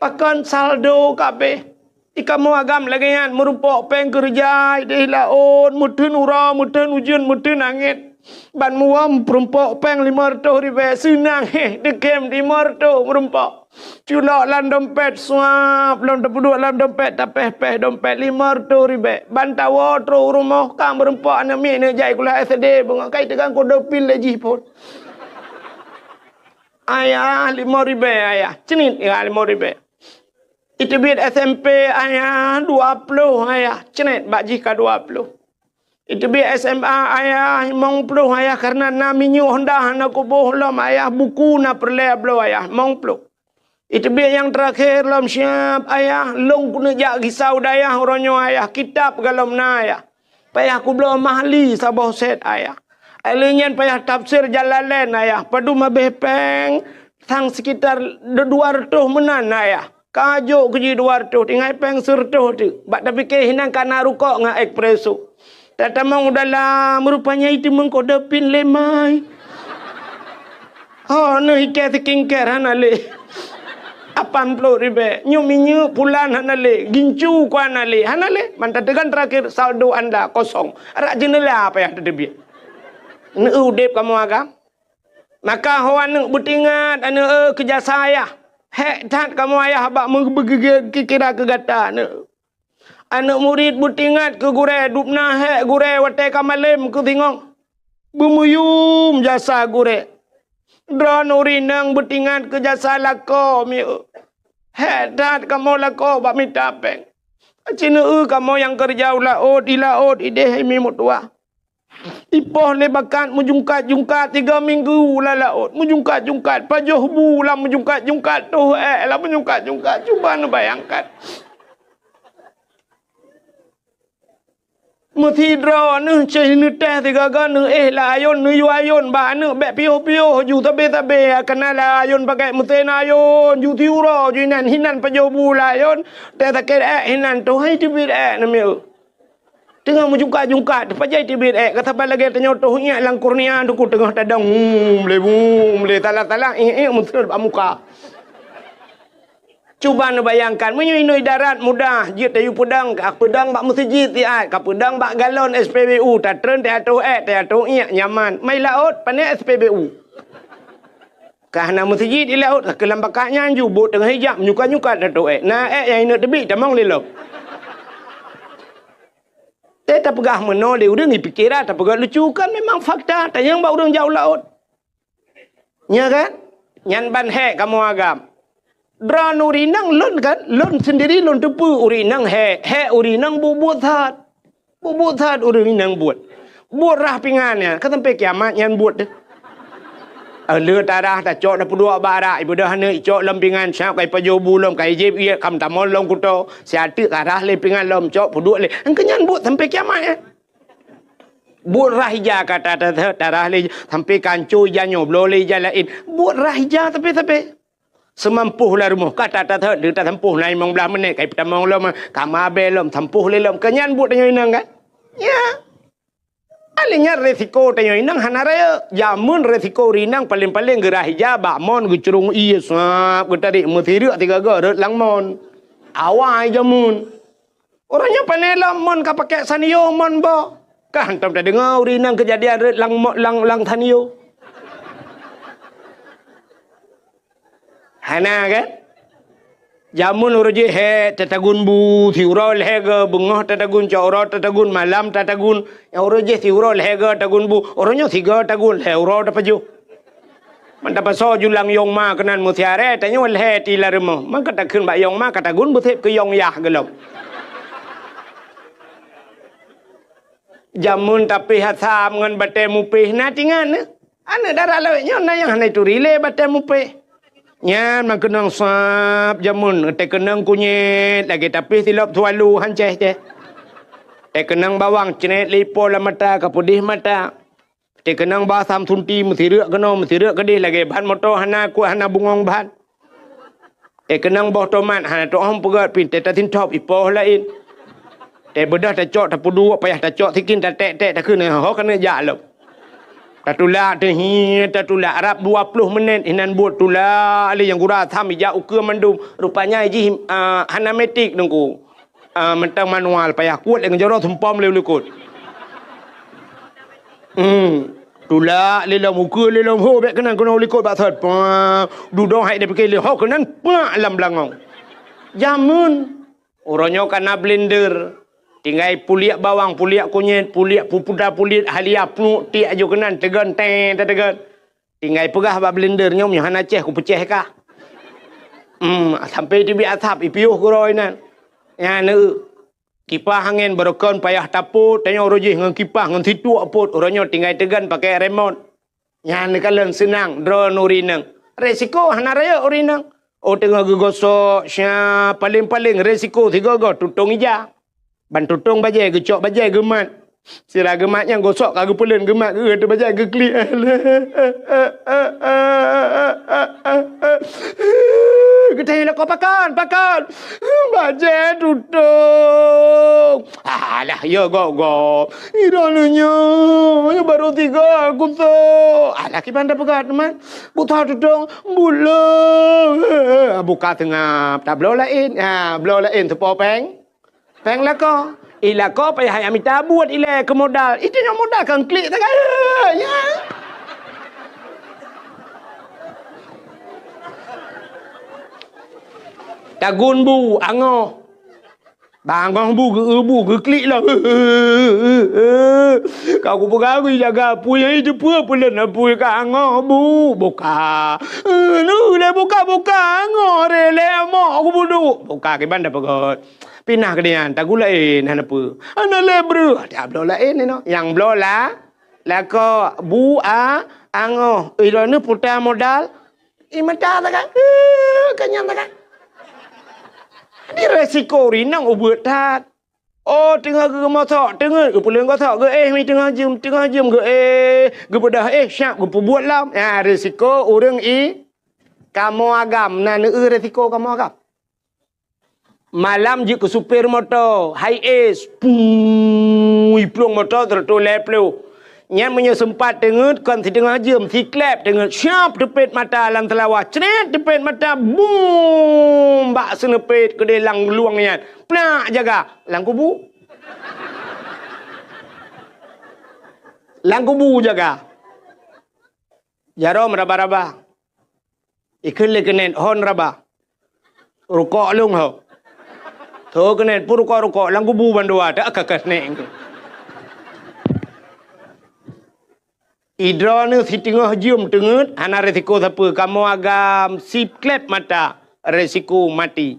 Pakon saldo kabeh. I kamoe agam lagée nyan, meurumpok péng keureuja ideh laôt, meuteun uroe, meuteun ujeuen, meuteun angét. Ban muwöm peurumpok péng limong reutôh ribée, seunang héh, teukém limong reutôh meurumpok. Culok lam dompet, suab, lom tapeuduek lam dompet, tapéh-péh dompet limong reutôh ribée. Ban tawoe trok u rumoh, ka meurumpok aneuk miet neuk jak sikula S D, beungoh ka iteugang kode pin lé jih phon. Ayah, limong ribée, ayah. Cnit, ya, limong ribée. Iteubiet S M P, ayah, dua ploh, ayah. Cnit, bak jih ka dua ploh. Iteubiet S M A, ayah, limong ploh, ayah, karena na minyeuk Honda hana kuboh lom, ayah, buku na peureulée bloe, ayah, limong ploh. Iteubiet nyang teurakhé lom siab, ayah, lôn keuneuk jak gisa u dayah uroe nyoe, ayah, kitab galom na, ayah. Payah kubloe Mahli saboh set, ayah. Óh lheueh nyan payah tafsir Jalalain, ayah. Padum habéh péng, sang sekitar dua reutôh meunan, ayah. Ka jok keu jih dua reutôh, tinggai péng seureutôh teuk. Bak tapike hinan ka na rukok ngon espresso. Tatamong u dalam, rupanya iteumeung kode pin lé mai. Ho, neuh ikée skincare hana lé. Lapan ploh ribée. Nyoe minyeuk pulan hana lé. Gincu ku hana lé. Hana lé. Man tateugon teurakhé saldo anda kosong. Rak jeuneula payah tateubiet. Neueu udeb kamoe agam. Maka ho aneuk beuteuingat, aneuk, eh, keu jasa ayah. Hék that kamoe ayah bak meubeugeugét kira keu gata, aneuk. Aneuk murit beuteuingat keu gurée, dubna hék gurée watée ka malém keu singoh. Beumuyum jasa gurée. Droeneuh ureuëng inong beutingat keu jasa lakoe mieu. Hék that kamoe lakoe bak mita péng. Aci neueu kamoe nyang keureuja u laôt, di laôt idéh imi meutuwah. Ipoh lé bakat meujungkat-jungkat tiga minggu lam laôt, meujungkat-jungkat pajoh bu lam meujungkat-jungkat, toh ék lam meujungkat-jungkat. Cuba neubayangkan. Meusidroe neuh ceh neutéh sigaga neuéh lam ayôn, neuyue ayôn bak aneuëk bék piôh-piôh ju sabe-sabe, kana lam ayôn pakai meusén ayôn ju siuroe ju inan, hinan pajoh bu lam ayôn, teuh sakét ék hinan, toh hai teubiet ék namiet. Teungoh meujungkat-jungkat, teupajoh teubiet ék, ka saban lagée tanyoe toh iék lam kurnia, duku teungoh tadong, hum, lé, hum, lé, salah-salah, iék-iék meuseuet bak muka. Cuba neubayangkan, meunyoe inoe darat mudah, jeuet tayue peudong, ka peudong bak meuseujid siat, ka peudong bak galon S P B U, tatreun teuatoh ék, teuatoh iék, nyaman. Mai laôt, pané S P B U. Ka hana meuseujid di laôt, ka keulam bakat nyan ju, bot teungoh ijak, menyukat-nyukat teuatoh ék. Na ék nyang ineuk teubiet, tamong lé lom. Teuh tapeugah meunoe lé ureuëng, ipike that tapeugah lucu, kan memang fakta, tanyong bak ureuëng jak u laôt. Nya kan? Nyan ban hék kamoe agam. Droeneuh ureuëng inong lôn kan, lôn sendiri lôn teupeue ureuëng inong hék, hék ureuëng inong buet-buet that. Buet-buet that ureuëng inong buet. Buet rhah pingan nyan, ka sampai kiamat nyan buet deh. Lheueh tarhah tacok tapeuduek bak arak, ibeudôh aneuk icok lom pingan, siap ka ipajoh bu lom, ka ijép ié, ka meutamong lom kuto, siat teuk ka rhah lé pingan lom, cok peuduek lé. Engkeu nyan buet sampai kiamat nyan. Buet rhah ija ka ta-, ta-, ta-, tarhah lé, sampai ka ancô ija nyoe, bloe lé ija laén. Buet rhah ija tapi-tapi. Seumampôh lam rumoh, ka ta-, ta-, ta-, tasampôh na limong blaih menit, ka ipeutamong lom, ka meuabée lom, sampôh lé lom. Keu nyan buet tanyoe inong kan? Ya. Akhé nyan resiko tanyoe inong hana rayeuk. Jameun resiko ureuëng inong paleng-paleng geurhah ija bak mon geucurông ié sab geutarék meusireuk sigaga rot lam mon. Awai jameun. Uroe nyoe pané lom mon ka pakai sanyo mon boh. Ka hantom tadeungoe ureuëng inong keujadian rot lam mo-, lam, lam sanyo. Hana kan? Jameun uroe jih hék tatagun bu, siuroe lhée goe, beungoh tatagun, cok uroe tatagun, malam tatagun. Nyang uroe jih siuroe lhée goe tagun bu, uroe nyoe sigoe tagun, lhée uroe tapajoh. Man tapasoe ju lam yong ma keunan meusiaré, tanyoe lhée ti lam rumoh. Man ka takheun bak yong ma, ka tagun beusép keu yong yah gohlom. Jameun tapéh asam ngon batée mupéh na tingat nyoe. Aneuk dara lawét nyoe na nyang hana ituri lé batée mupéh. Nyan meukeunong sab jameun, teukeunong kunyét lagée tapéh silop sualu han céh-céh. Teukeunong bawang cret lé ipo lam mata ka peudeh mata. Teukeunong bak asam sunti meusireuk keunoe meusireuk keudeh lagée ban moto hana kuat hana bungong ban. Teukeunong boh tomat hana teuoh peugét pih teuh tasintop ipoh laén. Teubeudôh tacok tapeuduek payah tacok sikin taték-ték takheun ho keuneuk jak lom. Tatulak teuh hi tatulak rab dua ploh menit hinan buet tulak lé nyang gura asam ijak ukeue mandum. Rupanya jih, ah, hana metik teungku. Ah, mantong manual payah kuet lé ngeujorong sumpom lé u likot. Hmm. Tulak lé lom ukeue lé lom ho bék keunan keunoe u likot bak sot. Pah, dudoe hai dipike lé ho keunan pak lam beulangong. Jameun. Uroe nyoe ka na blender. Tinggai puliek bawang, puliek kunyét, puliek pupuda, puliek halia, pluek tiek aju keunan teugon teng tateugon. Tinggai peugah bak blender nyoe, "Meunyoe hana céh, kupeucéh kah." Hmm, sampai teubiet asap, ipiôh keudroe inan. Nyan, eu, kipah angén barokon payah tapot, tanyoe uroe jih ngon kipah ngon situek pot, uroe nyoe tinggai teugon pakai remot. Nyan neukalon seunang droeneuh ureueng inong. Resiko hana rayeuk ureueng inong. Oh, teungoh geugosok, sya, paleng-paleng resiko sigoe-goe tutong ija. Ban tutong bajée, geucok bajée geumat. Sira geumat nyang gosok ka geupeuleuen geumat geuh teuh bajée geuklik. Geutanyong lakoe, "Pakon, pakon?" "Bajée tutong." "Alah, ya gop-gop. Droeneuh nyoe, nyoe barô tiga kusok." "Alah, kiban tapeugah teuma." Buta tutong, bulo. Buka seungab, tabloe laén. Ha, bloe laén teupo péng. Péng lakoe. Ih, lakoe payah jak mita buet ilée keu modal. Itu nyang modal kang klik sagai. Ya. Tagun bu, angoh. Bangoh bu geu-, bu geuklik lah. Ka kupeugah geujaga apui, hai teupeue peuleueh apui ka angoh bu. Buka. Eh, nu lé buka-buka angoh re lé amok kubudu. Buka kiban dah peugöt. Pinah keu nyan, tagu laén hana peue. Hana lé breuh. Ada bloe laén inoe. Nyang bloe la-, lakoe bu a angoh. Ilôn ni puta modal. Ih, mata sagai. Eh, kenyang sagai. Di resiko rinong ubeuet that. Oh, teungoh geumosok, teungeut geupeuleueng gosok, geuéh mi teungoh jeuem, teungoh jeuem geuéh, geubeudôh éh, siap geupeubuet lom. Ya, resiko ureuëng i kamoe agam, na neueu resiko kamoe agam. Malam jeuet keu supir moto, hai es, pui plueng moto seratus lhèe ploh. Nyan meunyoe seumpat teungeut kon siteungoh jeuem, siklep teungeut, siap teupet mata lam seulawah, cret teupet mata, bum! Bak seuneupet keudeh lam luwang nyan, plak jaga lam kubu. Lam kubu jaga. Jaroe meuraba-raba. Ikheun lé keuneuk hon raba. Rukok lôn ho. Tho keuneuk pun rukok-rukok lam kubu bandua tak ka ka snek. Idroeneuh siteungoh jeuem teungeut hana resiko sapeue, kamoe agam siklep mata resiko mati.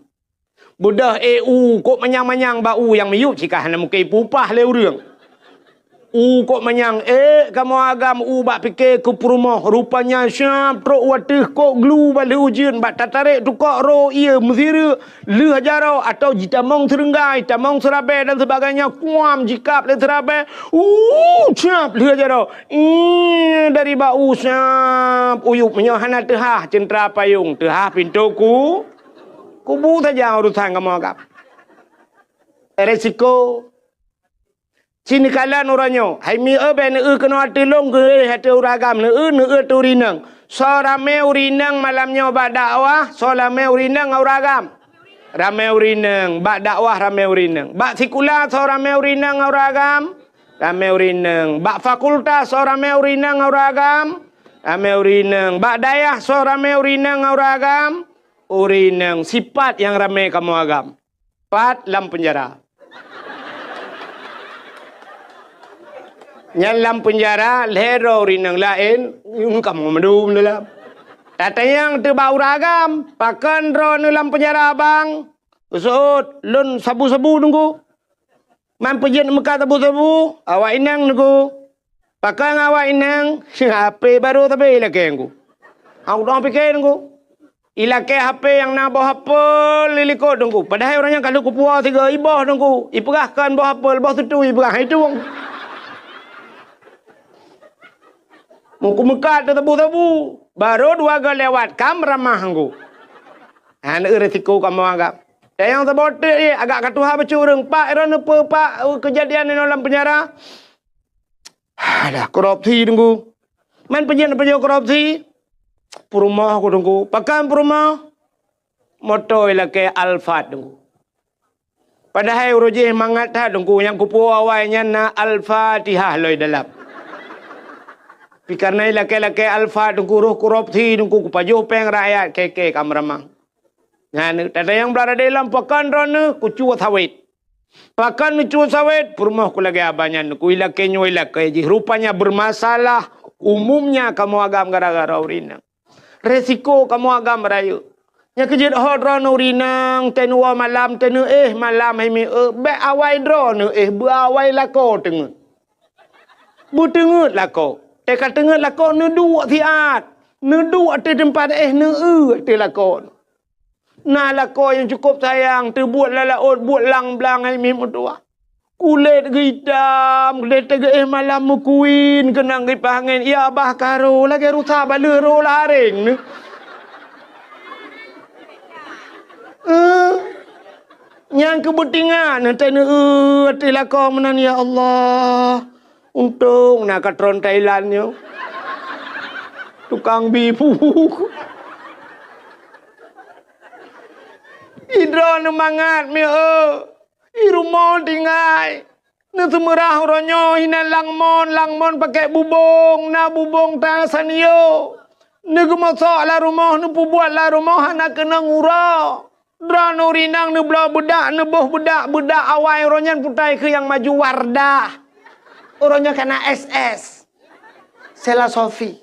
Beudôh éh u kok manyang-manyang bak u nyang miyueb sika hana mungken ipupah lé ureuëng. U kok manyang ék kamoe agam u bak pike keu peurumoh, rupanya siap trok u ateueh kok glu bak lheueh ujeuen bak tatarek tukok ro ié meusireuk lheueh jaroe atau jitamong seureunggai, tamong seurabée dan sebagainya kuam jikab lé seurabée. U siap lheueh jaroe. Ih, dari bak u siap uyueb meunyoe hana teuhah ceuntra payong, teuhah pintoe ku. Kubu saja urusan kamoe agam. Resiko. Ci neukalon uroe nyoe, hai mi-, eu bèk neueu keunoe ateueh lôn geuéh ateueh ureuëng agam, neueu, neueu ateueh ureuëng inong. Soe ramé ureuëng inong malam nyoe bak dakwah, soe ramé ureuëng inong ngon ureuëng agam? Ramé ureuëng inong. Bak dakwah ramé ureuëng inong. Bak sikula soe ramé ureuëng inong ngon ureuëng agam? Ramé ureuëng inong. Bak fakultas soe ramé ureuëng inong ngon ureuëng agam? Ramé ureuëng inong. Bak dayah soe ramé ureuëng inong ngon ureuëng agam? Ureuëng inong. Sipat nyang ramé kamoe agam. Pat lam peunjara. Nyan lam peunjara lhèe droe ureuëng inong laén, nyoe kamoe mandum dalam. Tatanyong teuk bak ureuëng agam, pakon droeneuh lam peunjara bang? Geuseuôt, lôn sabu-sabu teungku. Man peujeuet meukat sabu-sabu, awak inong teungku. Pakon awak inong, H P barô sabe ilakée teungku. Aku dong pike teungku. Ilakée H P nyang na boh apel di likot teungku. Padahai ureuëng nyan ka lheueh kupuwoe sigoe iboh teungku. Ipeugah kon boh apel, boh sutui ipeugah hai tueng. Muku meukat teusabu-sabu. Barô dua goe lewat, kam ramah teungku. Hana resiko kamoe agam. Dan nyang saboh teuk, eh, agak ka tuha bacut ureuëng. Pak, droeneuh peue, Pak, keujadian inoe lam peunjara? Alah, korupsi teungku. Man peujeuet-peujeuet korupsi? Peurumoh ku teungku. Pakon peurumoh? Moto ilakée Alphard teungku. Padahai uroe jih mangat that teungku, nyang kupuwoe awai nyan na Al-Fatihah lom dalam. Tapi kareuna ilakée-lakée Alphard teungku, roh korupsi teungku, kupajoh péng rakyat, keke ka meuramah. Nyan, tatanyong bak radé lom, pakon droeneuh? Kucue sawét. Pakon neucue sawét? Peurumoh ku lagée abah nyan, ku ilakée nyoe ilakée jih. Rupanya bermasalah umumnya kamoe agam gara-gara ureuëng inong. Resiko kamoe agam rayeuk. Nyang keujeuet ho droeneuh ureuëng inong, teuh neuwoe malam, teuh neuéh malam hai mi-, eh, bék awai droeneuh éh, beu awai lakoe teungeut. Beuteungeut lakoe. Teuh ka teungeut lakoe, neuduek siat. Neuduek ateueh teumpat éh, neueu ateueh lakoe. Na lakoe nyang cukôp sayang, teubuet lam laôt, buet lam blang hai mi meutuwah. Kulét geuitam, kulét teugeuéh malam meukuin, keunong geuipaih angén, ya bah ka ro, lagée rusa baleueh ro lam aréng neuh. Eh, nyang keu beutingat neuh teuh neueu ateueh lakoe meunan, ya Allah. Untông na katron Thailand nyoe. Tukang bi phu. Idroe neumangat mieu. I rumoh tinggai. Neuseumeurah uroe nyoe hinan langmon, langmon pakèk bubông, na bubông ta sanyo. Neugeumosok lam rumoh, neupeubuet lam rumoh hana keunong uroe. Droeneuh ureueng inong neubloe beudak, neuboh beudak, beudak awai uroe nyan putai keu nyang maju Wardah. Uroe nyoe kana S S. Sela Sofi.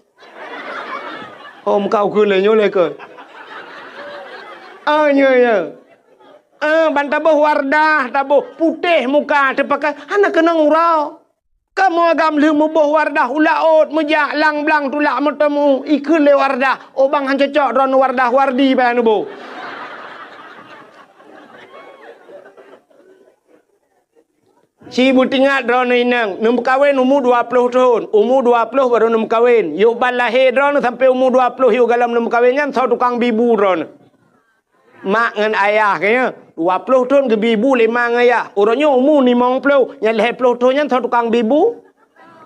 Oh, meuka ukeue lé nyoe lé keu. Ah, nyoe, nyoe. Ah, ban taboh Wardah, taboh putéh muka, teupakai, hana keunong uroe. Kamoe agam lheueh muboh Wardah u laôt, meujak lang blang tulak meuteumu, ikheun lé Wardah, "Oh bang, han cocok droeneuh Wardah, Wardi payah neuboh." Ci beutingat droeneuh inong, neumeukawen umu dua ploh thon, umu dua ploh barô neumeukawen. Yôh ban lahé droeneuh sampoe umu dua ploh yôh galom neumeukawen nyan, soe tukang bi bu droeneuh? Mak ngon ayah, ka nyan. Dua ploh thon geubi bu lé mak ngon ayah. Uroe nyoe umu limong ploh, nyang lhèe ploh thon nyan soe tukang bi bu?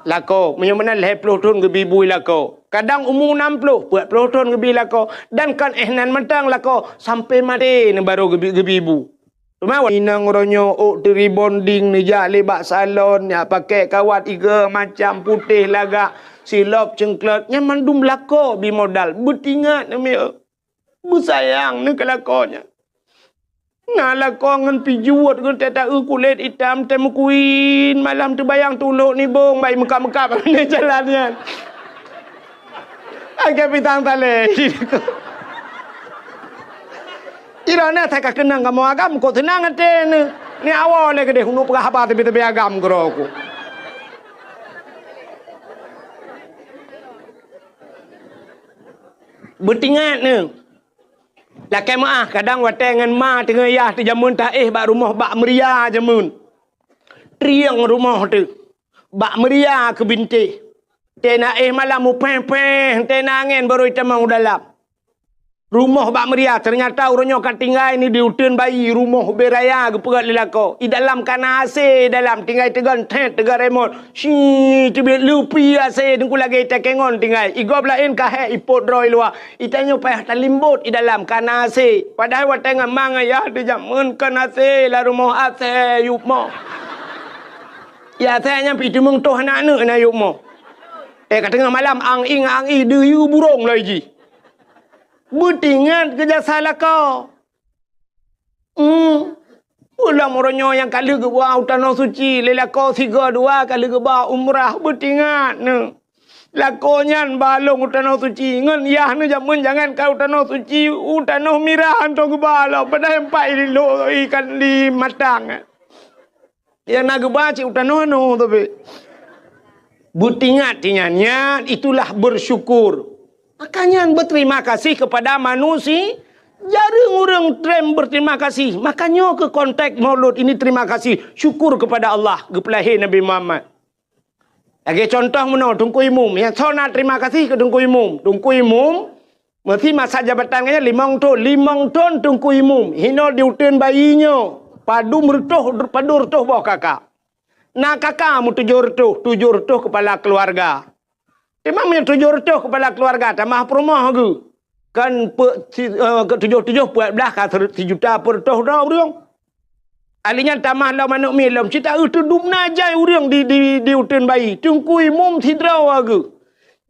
Lakoe. Meunyoe meunan lhèe ploh thon geubi bu lakoe. Kadang umu nam ploh, peuet ploh thon geubi lakoe. Dan kon éh nan mantong lakoe, sampoe maté neuh barô geubi, geubi bu. Teuma inong uroe nyoe ôk teurebonding neujak lé bak salon, nyak pakèk kawat igo macam putéh lagak, silop ceungklot, nyan mandum lakoe bi modal. Beutingat neuh mieu. Beusayang neuh keu lakoe nyan. Na lakoe ngon pijuet, ngon teuta-eu kulét itam, teuh meukuin, malam teubayang tulok nibong, bai meukab-meukab di jalan nyan. Akhé pitang talé. Droeneuh that ka keunong kamoe agam, kok seunang até neuh. Ni awai lé keudéh, uneuk peugah haba teubi-teubi agam keudroe ku. Beutingat neuh. Lakèe meu'ah, kadang watèe ngon ma teungoh yah teuh jameun taéh bak rumoh bak meuria jameun. Trieng rumoh teuh. Bak meuria keu bintéh. Teuh na éh malam mupéh-péh, teuh na angén barô itamong u dalam. Rumoh bak meuria, teunyata uroe nyoe ka tinggai neuh di uteuen bayi, rumoh ubé raya geupeugöt lé lakoe. I dalam ka na AC, i dalam tinggai teugon thét, teugon remot. Shi, teubiet leupi AC, teungku lagèe itakèe ngon tinggai. I gob laén ka hék ipot droe i luwa. I tanyoe payah talimbot i dalam ka na AC. Padahai watèe ngon ma ngon yah teuh jameun kon AC, lam rumoh AC yup moh. I AC nyan pih teumeung toh aneuk-aneuk na yup moh. Eh, ka teungoh malam, ang-ing, ang-ing, deuyue burông lom jih. Beutingat keu jasa lakoe. Hmm. Ulôn uroe nyoe nyang ka lheueh geuba u Tanoh Suci, lé lakoe sigoe dua ka lheueh geuba umrah, beutingat neuh. Lakoe nyan ba lôn u Tanoh Suci, ngon yah neuh jameun jangankan u Tanoh Suci, u Tanoh Mirah hantom geuba lom, padahai empat i lôn ikan di Matang. Nyang na geuba cit u tanoh nyoe tapi. Beutingat nyan, nyan itulah bersyukur. Maka nyan berterima kasih kepada manusia. Jareueng ureueng treb berterima kasih. Maka nyoe keuh konteks Maulud ini terima kasih, syukur kepada Allah, geupeulahé Nabi Muhammad. Lagèe contoh meunoe, Teungku Imum. Nyang soe na terima kasih keu Teungku Imum. Teungku Imum Meusi masa jabatan geuh nyan limong thon, limong thon Teungku Imum, hinoe di uteuen bayi nyoe, padum reutôh, padum reutôh boh kaka. Na kaka meutujoh reutôh, tujoh reutôh keupala keuluwarga. Teuma meunyoe tujoh reutôh keupala keuluwarga, tamah peurumoh geuh. Kan pe-, si-, eh, keu tujoh-tujoh peuet blah ka sere-, sijuta peureutôh droe ureueng. Ahli nyan tamah lom aneuk miet lom, cit taeu teudum na jai ureueng di, di, di uteuen bayi. Teungku Imum sidroe geuh.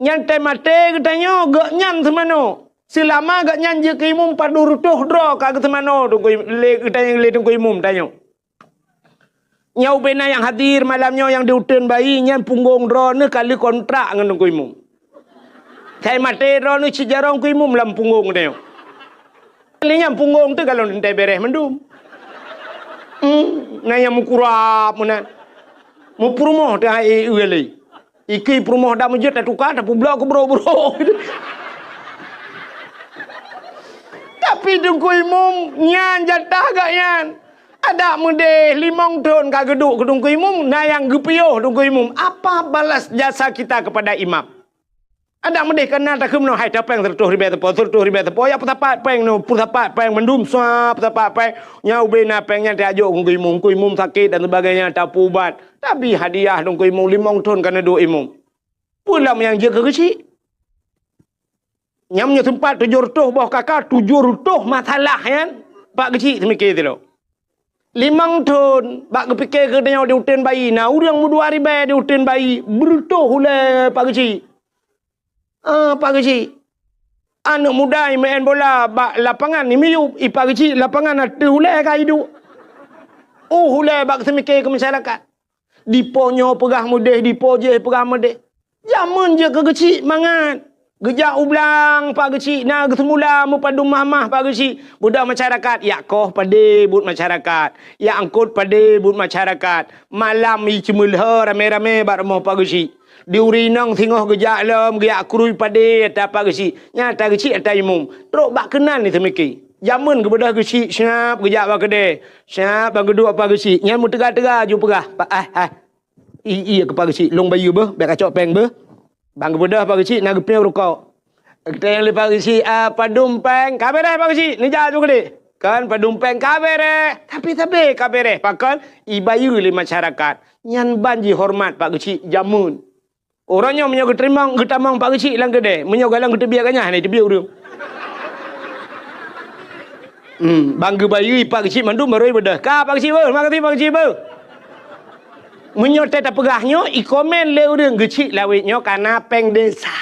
Nyan teuh maté geutanyoe, gobnyan seumanoe. Seulama gobnyan jeuet keu imum padum reutôh droe ka geuseumanoe Teungku Im-, lé geutanyoe, lé Teungku Imum tanyoe. Nyoe ubé na nyang hadir malam nyoe nyang di uteuen bayi, nyan punggong droeneuh ka lheueh kontrak ngon Teungku Imum. Sai maté droeneuh cit jaroe Teungku Imum lam punggong tanyoe. Lé nyang punggong teuh galon teuntèe bèrèh mandum. Hmm, na nyang meukurab meunan. Meupeurumoh teuh hai, eh, eh, lé. Ikei peurumoh dak meujeuet tatuka, tapeublok keu brok-brok. Tapi Teungku Imum nyan jatah gobnyan. Adak meudeh limong thon ka geuduek keu Teungku Imum, na nyang geupiôh Teungku Imum. Apa balas jasa kita kepada imam? Adak meudeh ka na takheun meunoe, hai, tapéng sireutôh ribèe sapo, sireutôh ribèe sapo, ya peusapat péng nyoe, peusapat péng mandum, sua peusapat péng. Nyan ubé na péng nyan tajok keu Teungku Imum, Teungku Imum sakét dan sebagainya, tapeuubat. Tapi hadiah Teungku Imum limong thon ka neuduek Imum. Peue lom nyang jeuet keu keuchik? Nyang meunyoe seumpat tujoh reutôh boh kaka, tujoh reutôh masalah nyan, bak keuchik seumiké sidroe. Limong thon, bak geupike keu tanyoe di uteuen bayi, na ureueng meudua ribèe di uteuen bayi, beureutôh ulèe Pak Geuchik. Ah, Pak Geuchik. Aneuk muda imeu'en bola bak lapangan, imiyup, ipak geuchik lapangan ateueh ulèe ka iduek. Uh, ulèe bak seumike keu masyarakat. Dipo nyoe peugah meudeh, dipo jéh peugah meudeh. Jameun jeuet keu geuchik mangat. Geujak u blang pak geuchik na geuseumula meupadum mahmah pak geuchik. Beudoh masyarakat, yak koh padé buet masyarakat. Yak eungkot padé buet masyarakat. Malam i ceumeulhö ramé-ramé bak rumoh pak geuchik. Di ureueng inong singoh geujak lom, geujak krui padé ata pak geuchik. Nyan ata geuchik ata imum. Trok bak keunan ni seumike. Jameun geubeudoh geuchik, siap geujak bak keudè. Siap bak geuduek pak geuchik. Nyan meuteuga-teuga ju peugah, "Pak, ah, ah." I, iya keu pak geuchik, lôn bayeue beuh, bèk kacok pèng beuh. Bang geubeudoh pak geuchik na geupiôh rukok. Geutanyong lé pak geuchik, "Ah, padum pèng?" "Ka bèrèh pak geuchik." "Neujak ju keudéh." "Kan padum pèng?" "Ka bèrèh." Tapi sabé ka bèrèh, pakon ibayeue lé masyarakat. Nyan ban jihoreumat pak geuchik jameun. Uroe nyoe meunyoe geuteurimong, geutamong pak geuchik lam keudè, meunyoe galom geuteubiet ganyah hana teubiet ureueng. Hmm, bang geubayeue pak geuchik mandum barô ibeudoh. "Ka pak geuchik beuh, makasih pak geuchik beuh." Meunyoe teuh tapeugah nyoe, ikomen lé ureueng geuchik lawét nyoe kana pèng desa.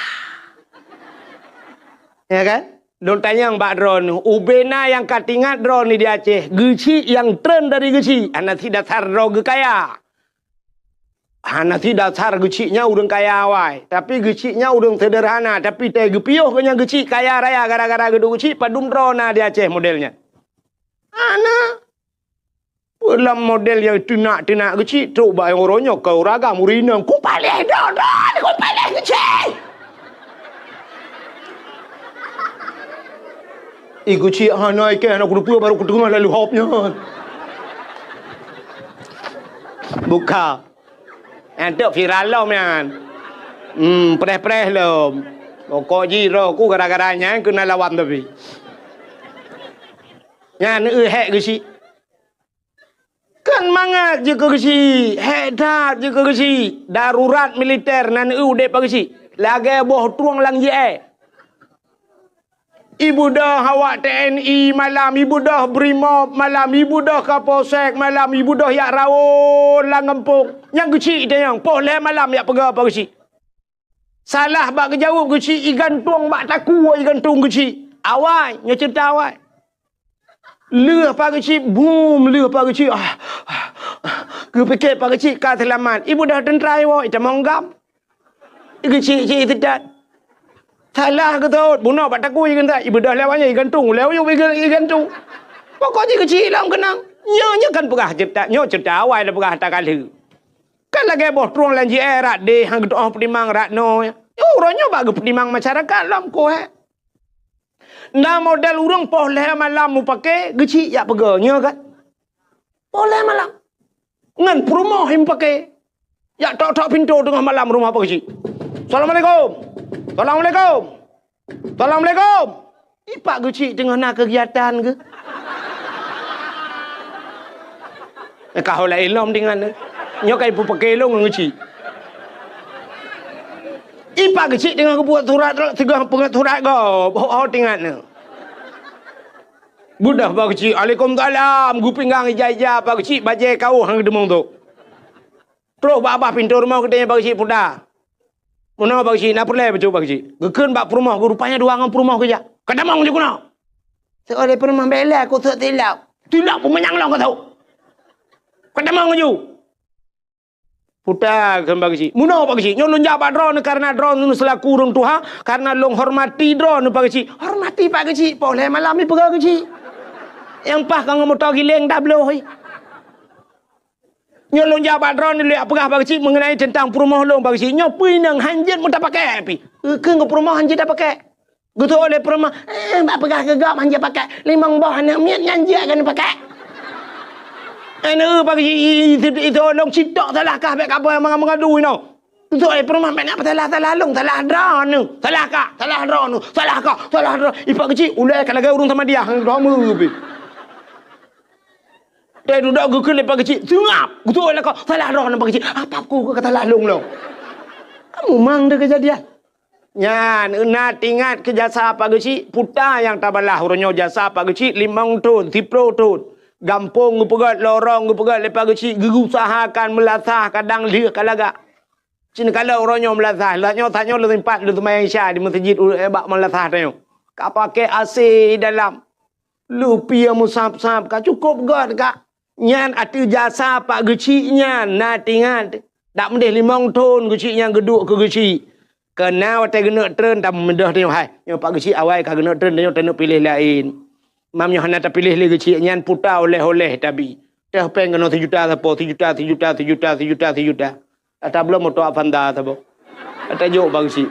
Ya kan? Lôn tanyong bak droeneuh, ubé na nyang ka teuingat droeneuh di Aceh, geuchik nyang treun dari geuchik, hana sit dasar droe geukaya. Hana sit dasar geuchik nyan ureueng kaya awai, tapi geuchik nyan ureueng seuderhana, tapi teuh geupiôh keu nyang geuchik kaya raya gara-gara geuduek geuchik, padum droe na di Aceh model nyan. Hana. Peue lam model nyang teunak-teunak geuchik, trok bak nyang uroe nyoe ka ureueng agam, ureueng inong, "Kupaléh droe, droe, kupaléh geuchik!" Ih, geuchik hana ikèh, hana kuteupeu, barô kuteungoh lalu hop nyan. Buka. Nyan teuk viral lom nyan. Hmm, preh-preh lom. Pokok jih roh ku gara-gara nyan keuneuk lawan tapi. Nyan, eu, hék geuchik. Kan mangat jeuet keu geuchik, hék that jeuet keu geuchik. Darurat militer nan eu udép bak geuchik. Lagèe boh trueng lam jih èe. Ibeudoh awak T N I malam, ibeudoh Brimob malam, ibeudoh Kapolsek malam, ibeudoh jak rawon lam gampông. Nyang geuchik itanyong, poh lhèe malam jak peugah bak geuchik. Salah bak geujaweueb geuchik, igantung bak takue igantung geuchik. Awai, nyoe ceurita awai. Lheueh pak geuchik, bum, lheueh pak geuchik. Ah, ah, ah. Geupike pak geuchik ka seulamat. Ibeudoh teuntra iwoe, itamong gam. Geuchik-chik iteutat. Salah geutot, bunoe bak takue igantung. Ibeudoh lewat nyan igantung, lewat yub iga-, igantung. Pokok jih geuchik lom keunong. Nyoe, nyoe kan peugah ceurita, nyoe ceurita awai lôn peugah ata ka lheueh. Kan lagèe boh trueng lam jih èe, rot deh han geutu'oh peutimang rot noe. Nyoe uroe nyoe bak geupeutimang masyarakat lom koh, eh. Na model ureueng poh lhèe malam mupake, geuchik jak peugah, nyoe kan? Poh lhèe malam. Ngon peurumoh mupake. Jak tok-tok pintoe teungoh malam rumoh pak geuchik. "Assalamualaikum. Assalamualaikum. Assalamualaikum." Ipak geuchik teungoh na keugiatan geuh. Eh, ka ho laén lom deungon nyoe. Nyoe ka ipupake lôn ngon geuchik. Ipak geuchik teungoh geubuet surat, teungoh peugöt surat gob. Ho, ho teuingat nyoe. Beudoh bak geuchik, "Alaikumsalam." Geupinggang ija-ija bak geuchik, bajèe kawöh han geuteumong tu. Trok bak babah pintoe rumoh geutanyong bak geuchik, "Puta, meunoe bak geuchik, na peureulèe bacut bak geuchik?" Geukheun bak peurumoh geuh, rupanya dua ngon peurumoh geujak. "Ka tamong ju keunoe." Seuleh peurumoh bela, "Ku sôk tilok." "Tilok peue manyang lôn ka sôk? Ka tamong ju." "Puta," kheun bak geuchik, "meunoe bak geuchik. Nyoe lôn jak bak droeneuh kareuna droeneuh seulaku ureueng tuha, kareuna lôn hormati droeneuh bak geuchik." Hormati bak geuchik, poh lhèe malam ipeugah geuchik. Nyang paih ka ngon moto giléng tabloe. Nyoe lôn jak bak droeneuh lôn jak peugah bak geuchik meungenai teuntang peurumoh lôn bak geuchik. Nyoe peue inong han jeuet meutapakèk pih. Keu ngon peurumoh han jeuet tapakèk. Geutôh lé peurumoh, "Eh, bak peugah keu gob han jeuet pakèk. Limong boh aneuk miet nyan jeuet keuneuk pakèk." Aneuk bak geuchik, i, i, i, itôh lôn citok salah kah bèk kaboh mangat meungadu inoe. Geutôh lé peurumoh, "Bèk na peusalah-salah lôn, salah droeneuh. Salah kah, salah droeneuh, salah kah, salah droe." Ipak geuchik, ulèe ka lagèe ureueng samadiah, droe meu pih. Teuh dudoe geukheun lé pak geuchik, "Seungab!" Geutôh lé lakoe, "Salah droeneuh pak geuchik, apa ku ka salah lôn lom?" Kamu mang deh keujadian. Nyan, na teuingat keu jasa pak geuchik, puta nyang tabalah uroe nyoe jasa pak geuchik limong thôn, siplôh thôn. Gampông geupeugöt, lorong geupeugöt lé pak geuchik, geuusahakan meulasah kadang lheueh ka lagak. Cit neukalon uroe nyoe meulasah, lheueh nyoe, tanyoe lôn sempat lôn seumayang Isya di meuseujid u-, eh, bak meulasah tanyoe. Ka pakai A C dalam. Lupi musab-sab ka cukup göt ka. Nyan ateueh jasa Pak Geuchik nyan na tingat. Dak meudeh limong thon Geuchik nyan geuduek keu Geuchik. Keuna watée geuneuk treun tameudeh tanyoe hai. Nyoe Pak Geuchik awai ka geuneuk treun tanyoe taneuk piléh laén. Mam nyoe hana tapiléh lé Geuchik nyan puta oleh-oleh tabi. Teuh péng keunoe sijuta sapo, sijuta, sijuta, sijuta, sijuta, sijuta. Ata bloe moto Avanza saboh. Ata jok Pak Geuchik.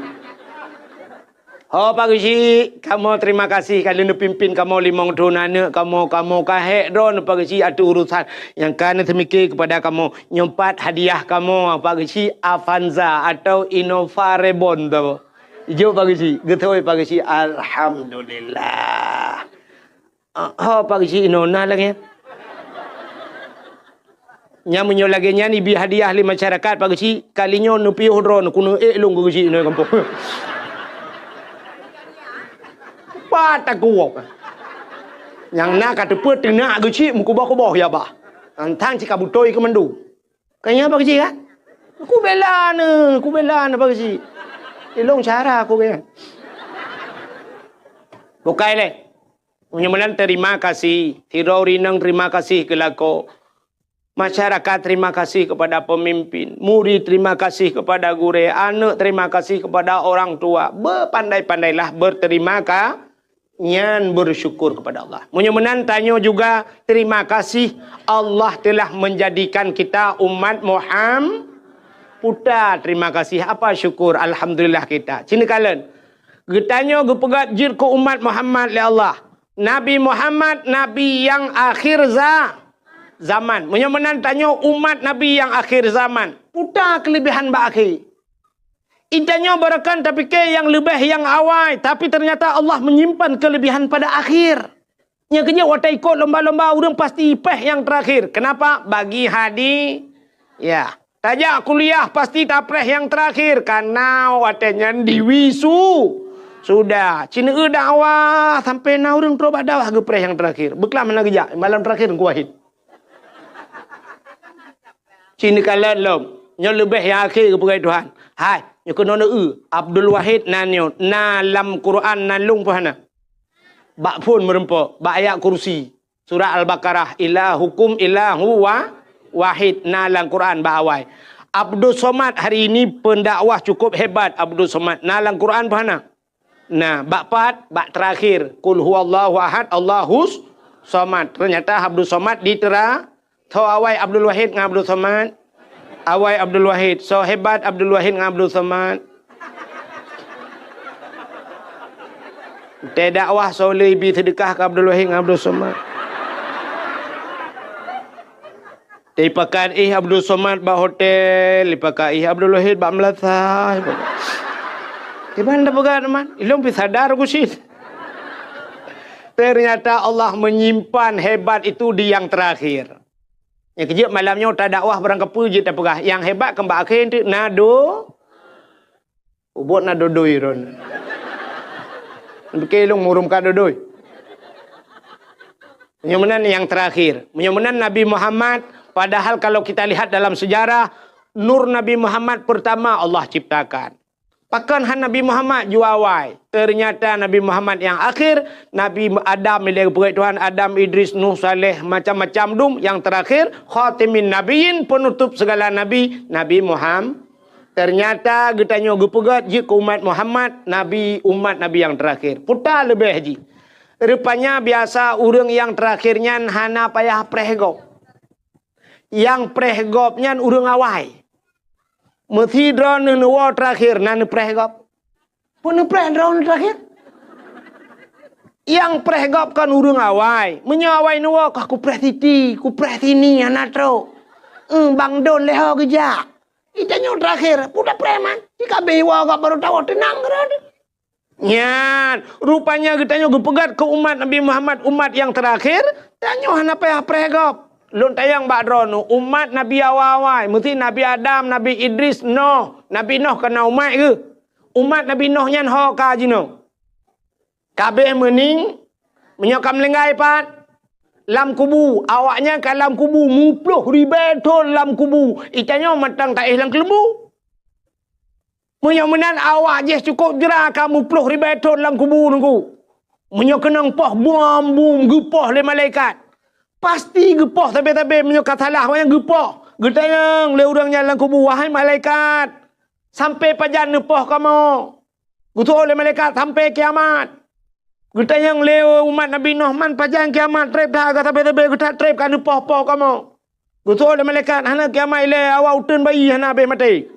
Ho Pak Geuchik, kamoe terima kasih ka lheueh neupimpin kamoe limong thon aneuk kamoe, kamoe ka hék droeneuh Pak Geuchik ateueh urusan nyang ka neuseumiké keupada kamoe. Nyoe pat hadiah kamoe Pak Geuchik Avanza atau Innova Reborn saboh. Jok Pak Geuchik, geutôi Pak Geuchik, alhamdulillah. Ah, ho Pak Geuchik inoe na lagée. Nyang meunyoe lagée nyan ibi hadiah lé masyarakat Pak Geuchik, kali nyoe neupiôh droeneuh keuneuk ék lôn keu Geuchik inoe gampông. Pat takuwok. Nyang na ka teupeu teunak Geuchik meukuboh-kuboh ya bah. Antang cit ka beutôi keu mandum. Ka nyan Pak Geuchik kan? Kubela neuh, kubela neuh Pak Geuchik. Ilong cara aku kan. Bukai lé. Meunyoe meunan terima kasih, sidroe ureueng inong terima kasih keu lakoe. Masyarakat terima kasih kepada pemimpin, murid terima kasih kepada gurée, aneuk terima kasih kepada orang tua. Bepandai-pandailah berterima ka-, nyan bersyukur kepada Allah. Meunyoe meunan tanyoe juga terima kasih Allah telah menjadikan kita umat Muham-, puta terima kasih. Apa syukur? Alhamdulillah kita. Cina kalen. Geutanyoe geupeugah jeuet keu umat Muhammad lé Allah. Nabi Muhammad, nabi nyang akhir za-, zaman. Meunyoe meunan tanyoe umat nabi nyang akhir zaman, puta keulebihan bak akhé. Geutanyoe barangkapeue tapike nyang leubeh nyang awai, tapi ternyata Allah menyimpan keulebihan pada akhir. Nyang keujeuet watée ikot lomba-lomba ureueng pasti péh nyang terakhir. Kenapa? Bagi hadi-, ya. Tajak kuliah pasti tapréh nyang terakhir, karena watée nyan diwisu-, sudah. Cina dakwah sampai na ureueng trok bak dakwah geupréh nyang terakhir. Beuklam hana geujak, malam terakhir Teungku Wahid. Cina kalon lom. Nyoe leubeh nyang akhé geupeugah Tuhan. Hai, nyoe keunoe neu-eu. Abdul Wahid na nyoe, na lam Quran na lôn pun hana. Bak phon meureumpok, bak ayat kursi. Surah Al-Baqarah, "Ilahukum ilahu wa-, wahid", na lam Quran bak awai. Abdus Somad hari ini pendakwah cukup hebat Abdus Somad. Na lam Quran pun hana. Nah, bak pat, bak terakhir, "Qul huwallahu ahad, Allahus somad." Ternyata Abdus Somad ditera-, tho awai Abdul Wahid ngon Abdus Somad. Awai Abdul Wahid, soe hebat Abdul Wahid ngon Abdul Somad. Teudakwah soe le ibi seudeukah keu Abdul Wahid ngon Abdul Somad. Teuipakat ih Abdul Somad bak hotel, ipakat ih Abdul Wahid bak meulasah. Iban dah peugah teman, ilong pi sadar ku sit. Ternyata Allah menyimpan hebat itu di yang terakhir. Nyang keujeuet malam nyoe tadakwah barangkapeue jeuet tapeugah, nyang hebat keu bak akhé teuk na do-, ubot na dodoi ron. Bike lôn murum ka dodoi. Meunyoe meunan nyang terakhir. Meunyoe meunan Nabi Muhammad, padahal kalau kita lihat dalam sejarah, nur Nabi Muhammad pertama Allah ciptakan. Pakon han Nabi Muhammad ju awai? Ternyata Nabi Muhammad nyang akhir, Nabi Adam ilée geupeugét Tuhan, Adam, Idris, Nuh, Saleh, macam-macam dum, nyang terakhir, khatimin nabiyyin, penutup segala nabi, Nabi Muham-, ternyata geutanyoe geupeugét jeuet keu umat Muhammad, nabi, umat Nabi nyang terakhir. Puta leubeh jih. Rupanya biasa ureuëng nyang terakhir nyan hana payah preh gob. Nyang preh gob nyan ureuëng awai. Meusidroe neuwoe terakhir na neupreh gob. Peue neupreh droeneuh terakhir? Nyang preh gob kon ureuëng awai. Meunyoe awai neuwoe, kah kupreh siti, kupreh sini, hana trok. Eung, bang don lé ho geujak. Geutanyoe terakhir, peue tapreh man? Jikabeh woe gob barô tawoe teunang keudroe. Nyan, rupanya geutanyoe geupeugét keu umat Nabi Muhammad, umat nyang terakhir, tanyoe hana payah preh gob. Lôn tanyong bak droeneuh, umat Nabi awai-awai, meusti Nabi Adam, Nabi Idris, Noh. Nabi Noh ka na umat geuh. Umat Nabi Noh nyan ho ka jinoe. Kabeh meuning, meunyoe ka meulinggai pat, lam kubu, awaknyan ka lam kubu, muploh ribée thon lam kubu. Geutanyoe mantong taéh lam keuleumbu. Meunyoe meunan awak jih cukôp jra ka muploh ribée thon lam kubu Teungku. Meunyoe keunong poh bom-bom geupoh lé malaikat, pasti geupoh sabe-sabe. Meunyoe ka salah, awak nyan geupoh. Geutanyong lé ureuëng nyan lam kubu, "Wahai malaikat, sampai pajan neupoh kamoe?" Geuseuôt lé malaikat, "Sampai kiamat." Geutanyong lé umat Nabi Nuh, "Man pajan kiamat, treb that ka sabe-sabe, geuthat treb ka neupoh-poh kamoe?" Geuseuôt lé malaikat, "Hana kiamat ilée, awak uteuen bayi hana habéh maté."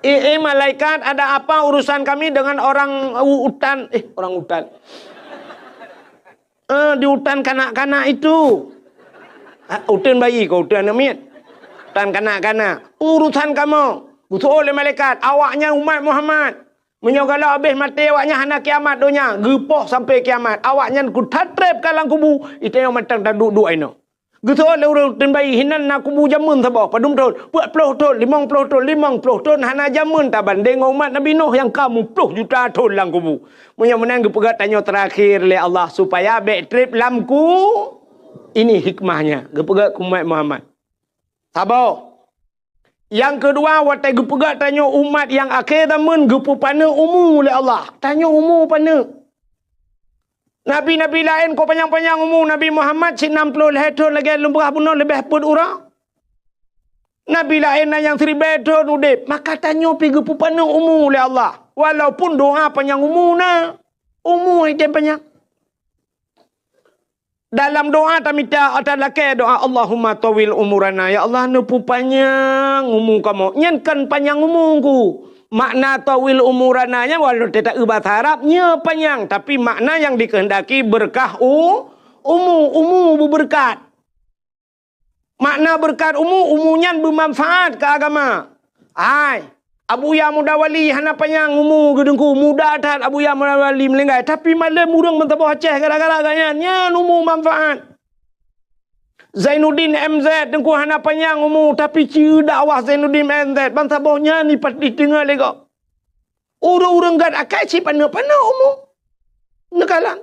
"Eh, eh, malaikat, ada apa urusan kami dengan orang u-, utan, eh, orang utan? Eh, di utan kanak-kanak itu." "Ah, uteuen bayi kah, uteuen aneuëk miet? Utan kanak-kanak. Urusan kamoe." Geuseuôt lé malaikat, "Awaknyan umat Muhammad. Meunyoe galak habéh maté awaknyan, hana kiamat donya, geupoh sampai kiamat. Awaknyan geuthat treb ka lam kubu, itanyong mantong taduek-duek inoe." Geuseuôt lé ureuëng uteuen bayi, "Hinan na kubu jameun saboh, padum thon?" "Peuet ploh thon, limong ploh thon." "Limong ploh thon hana jameun tabandéng ngon umat Nabi Nuh nyang ka muploh juta thon lam kubu. Meunyoe meunan geupeugah tanyoe terakhir lé Allah supaya bék treb lam ku." Ini hikmahnya geupeugah keu umat Muhammad. Saboh. Nyang keudua, watée geupeugah tanyoe umat nyang akhé zaman, geupeupaneuk umu lé Allah. Tanyoe umu paneuk. Nabi-nabi laén ka panyang-panyang umu, Nabi Muhammad cit nam ploh lhée thon lagée lôn peugah bunoe leubeh peuet uroe. Nabi laén na nyang siribée thon udeb, maka tanyoe pih geupeupaneuk umu lé Allah. Walaupun doa panyang umu na, umu hana tem panyang. Dalam doa tamita, ata lakée doa, "Allahumma tawil umurana." "Ya Allah, neupeupanyang umu kamoe." Nyan kon panyang umu ku. Makna tawil umurana nyan walau teuta eu bahasa Arab, nyoe panyang, tapi makna nyang dikehendaki berkah u-, umu, umu beubeureukat. Makna beureukat umu, umu nyan beumanfaat keu agama. Hai, Abuya Muda Wali hana panyang umu geuteungku, muda that Abuya Muda Wali meuninggai, tapi malem ureuëng meusaboh Aceh gara-gara gobnyan, nyan umu manfaat. Zainuddin M Z teungku hana panyang umu, tapi ci dakwah Zainuddin M Z, bansaboh nyan ipat diteungoh lé gob. Ureuëng-ureuëng gét akai cit paneuk-paneuk umu. Neukalon.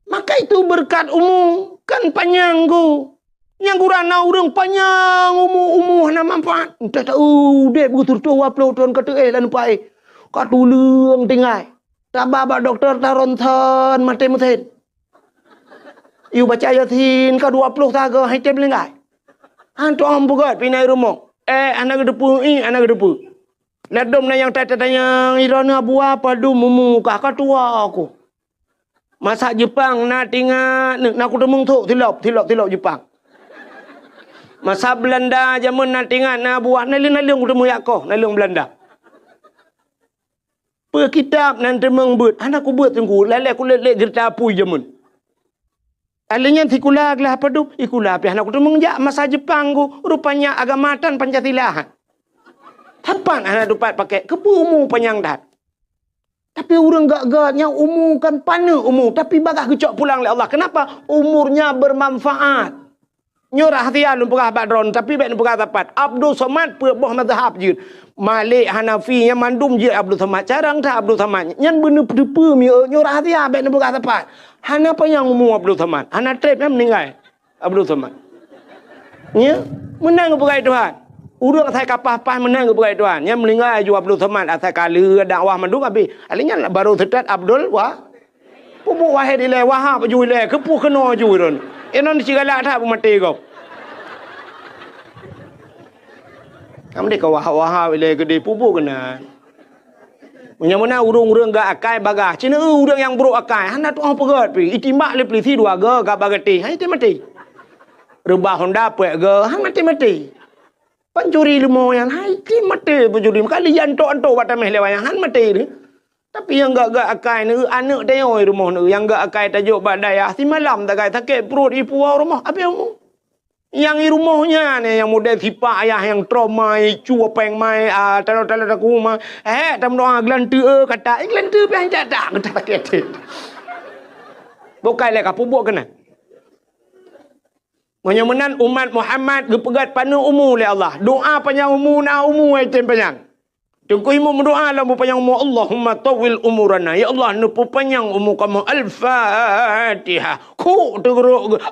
Maka itu beureukat umu kan panyang gu. Nyang gura na ureuëng panyang umu, umu hana manfaat. Entah tahu udeb beuteutoh dua ploh thon ka teuéh lam nupa éh. Ka tuleueng tinggai. Taba bak dokto ta ronsen maté meusen. Yue baca Yasin ka dua ploh sagoe hai tem linggai. Han tuang peugét pinai rumoh. Eh, hana geuteupeue, ih, hana geuteupeue. Ladom na nyang ta-, ta-, tanyong, "Droeneuh Abuya padum umu kah, ka tuha ku?" Masa Jeupang na tingat, na kuteumeung thok silop, silop, silop Jeupang. Masa Beulanda jameun na tingat, na Abuya, naleueng-naleueng kuteumeung jak koh, naleueng Beulanda. Peu kitab nan teumeung beuet, hana kubeuet teungku, lalée kulét-lét geurita apui jameun. Alèh nyan sikula glah padum, sikula pih hana kuteumeung jak masa Jeupang ku, rupanya agama tan Pancasila. Sapat hana tupat pakai, keupeue umu panyang that. Tapi ureuëng gét-gét nyang umu kan paneuk umu, tapi bagaih geucok pulang lé Allah. Kenapa? Umurnya bermanfaat. Nyoe rahsia lôn peugah bak droeneuh, tapi bék neupeugah sapat. Abdul Somad peuet boh mazhab jeuet. Malik, Hanafi, nyan mandum jeuet Abdul Somad. Carông that Abdul Somad. Nyan beuneuteupeu mieu, nyoe rahsia bék neupeugah sapat. Hana panyang umu Abdul Somad. Hana trép nyan meuninggai Abdul Somad. Nya, meunan geupeugah Tuhan. Ureuëng asai ka paih-paih meunan geupeugah Tuhan. Nyan meuninggai aju Abdul Somad asai ka lheueh dakwah mandum habéh. Alèh nyan baru seutôt Abdul Wa-, Peubuet Wahid ilèe, Wahab aju ilèe, keupeue keunoe aju droeneuh. Inong sigalak that beumaté gob. Kamoe deh ka Wahab-Wahab ilèe geudeh peubuet keunan. Meunyoe meunan ureuëng-ureuëng gét akai bagaih, ci na ureuëng nyang brôk akai, hana tu'oh peugét pih, itimbak lé peulisi dua goe gak bagaih teh, hai teuh maté. Reubah honda peuet goe, hai maté-maté. Pancuri leumo nyan, hai teuh maté pancuri, meukalu jiantok-antok bak taméh lé wayang, han maté teuh. Tapi nyang gét-gét akai neu, aneuëk tanyoe rumoh neu, nyang gét akai tajok bak dayah, simalam tagai sakét pruet ipuwoe rumoh, abéh umu. Nyang i rumoh nyan, nyang model sipak ayah nyang trauma, icu péng mai, ah, talo-talo taku ma. Eh, tameudoa geulanteue, eh, kata, eh, geulanteue pih han jak, tak, tak sakét. Bukai lé ka peubuet keunan. Meunyoe meunan umat Muhammad geupeugét paneuk umu lé Allah. Doa panyang umu na umu ai tem panyang. Teungku imum meudoa lam peupanyang umu, "Allahumma tawwil umurana." Ya Allah, neupeupanyang umu kamoe. Al-Fatihah. Khuk teugeurok geu-,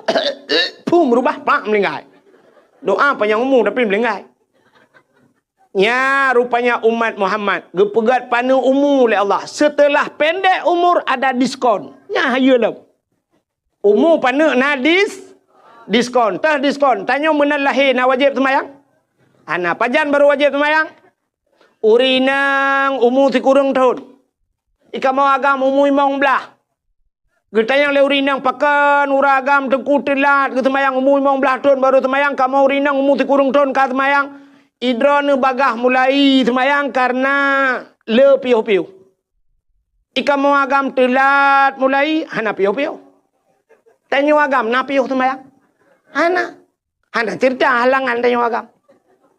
phum reubah pak meuninggai. Doa panyang umu tapi meuninggai. Nya rupanya umat Muhammad geupeugét paneuk umu lé Allah. Seuteulah pendek umur ada diskon. Nya hayeue lom. Umu paneuk na dis-, diskon. Teuh diskon. Tanyoe meunan lahé na wajéb seumayang? Hana. Pajan barô wajéb seumayang? Ureueng inong umu sikureueng thon. I kamoe agam umu limong blaih. Geutanyong lé ureueng inong, "Pakon uroe agam Teungku teulat geuseumayang, umu limong blaih thon barô seumayang, kamoe ureueng inong umu sikureueng thon ka seumayang?" I droeneuh bagaih mulai seumayang kareuna le piôh-piôh. I kamoe agam teulat mulai, hana piôh-piôh. Tanyoe agam na piôh seumayang? Hana. Hana ceurita halangan tanyoe agam.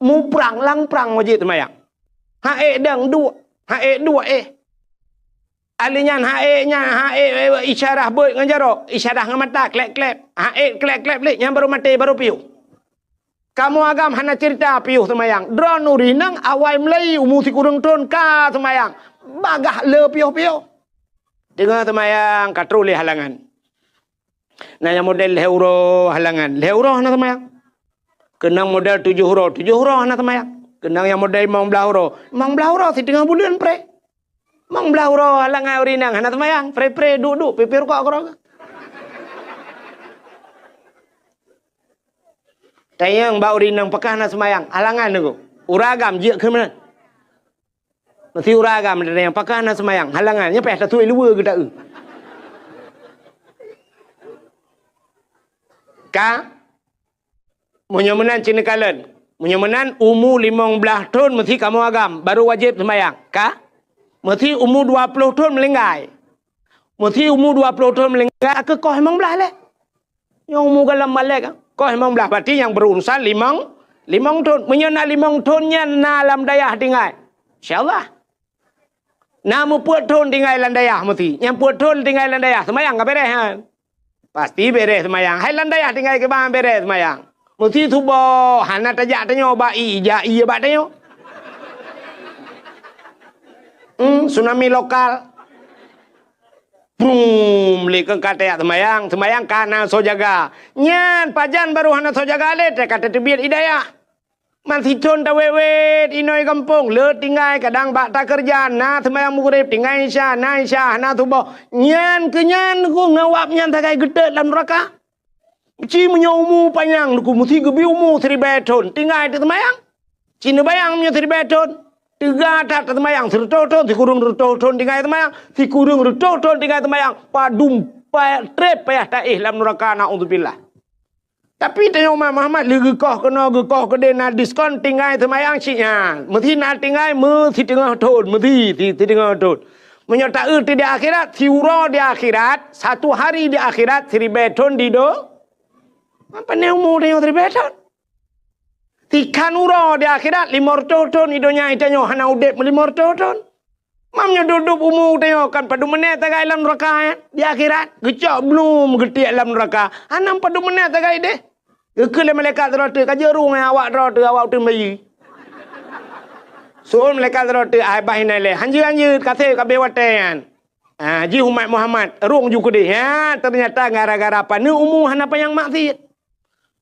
Muprang lam prang wajéb seumayang. Ha ék dang duek, ha ék duek éh. Ahli nyan ha ék nyan, ha ék, ék isyarah beuet ngon jaroe, isyarah ngon mata, klep-klep. Ha ék klep-klep lé, nyan barô maté, barô piôh. Kamoe agam hana ceurita piôh seumayang. Droeneuh ureueng inong awai mulai umu sikureueng thon ka seumayang. Bagaih le piôh-piôh. Teungoh seumayang ka troh lé halangan. Na nyang model lhèe uroe halangan, lhèe uroe hana seumayang. Keunong model tujoh uroe, tujoh uroe hana seumayang. Keunong nyang model limong blaih uroe, limong blaih uroe siteungoh buleuen preh. Limong blaih uroe halangan ureueng inong hana seumayang, preh-preh, duek-duek, pih-pih rukok keudroe. Tanyong bak ureueng inong, "Pakon hana seumayang?" Halangan nyoe. Uroe agam jeuet keu meunan. Meuseuti uroe agam tanyong, "Pakon hana seumayang?" Halangan, nyan payah tatuek luweue geuta'eu. Ka? Meunyoe meunan cit neukalon. Meunyoe meunan umu limong blaih thon meuseuti kamoe agam, barô wajéb seumayang. Ka? Meuseuti umu dua ploh thon meulinggai. Meuseuti umu dua ploh thon meulinggai, ka keuh koh limong blaih lé. Nyang umu goh lom malèe ka, koh limong blaih, berarti nyang berurusan limong, limong thon. Meunyoe na limong thon nyan na lam dayah tinggai, insya Allah. Na meupeuet thon tinggai lam dayah meuseuti. Nyang peuet thon tinggai lam dayah, seumayang ka beres nyan. Pasti beres seumayang. Hai lam dayah tinggai kiban beres seumayang. Meuseuti suboh, hana tajak tanyoe bak ie, jak ie bak tanyoe. Hmm, tsunami lokal. Prum, lé keu ka tajak seumayang, seumayang ka hana soe jaga. Nyan pajan barô hana soe jaga lé, ka tateubiet i dayah. Man sithon tawét-wét inoe gampông, le tinggai kadang bak takeureuja, na seumayang Maghrib, tinggai Isya, na Isya, hana suboh. Nyan keu nyan keuh ngawab nyan sagai geutot lam nuraka. Ci meunyoe umu panyang, Teungku, meuseuti geubri umu siribèe thon, tinggai teuseumayang. Ci neubayang meunyoe siribèe thon, teuga that teuseumayang, sireutôh thon, sikureueng reutôh thon tinggai seumayang, sikureueng reutôh thon tinggai seumayang, padum pa-, trép payah taéh lam nuraka, naudzubillah. Tapi tanyoe umat Muhammad lé geukoh keunoe, geukoh keudéh, na diskon tinggai seumayang cit nyan. Meuseuti na tinggai meusiteungoh thon, meuseuti si-, siteungoh thon. Meunyoe taeu di akhirat, siuroe di akhirat, satu hari di akhirat, siribèe thon di do-, Pane umu tanyoe siribèe thon? Sikhan uroe di akhirat, limong reutôh thon di donya, tanyoe hana udép limong reutôh thon. Mam nyoe dub-dub umu tanyoe kan padum meuneuk tagai lam nuraka, eh, di akhirat. Geucok blum geutiek lam nuraka. Hana padum meuneuk tagai deh. Geukheun lé malaikat droe teuh, "Ka jeuet rueng, eh, awak droe teuh, awak uteuen bayeue." Seuôn malaikat droe teuh, "Ai bah inan lé. Hanjeuet-hanjeuet, ka sép ka abéh watèe nyan." Ah, jih umat Muhammad, rueng ju keudéh. Ha, teunyata gara-gara paneuk umu hana panyang maksiet.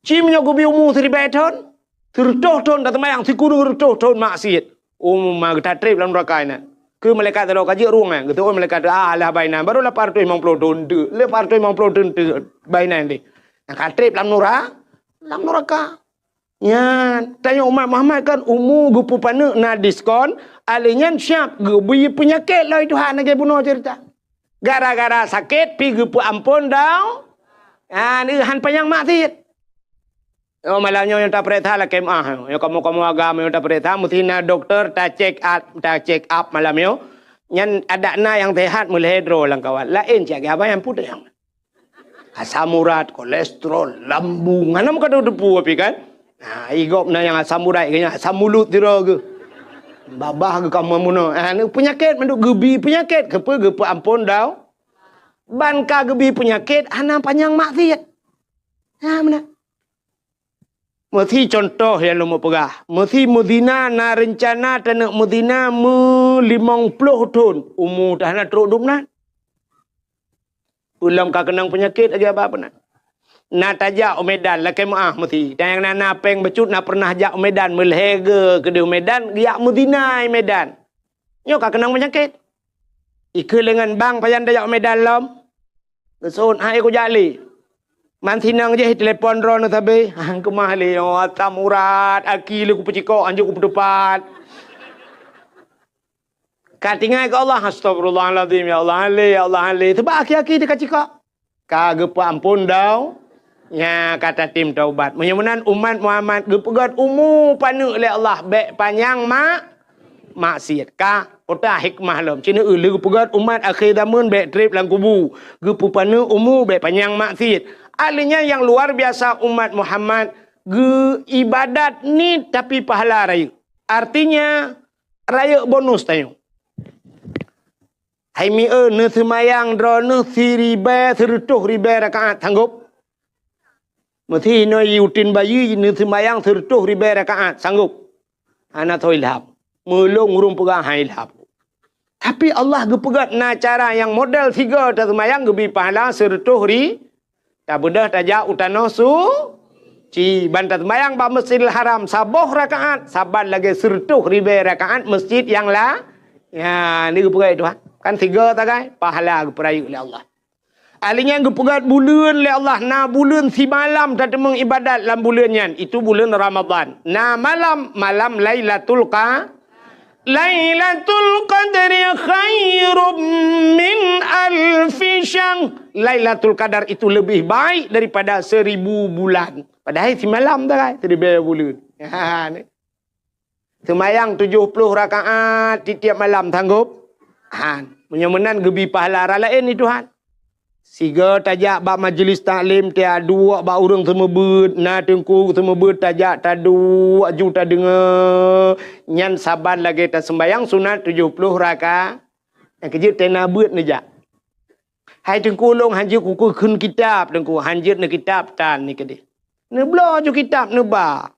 Ci meunyoe geubri umu siribèe thon, sireutôh thon taseumayang, sikureueng reutôh thon maksiet. Umu ma geutatrép lam nuraka inan. Keu malaikat teuh ka jeuet rueng, eh, geuteu'ôn malaikat teuh, "Ah, alah bah inan, barô lapan reutôh limong ploh thon teuk, lapan reutôh limong ploh thon teuk bah inan deh." Nah, ka trép lam nura-, lam nuraka. Nyan, tanyoe umat Muhammad kan umu geupeupaneuk na diskon, alèh nyan siap geubri peunyakét lom Tuhan lagèe bunoe ceurita. Gara-gara sakét pi geupeuamphon dau-, ah, han panyang maksiet. Oh, malam nyoe nyang tapeuriksa lakèe meu'ah. Nyoe kamoe-kamoe agam nyang tapeuriksa, meusti na dokto ta-check up, ta-check up malam nyoe. Nyan adak na nyang seuhat meulhèe droe lam kawan. Laén cit lagèe abang nyang putôh nyang. Asam urat, kolesterol, lambung. Hana meukateupeu tapi kan? Nah, i gob na nyang asam urat, nyang asam mulut sidroe geuh. Babah geuh ka meunoe. Ah, ni peunyakét mandum geubri peunyakét. Keupeue geupeuamphon dau-, ban ka geubri peunyakét, hana panyang maksiet. Ha, meunan. Meusti contoh nyang lôn peugah. Meusti meuzina na reuncana taneuk meuzina meulimong ploh thon. Umu teuh hana trok dum nan. Ulôn ka keunong peunyakét lagèe abang peunan. Na tajak u Medan, lakée meuáh meusi. Dan nyang na, na péng bacut na pernah jak u Medan, meulhée geu keudeh u Medan, geujak meuzina i Medan. Nyoe ka keunong peunyakét. Ikeu lé ngon bang pajan tajak u Medan lom. Geuseuôt hai kujak lé. Man sinong jih telepon droeneuh sabe. Han keumah lé, oh, asam urat, aki lé kupeucikok, hanjeuet kupeuteupat. Ka tinggai keu Allah, "Astagfirullahalazim, ya Allah, han lé, ya Allah, han lé." Seubab aki-aki teuka cikok. Ka geupeuamphon dau, nya ka tatem taubat. Meunyoe meunan umat Muhammad geupeugét umu paneuk lé Allah, bék panyang mak-, maksiat. Ka, peue hikmah lom. Cina eu lé geupeugét umat akhé zaman bék treb lam kubu. Geupeupaneuk umu bék panyang maksiat. Ahli nyan nyang luar biasa umat Muhammad geu ibadat niet tapi pahala rayeuk. Artinya, rayeuk bonus tanyoe. Hai mi eu, neuseumayang droeneuh siribée, seureutôh ribée rakaat, sanggob? Meusi inoe uteuen bayeue neuseumayang seureutôh ribée rakaat, sanggob? Hana soe ilham. Meulôn ureuëng peugah han ilham. Tapi Allah geupeugét na cara nyang model sigoe taseumayang geubi pahala seureutôh ri-, Tabeudôh tajak u tanoh suci, ban taseumayang bak Masjidil Haram saboh rakaat, saban lagée seureutôh ribée rakaat masjid nyang la-, ya, ni geupeugah Tuhan. Kan sigoe sagai, pahala geupeurayeuk lé Allah. Ahli nyan geupeugét buleuen lé Allah, na buleuen simalam tateumeung ibadat lam buleuen nyan, itu buleuen Ramadhan. Na malam, malam Lailatul Qa-, Lailatul Qadri khairum min alfi syahr. Lailatul Qadar itu lebih baik daripada seribu bulan. Padahai simalam sagai, siribée buleuen. Ha, ni. Seumayang tujoh ploh rakaat tiep-tiep malam, sanggob? Han. Meunyoe meunan geubi pahala rara laén ni Tuhan. Sigoe tajak bak majeulis taklim, taduek bak ureuëng seumeubeuet, na teungku seumeubeuet tajak taduek ju tadeungoe, nyan saban lagée taseumbayang sunat tujoh ploh raka-, nyang keujeuet tena beuet neujak. Hai teungku, lôn hanjeuet kukheun kitab, teungku, hanjeuet neukitab tan ni keudeh. Neubloe ju kitab neuba.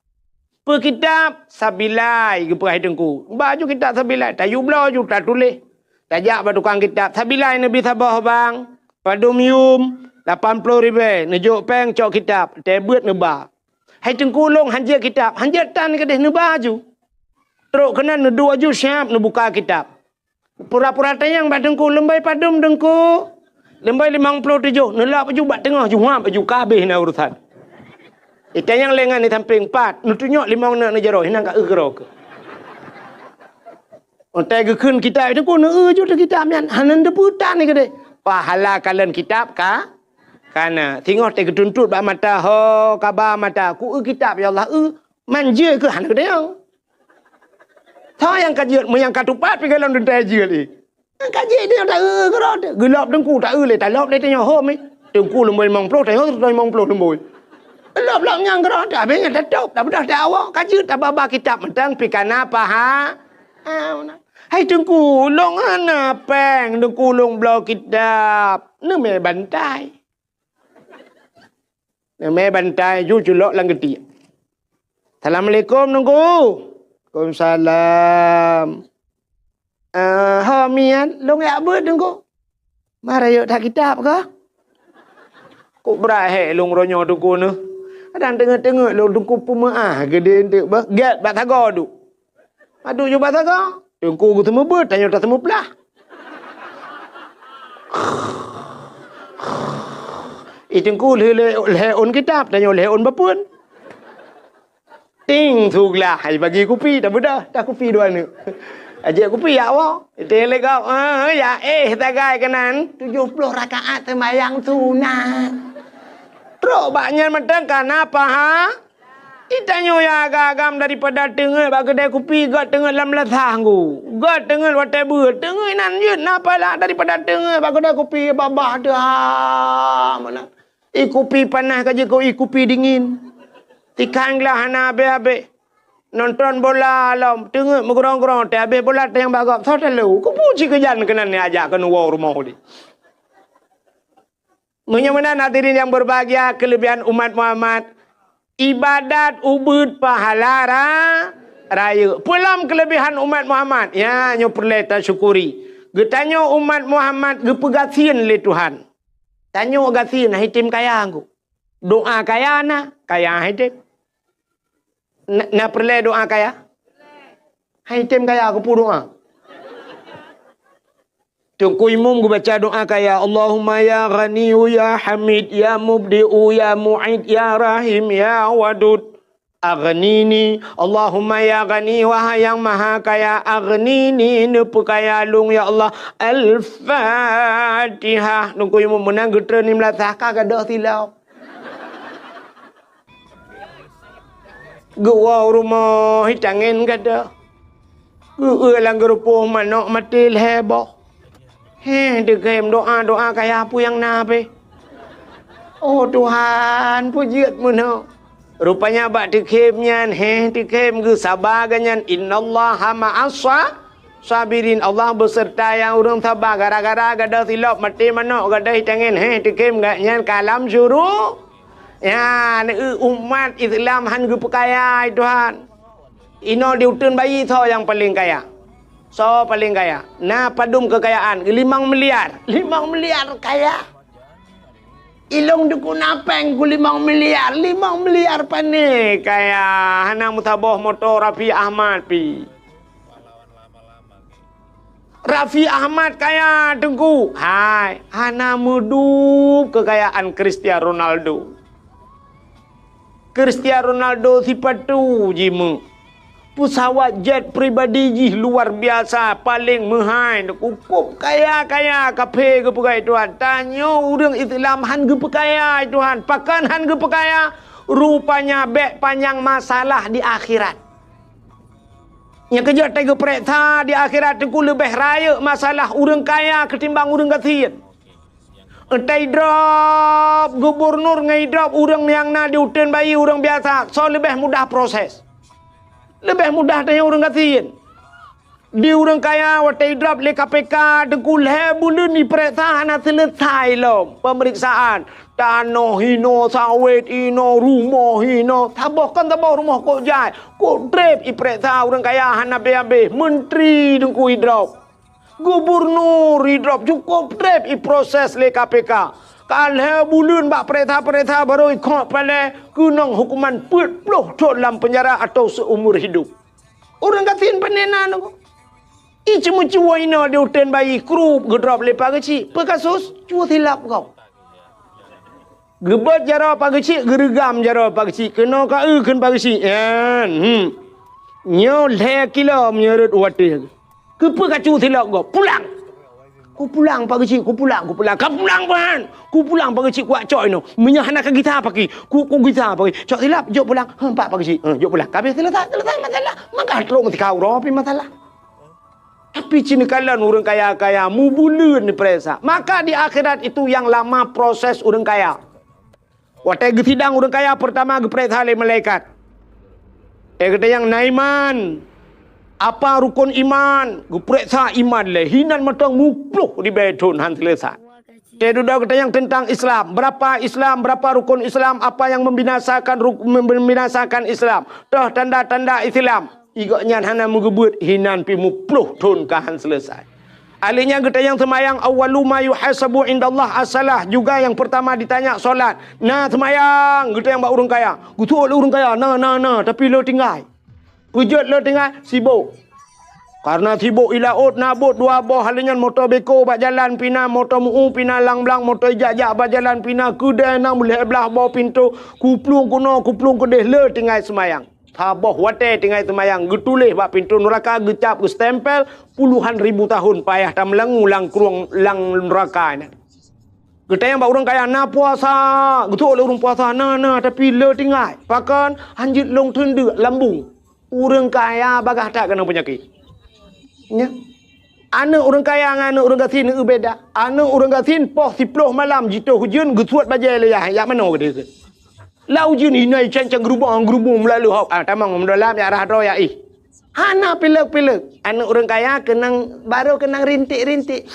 Peue kitab? Sabilai, geupeugah hai teungku. Ba ju kitab sabilai, tayue bloe ju tatuléh. Tajak bak tukang kitab, sabilai neubi saboh bang, padum yum, lapan ploh ribée, neujok péng cok kitab, tée beuet neuba. Hai teungku, lôn hanjeuet kitab, hanjeuet tan keudeh neuba ju. Trok keunan neuduek ju siab neubuka kitab. Pura-pura tanyong bak teungku, "Leumbai padum teungku?" "Leumbai limong ploh tujoh." Neulap ju bak teungoh, ju huab ju, ka habéh na urusan. Itanyong lé ngon di sampéng, "Pat?" Neutunyok limong neuk neujaroe, hinan ka eu keudroe keuh. Watée geukheun kitab teungku, neueu ju teuh kitab nyan, hana neuteupeue tan ni keudeh. Pahala kalon kitab ka, kana. Singoh tée geutuntot bak mata, ho, kaba mata, ku eu kitab, ya Allah, eu. Man jeuet keuh hana geutanyong. Soe nyang ka jeuet, meunyo nyang ka tupat pih gohlom teuntée jeuet lé. Nyang ka jeuet nyan taeu keudroe teuh. Geulop teungku taeu lé, talop lé tanyoe hom, eh. Teungku leumoi limong ploh, tanyoe limong ploh leumoi. Lop-lop nyang keudroe teuh, habéh nyan tatôb, tabeudôh teuh awak, ka jeuet tababa kitab mantong pih kana paha-, ah, meunan. Hai teungku, lôn hana péng, teungku lôn bloe kitab. Neumé bantai. Neumé bantai ju culok lam geutiek. "Assalamualaikum, Teungku." "Waalaikumsalam." "Ah, ho miet, lôn jak beuet, Teungku." "Ma rayeuk that kitab kah?" "Kok brat hék lôn uroe nyoe, Teungku, neuh. Kadang teungeut-teungeut lôn, Teungku, peumeuáh geudeh eunteuk beuh. Gét bak sagoe duek." Adu ju basa ka, teungku geuseumeubeuet, tanyoe taseumeuplah. Ih, teungku lheueh lé-, lhée ôn kitab, tanyoe lhée ôn bapeuen. Ting, suglah, hai bagi kupi, tabeudôh, dah kupi dua neuk. Ajak kupi, ya Allah. Iteng lé gob, ah, ya, eh, sagai keunan, tujoh ploh rakaat seumayang sunat. Trok bak nyan mantong kana paha-, Itanyoe ya agam-agam daripada teungeut bak keudai kupi, gét teungeut lam lasah nggu. Gét teungeut watée beuet, teungeut inan jeuet na pahala daripada teungeut bak keudai kupi babah teuh ha meunan. Ih kupi panas ka jeuet keu ih kupi dingin. Tikang glah hana abéh-abéh. Nonton bola lom, teungeut meugrong-grong, teuh abéh bola teuh nyang bak gob, soe talo. Kubu cit keujan keunan ajak keuneuk woe rumoh di. Meunyoe meunan hadirin yang berbahagia, kelebihan umat Muhammad, ibadat ubeuet pahala ra-, rayeuk. Peue lom kelebihan umat Muhammad? Ya, nyoe peureulée tasyukuri. Geutanyoe umat Muhammad geupeugasien lé Tuhan. Tanyoe gasien, hana item kaya nggu. Doa kaya na, kaya hai tem. Na, na peureulée doa kaya? Hai tem kaya keupeue doa? Teungku Imum geubaca doa kaya, "Allahumma ya Ghaniyyu ya Hamid ya Mubdi'u ya Mu'id ya Rahim ya Wadud, aghnini." Allahumma ya Ghani, wahai nyang maha kaya, aghnini, neupeukaya lôn ya Allah. Al-Fatihah. Teungku Imum meunan geutreun lim lasah ka gadôh silop. Geuwoe u rumoh hi tangen gata. Geueu lam geurupoh manok maté lhée boh. Heh, teukhem doa-doa kaya peue nyang na pih. Oh Tuhan, peue jeuet meunoe. Rupanya bak teukhem nyan, heh, teukhem geusaba geuh nyan, "Innallaha ma'as sa-, sabirin." Allah beuseurta nyang ureuëng saba. Gara-gara gadôh silop maté manok gadôh hi tangen, heh, teukhem geuh nyan ka lam syuru-, Ya, neu umat Islam han geupeukaya, hai Tuhan. Inoe di uteuen bayi soe nyang paleng kaya? Soe paleng kaya? Na padum keukayaan? Limong miliar. Limong miliar kaya. Ilong dukun apeng ku limong miliar. Limong miliar pane kaya. Hana meusaboh moto Raffi Ahmad pi. Raffi Ahmad kaya teungku. Hai, hana meudup keukayaan Cristiano Ronaldo. Cristiano Ronaldo sipatu jimeu. Pesawat jet pribadi jih luar biasa, paleng meuhai, cukup kaya-kaya kaphé geupeugah Tuhan. Tanyoe ureuëng Islam han geupeukaya Tuhan. Pakon han geupeukaya? Rupanya bék panyang masalah di akhirat. Nyang keujeuet teugeupeureksa di akhirat teungku leubeh rayeuk masalah ureuëng kaya keutimbang ureuëng gasien. Teuidrop gubunur ngon idrop ureuëng nyang na di uteuen bayi ureuëng biasa, soe leubeh mudah proses? Leubeh mudah tanyong ureuëng gasien. Di ureuëng kaya watée idrop lé K P K teungku lhée buleuen ipeureksa hana seuleusai lom peumeriksaan. Tanoh hinoe, sawét hinoe, rumoh hinoe. Saboh kon saboh rumoh kok jai. Kok treb ipeureksa ureuëng kaya hana habéh-habéh. Menteri teungku idrop. Gubunur idrop cukup treb iproses lé K P K. Ka lhée buleuen bak peuresa-peuresa barô ikhok palée keunong hukuman peuet ploh thon lam peunjara atau seumur hidup. Ureuëng gasien pane na teungku. Iceumeucue inoe di uteuen bayi krup geudrop lé Pak Geuchik. Peue kasus? Cue silop gob. Geubeuet jaroe Pak Geuchik, geureugam jaroe Pak Geuchik. Keunoe ka eu kheun Pak Geuchik. Nyan, hmm. Nyoe lhée kilo meunyoe rot watée. Keupeue ka cue silop gob? Pulang! Kupulang Pak Geuchik, kupulang, kupulang. Ka pulang ban! Kupulang Pak Geuchik kuwak cok inoe. Meunyoe hana ka gisa paki, ku, ku gisa paki. Cok silop, jok pulang. Heh, empat Pak Geuchik. Heh, jok pulang. Ka habéh seuleusai, seuleusai masalah. Maka trok meusikau droe pih masalah. Tapi cit neukalon ureuëng kaya-kaya mubuleuen neupeuresa. Maka di akhirat itu nyang lama proses ureuëng kaya. Watée geusidang ureuëng kaya peurtama geupeuresa lé malaikat. Eh, geutanyong na iman. Apa rukon iman? Geupeuresa iman lé. Hinan mantong muploh ribée thon han seuleusai. Teududoe geutanyong teuntang Islam, berapa Islam, berapa rukun Islam, apa yang membinasakan ruk-, membinasakan Islam, toh tanda-tanda Islam. Igok nyan hana meugeubeuet hinan pih muploh thon ka han seuleusai. Ahli nyan geutanyong seumayang, awwalu ma yuhasabu indallah as-salah, juga yang pertama ditanya solat. Na seumayang, geutanyong bak ureuëng kaya. Geutuok lé ureuëng kaya, na, na, na, tapi le tinggai. Peujeuet lé tinggai sibok. Karena sibok i laôt na bot dua boh, hal nyan moto beko bak jalan pina, moto meu pina lang blang, moto ijak-jak bak jalan pina, keudée na meulhée blaih boh pintoe, kuplueng keunoe, kuplueng keudeh le tinggai seumayang. Saboh watée tinggai seumayang geutuléh bak pintoe nuraka geucab geustempel puluhan ribu tahun payah tameulangu lam krueng lam nuraka nyan. Geutanyong bak ureuëng kaya na puasa, geutuok lé ureuëng puasa na, na, tapi le tinggai. Pakon? Hanjeuet lôn teundeuk lambung. Ureuëng kaya bagaih that keunong peunyakét. Nya. Aneuëk ureuëng kaya ngon aneuëk ureuëng gasien eu beda. Aneuëk ureuëng gasien poh siploh malam jitoh ujeuen geusuet bajée lé yah, jak manoe geudeh. Lau ujeuen inai cang-cang geurubong-geurubong meulalu hok. Ah, tamong meudolam ya rah droe ya ih. Hana pilek-pilek. Aneuëk ureuëng kaya keunong, baru keunong rintik-rintik.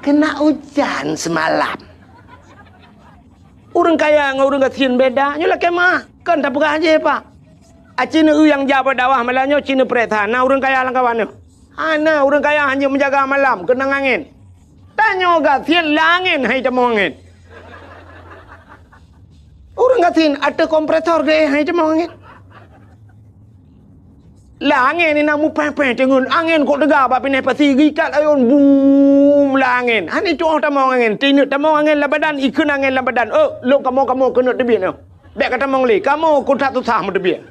Kena ujan semalam. Ureuëng kaya ngon ureuëng gasien beda. Nyoe lakée meuah. Kon tapeugah jih, Pak. Aci neu nyang jak bak dakwah malam nyoe ci neupeurek that na ureuëng kaya lam kawan nyoe. Hana, ureuëng kaya hanya meujaga malam keunong angén. Tanyoe gasien lam angén hai tamong angén. Ureuëng gasien ateueh kompresor geuéh hai tamong angén. Lam angén inan mupéh-péh teungeut angén kok teuga bak pinéh pasi geuikat ayôn bum lam angén. Hana tuoh tamong angén, tineuk tamong angén lam badan, ikheun angén lam badan. Oh, lôn kamoe-kamoe keuneuk teubiet nyoe. Bék ka tamong lé, kamoe keu that susah meuteubiet.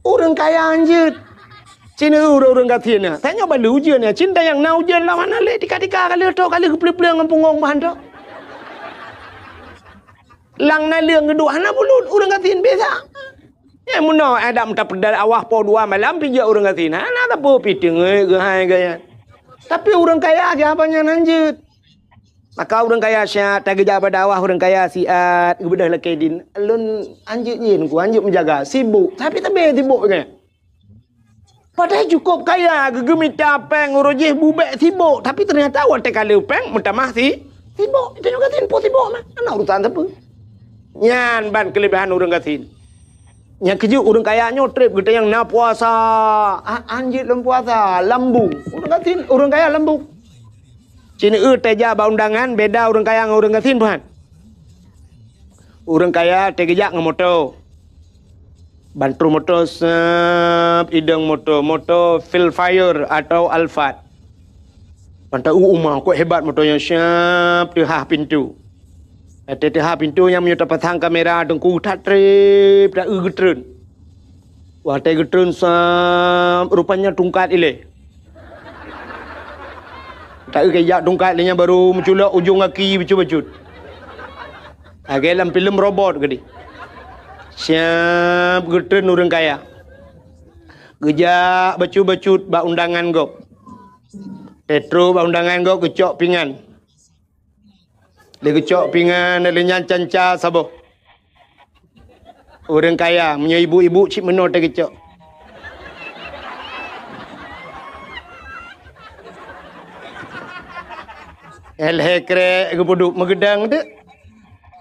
Ureuëng kaya hanjeuet. Cina ureuëng gasien nyan. Tanyoe balu ujeuen nyan. Cina nyang na ujeuen lam hana lé tika-tika ka lheueh tho ka lheueh geupleueng-pleueng ngon pungong bahan tho. Lam naleueng geuduek hana bulut ureuëng gasien biasa. Nyang meunoe adak meuta peudal awah po dua malam pijak ureuëng gasien. Hana sapeue pi teungeut geuhai gaya. Tapi ureuëng kaya geuhaba nyan hanjeuet. Maka ureuëng kaya siat tageujak bak dakwah ureuëng kaya siat geubeudôh lakée dien. Lôn hanjeuet jih ku hanjeuet meujaga sibuk tapi tabé sibuk nyan. Padahai cukôp kaya geugeumita péng uroe jih bubek sibuk tapi teunyata watée ka lheueh péng meutamah si sibuk. Itu juga simpu sibuk mah. Hana urusan sapeue. Nyan ban keuleubehan ureuëng gasien. Nyang keujeuet ureuëng kaya nyoe treb geutanyoe na puasa. Ah, hanjeuet lom puasa, lambung. Ureuëng gasien, ureuëng kaya lambung. Cina eu teujak bak undangan beda ureuëng kaya ngon ureuëng gasien buhan. Ureuëng kaya teujak ngon moto. Ban trôh moto sab idong moto, moto Fil Fire atau Alphard. Ban ta u uma kok hebat moto nyan sab teuhah pintu. Watée teuhah pintu nyang meunyoe tapasang kamera teungku that treb ta eu geutreun. Watée geutreun sam rupanya tungkat ilée. Ta eu kejak tungkat ilée nyan baru meuculok ujong gaki bacut-bacut. Lagée lam filem robot geude. Siap geutreun ureuëng kaya. Geujak bacut-bacut bak undangan gob. Teutro bak undangan gob geucok pingan. Lé geucok pingan lé nyan canca saboh. Ureuëng kaya meunyoe ibu-ibu cit meunoe teuh geucok. Lhée krek geupeuduek meugeudang teuk.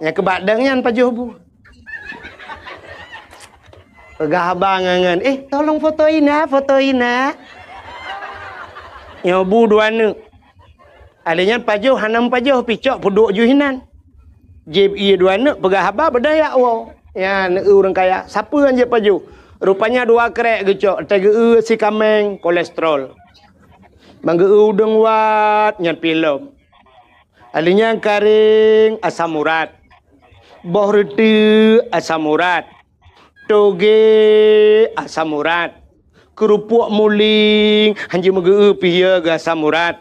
Nyang keubak dang nyan pajoh bu. Peugah abang ngon, "Eh, tolong foto ina, foto ina." Nyoe bu dua neuk. Alé nyan pajoh hana meupajoh picok peuduek ju hinan. Jieb ie dua neuk peugah haba beudaya woe. Nyan ureuëng kaya, sapeue han jieb pajoh? Rupanya dua krek geucok, teugeue sikameng kolesterol. Ban geu udeueng wat nyan pilom. Alé nyan karéng asam urat. Boh reuteuek asam urat. Toge asam urat. Keurupuk muling hanjeuet meugeu pih ya geu asam urat.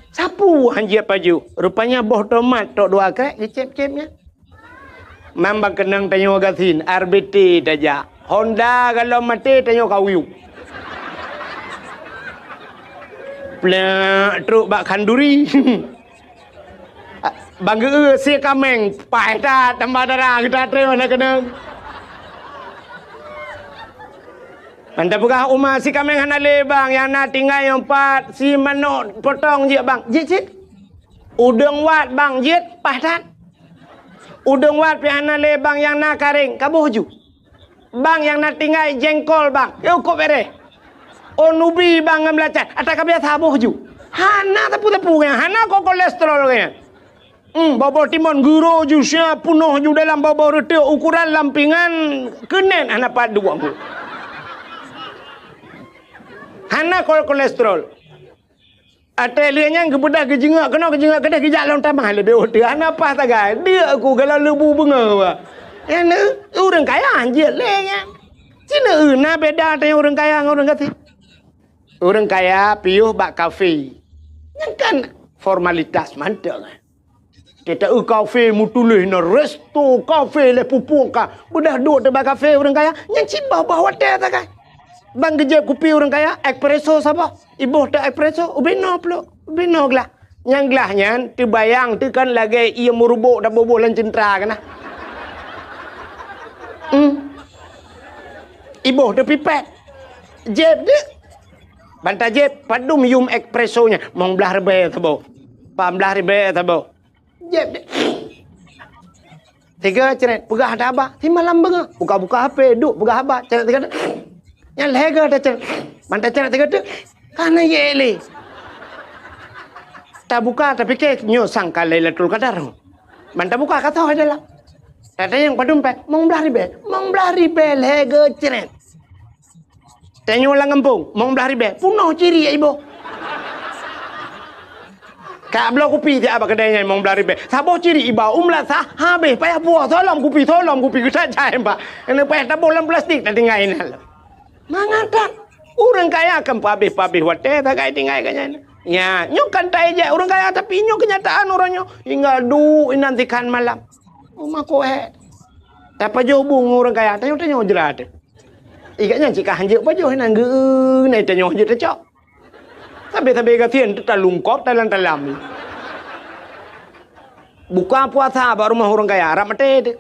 Sapeue hanjeuet pajoh? Rupanya boh tomat tok dua krek geucép-cép nyan. Mambang keunong tanyoe gasien, R B T tajak. Honda galom maté tanyoe kauyup. Plak trok bak khanduri. Ban geu sie kameng, paih that tambah dara geuta treun hana keunong. Ban tapeugah uma sikameng hana lé bang, nyang na tinggai nyoe pat si manok potong jeuet bang. Jeuet cit. Udeueng wat bang jeuet paih that. Udeueng wat pih hana lé bang nyang na karéng, kaboh ju. Bang nyang na tinggai jengkol bang, yôh kop bereh. Oh nubi bang ngon beulacan, ata ka biasa boh ju. Hana tepu-tepu nyan, hana ko kolesterol nyan. Hmm, boboh timon guro ju sia punoh ju dalam boboh reuteuek ukuran lampingan keunen hana pat dua bu. Hana ko kolesterol. Até lheueh nyan geubeudah geujeungok keunoe geujeungok keudeh geujak lom tamah leubeh ueh teuh hana paih sagai. Deuk ku galak leubu beungoh wa. Nyan ureueng kaya hanjeuet lé nyan. Cina eu na beda teuh ureueng kaya ngon ureueng gasien. Ureueng kaya piôh bak kafe. Nyan kan formalitas mantong. Teuta eu kafe meutuléh na resto kafe lé pupuk ka. Beudah duek teuh bak kafe ureueng kaya. Nyan cit boh-boh watée sagai. Ban geujép kupi ureueng kaya, espresso saboh. Iboh teuh espresso, ubé noe pluek, ubé noe glah. Nyang glah nyan teubayang teuh kan lagée ié meurubok taboh-boh lam ceuntra keunan. Hmm. Iboh teuh pipet. Jép deuek. Ban tajép padum yum espresso nyan, mong blaih ribée saboh. Pah blaih ribée saboh. Jép deh. Tiga ceret peugah haba. Simalam beungoh buka-buka H P duek peugah haba. Ceret tiga. Nyan lhée geuh taceret. Ban taceret tiga teuk. Kana ye lé. Tabuka tapike nyoe sangka Lailatul Qadar. Ban tabuka ka soe dalam. Tatanyong padum pèng, mong blaih ribèe. Mong blaih ribèe lhèe geucrèt. Tanyoe lam gampông, mong blaih ribèe. Peunoh ciri iboh. Ka bloe kupi siat bak keudè nyan mong blaih ribèe. Saboh ciri iba u meulasah, habéh payah puwoe, soe lom kupi, soe lom kupi, geutat jai, Pak. Keuneuk payah taboh lam plastik, tatinggai inan lom. Mangat that. Ureueng kaya kan peuhabéh-peuhabéh watèe sagai tinggai keu nyan. Nya, nyoe kan taéjek ureueng kaya, tapi nyoe keunyataan uroe nyoe. Tinggai duek inan sikhan malam. Oh, makok hèk. Tapajoh bu ngon ureueng kaya, tanyoe-tanyoe jrat. Ikat nyan cit ka hanjeuet pajoh inan geu, nai tanyoe hanjeuet tacok. Sabé-sabé gasien teutalungkop talam-talam. Buka puasa bak rumoh ureueng kaya, rab maté teuh.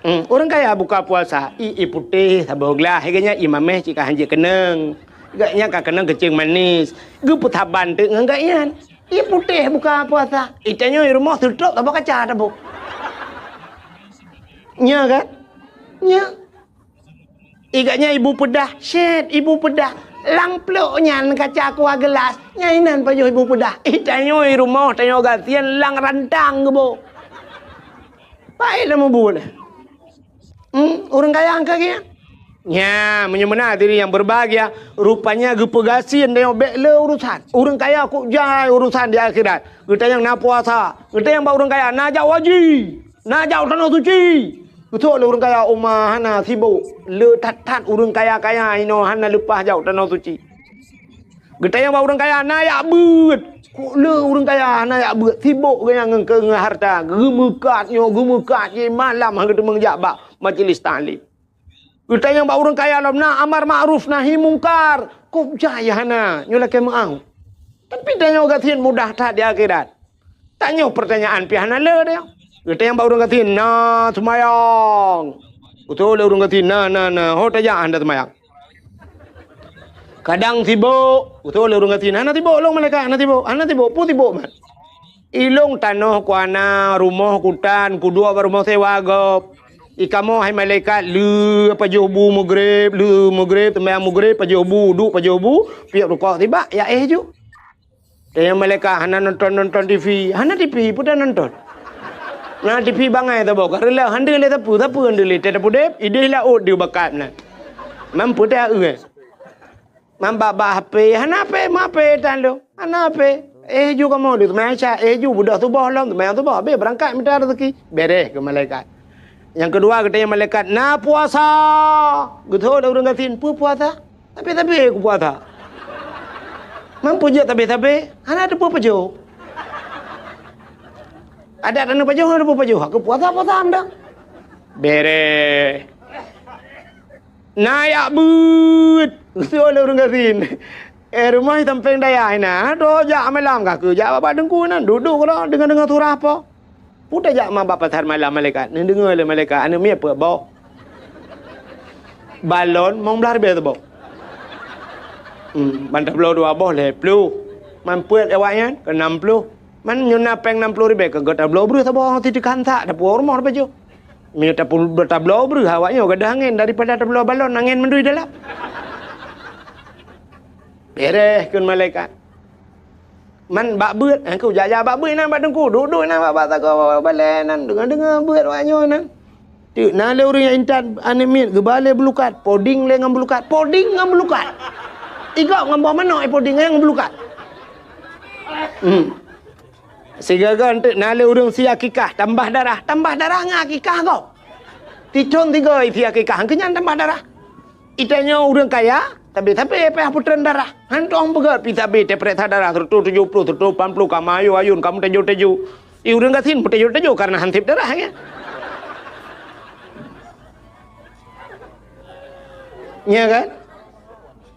Hmm, ureueng kaya buka puasa, ié putéh saboh glah, lagèe nyan ié mamèh cit ka hanjeuet keunong. Gobnyan ka keunong keuceung manis, geupeusaban teuk ngon gobnyan. Ié putéh buka puasa, itanyoe i rumoh seutôt saboh kaca taboh. Nya kan? Nya. Igat nyan ibu peudah, syèt ibu peudah. Lam plôk nyan kaca kuah geulas, nyan inan pajoh ibu peudah. Ih, tanyoe i rumoh, tanyoe gasien lam rantang geuboh. Paih lom mubuet. Hmm, ureueng kaya angka geuh. Nya, meunyoe meunan hadirin yang berbahagia, rupanya geupeugasien tanyoe bèk le urusan. Ureueng kaya kok jai urusan di akhirat. Geutanyong na puasa, geutanyong bak ureueng kaya na jak haji. Na jak u Tanoh Suci. Geusok lé ureueng kaya, "Oma, hana sibok. Le that-that ureueng kaya-kaya inoe hana leupah jak u Tanoh Suci." Geutanyong bak ureueng kaya, "Na jak beuet?" Kok le ureueng kaya hana jak beuet? Sibok geuh nyan ngon, ngon hareuta. Geumeukat nyoe, geumeukat jih, malam han geuteumeung jak bak majlis taklim. Geutanyong bak ureueng kaya lom, "Na amar ma'ruf nahi mungkar?" Kok jai hana, nyoe lakèe meu'ah. Tapi tanyoe gasien mudah that di akhirat. Tanyoe peurtanyaan pih hana le deh. Geutanyong bak ureueng gasien, "Na seumayang?" Geutanyong lé ureueng gasien, "Na, na, na." "Ho tajak hana seumayang?" "Kadang sibok." Geutanyong lé ureueng gasien, "Hana sibok lôn malaikat, hana sibok." "Hana sibok, peue sibok mat?" "Ilôn tanoh kuhana, rumoh kutan, kuduek bak rumoh sewa gob. Ikamoe hai malaikat, le pajoh bu meugreb, le meugreb, seumayang meugreb, pajoh bu, duek pajoh bu, piep rukok sibak, jak éh ju." Tanyong malaikat, "Hana nonton-nonton T V?" "Hana T V, peue tanonton?" "Na T V bangai saboh, ka reuloh, han deuh lé sapeue, sapeue han deuh lé, teuh tapeudeb, idéh laôt deuh bakat na. Mampu teuh eu, eh." "Man bak-bak H P?" "Hana H P, meu H P tan lôn." "Hana H P." "Éh ju kamoe deuh seumayang Isya, éh ju beudôh suboh lom, seumayang suboh, habéh beurangkat mita raseuki." Beres keu malaikat. Nyang keudua geutanyong malaikat, "Na puasa?" Geutanyong lé ureueng gasien, "Peue puasa?" "Sabé-sabé kupuasa." "Man peue jeuet sabé-sabé?" "Hana teupeue pajoh." "Adak taneuk pajoh, hana teupeue pajoh. Aku puasa, puasa anda." Beres. "Na jak beuet?" Geuseuôt lé ureueng gasien. "Eh, rumoh sampéng dayah inan, droe jak malam ka keu jak bak teungku inan, duek-duek keudroe deungoe-deungoe surah po." "Peue tajak ma bak pasar malam malaikat?" Neudeungoe lé malaikat, "Aneuk miet peuet boh. Balon mong blaih ribèe saboh. Hmm, ban tabloe dua boh lhèe ploh. Man peuet awaknyan keu nam ploh. Man nyoe na péng nam ploh ribèe keu gata bloe breuh saboh, siteukah that, tapuwoe rumoh tapajoh. Meunyoe tapu-, tabloe breuh awaknyoe gadôh angén daripada tabloe balon angén mandum dalam." Beres kheun malaikat. "Man bak beuet?" "Aku jak-jak bak beuet inan bak teungku, duek-duek inan bak, bak sagoe balèe inan, deungoe-deungoe beuet awaknyoe inan." Teuk na lé ureueng nyang intat aneuk miet geuba lé beulukat, poding lé ngon beulukat, poding ngon beulukat. Igop ngon boh manok, eh, poding ngon beulukat. Hmm. Sigoe-goe teuk na lé ureueng sie akikah, tambah darah, tambah darah ngon akikah gob. Tithon sigoe sie akikah, keu nyan tambah darah. Itanyoe ureueng kaya, sabé-sabé payah peutreun darah. Han tueng peugah pih sabé teupeuriksa darah, seratus tujuh puluh, seratus lapan puluh, ka meuayôn-ayôn, ka meuteujô-teujô. I ureueng gasien meuteujô-teujô kareuna han sép darah, ya. Nya kan?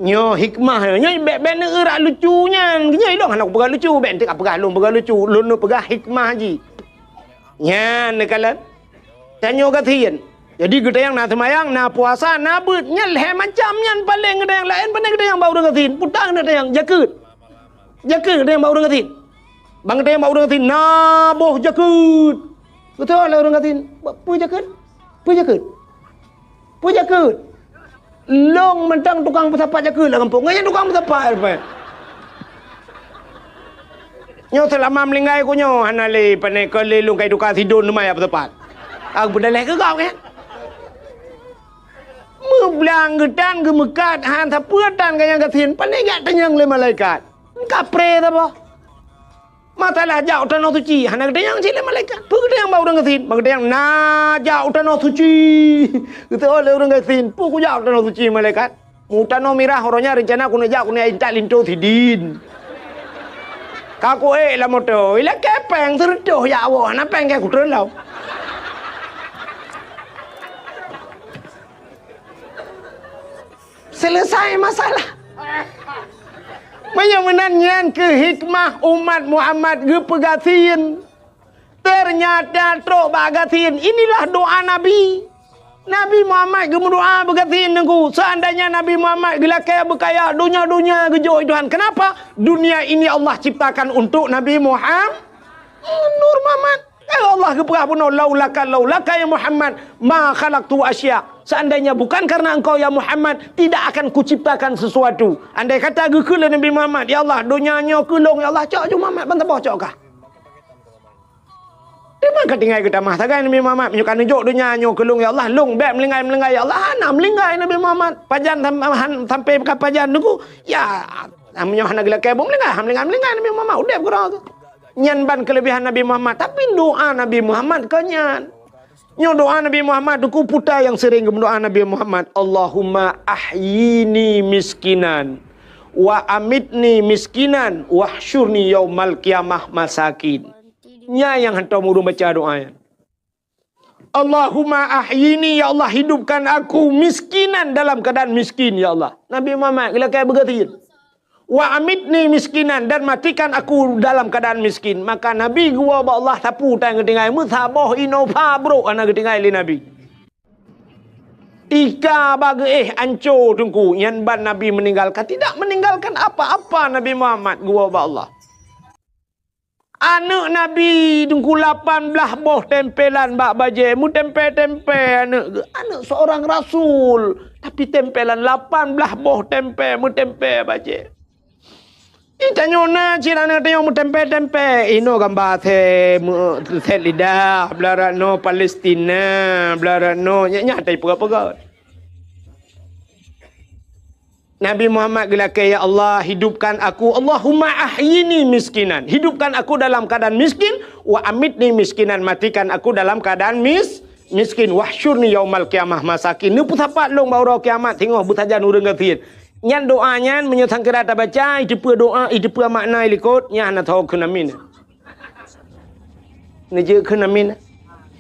Nyoe hikmah nyoe. Nyoe bèk, bèk neueurak lucu nyan. Nyoe ilôn hana kupeugah lucu, bèk enteuk kapeugah lôn peugah lucu. Lôn neupeugah hikmah jih. Nyan neukalon. Tanyoe gasien. Jadi geutanyong na seumayang, na puasa, na beuet. Nyan lhèe macam nyan paleng geutanyong, laén pane geutanyong bak ureueng gasien. Peue ta geutanyong, jakeuet. Jakeuet geutanyong bak ureueng gasien. Ban geutanyong bak ureueng gasien, na boh jakeuet. Geutanyong lé ureueng gasien, "Peue jakeuet? Peue jakeuet? Peue jakeuet?" "Lôn mantong tukang peusapat jakeuet lam gampông." Nyan tukang peusapat, rupanya. Nyoe seulama meuninggai ku nyoe hana lé pane keu lé lôn kai tuka sidon teuma jak peusapat. Ah, beudaleh keu gob kan? Meublang geutan geumeukat, han sapeue tan ganyang gasien, pane jak tanyong lé malaikat. Kapré saboh. Masalah jak u tanoh suci, hana geutanyong cit lé malaikat. Peue geutanyong bak ureuëng gasien? Bak geutanyong na jak u tanoh suci. Geutanyong lé ureuëng gasien, peue kujak u tanoh suci malaikat? Mu tanoh mirah uroe nyan reuncana keuneuk jak keuneuk intat linto sidin. Ka kuék lam moto, ilakée péng seureutôh jak woe, hana péng keu kutreun lom. Selesai masalah. Meunyoe meunan nyan keuh hikmah umat Muhammad geupeugasien. Teunyata trok bak gasien, inilah doa Nabi. Nabi Muhammad geumeudoa beugasien Teungku. Seandainya Nabi Muhammad geulakée beukaya, donya-donya geujok Tuhan. Kenapa? Dunia ini Allah ciptakan untuk Nabi Muhammad. Nur Muhammad. Ya Allah geupeugah bunoe, "Laulaka, laulaka ya Muhammad, ma khalaqtu asya." Seandainya bukan karena engkau ya Muhammad, tidak akan kuciptakan sesuatu. Andai kata geukheun lé Nabi Muhammad, "Ya Allah, donya nyoe keu lôn, ya Allah, cok ju Muhammad ban saboh cok kah." Teuma ka tinggai geutamah sagai Nabi Muhammad, "Meunyoe ka neujok donya nyoe keu lôn, ya Allah, lôn bék meulinggai-meulinggai, ya Allah." Hana meulinggai Nabi Muhammad. Pajan sam-, han-, sampai ka pajan Teungku, ya, meunyoe hana geulakée buet meulinggai, han meulinggai-meulinggai Nabi Muhammad, udeb keudroe. Nyan ban keuleubehan Nabi Muhammad, tapi doa Nabi Muhammad kon nyan. Nyoe doa Nabi Muhammad, Teungku, peue nyang sering geumeudoa Nabi Muhammad, "Allahumma ahyini miskinan, wa amitni miskinan, wahsyurni yaumal qiyamah masakin." Nyan nyang hantom ureuëng baca doa nyan. "Allahumma ahyini, ya Allah, hidupkan aku miskinan dalam keadaan miskin, ya Allah." Nabi Muhammad geulakée beugasien. "Wa amitni miskinan, dan matikan aku dalam keadaan miskin." Maka Nabi geuwoe bak Allah sapeue tan geutinggai, meusaboh inoe pha brok hana geutinggai lé Nabi. Tika bak geuéh anco Teungku, nyan ban Nabi meninggalkan, tidak meninggalkan apa-apa Nabi Muhammad geuwoe bak Allah. Aneuëk Nabi Teungku lapan blaih boh tempelan bak bajée, meutempé-tempé aneuëk geuh. Aneuëk seorang rasul, tapi tempelan lapan blaih boh tempé, meutempé bajée. Ih, tanyoe na cit aneuëk tanyoe meutempé-tempé. Inoe gamba sét, meu-, sét lidah, blah rot noe Palestina, blah rot noe, nyak-nyak tai peugah-peugah. Nabi Muhammad geulakée, "Ya Allah, hidupkan aku, Allahumma ahyini miskinan." Hidupkan aku dalam keadaan miskin, "wa amitni miskinan." Matikan aku dalam keadaan mis-, miskin, "wahsyurni yaumal qiyamah masakin." Neupeusapat lôn bak uroe kiamat singoh beusajan ureuëng gasien. Nyan doa nyan meunyoe sangkira tabaca, iteupeue doa, iteupeue makna ilikot, nyan hana tho keunamin. Neujeuet kheun amin.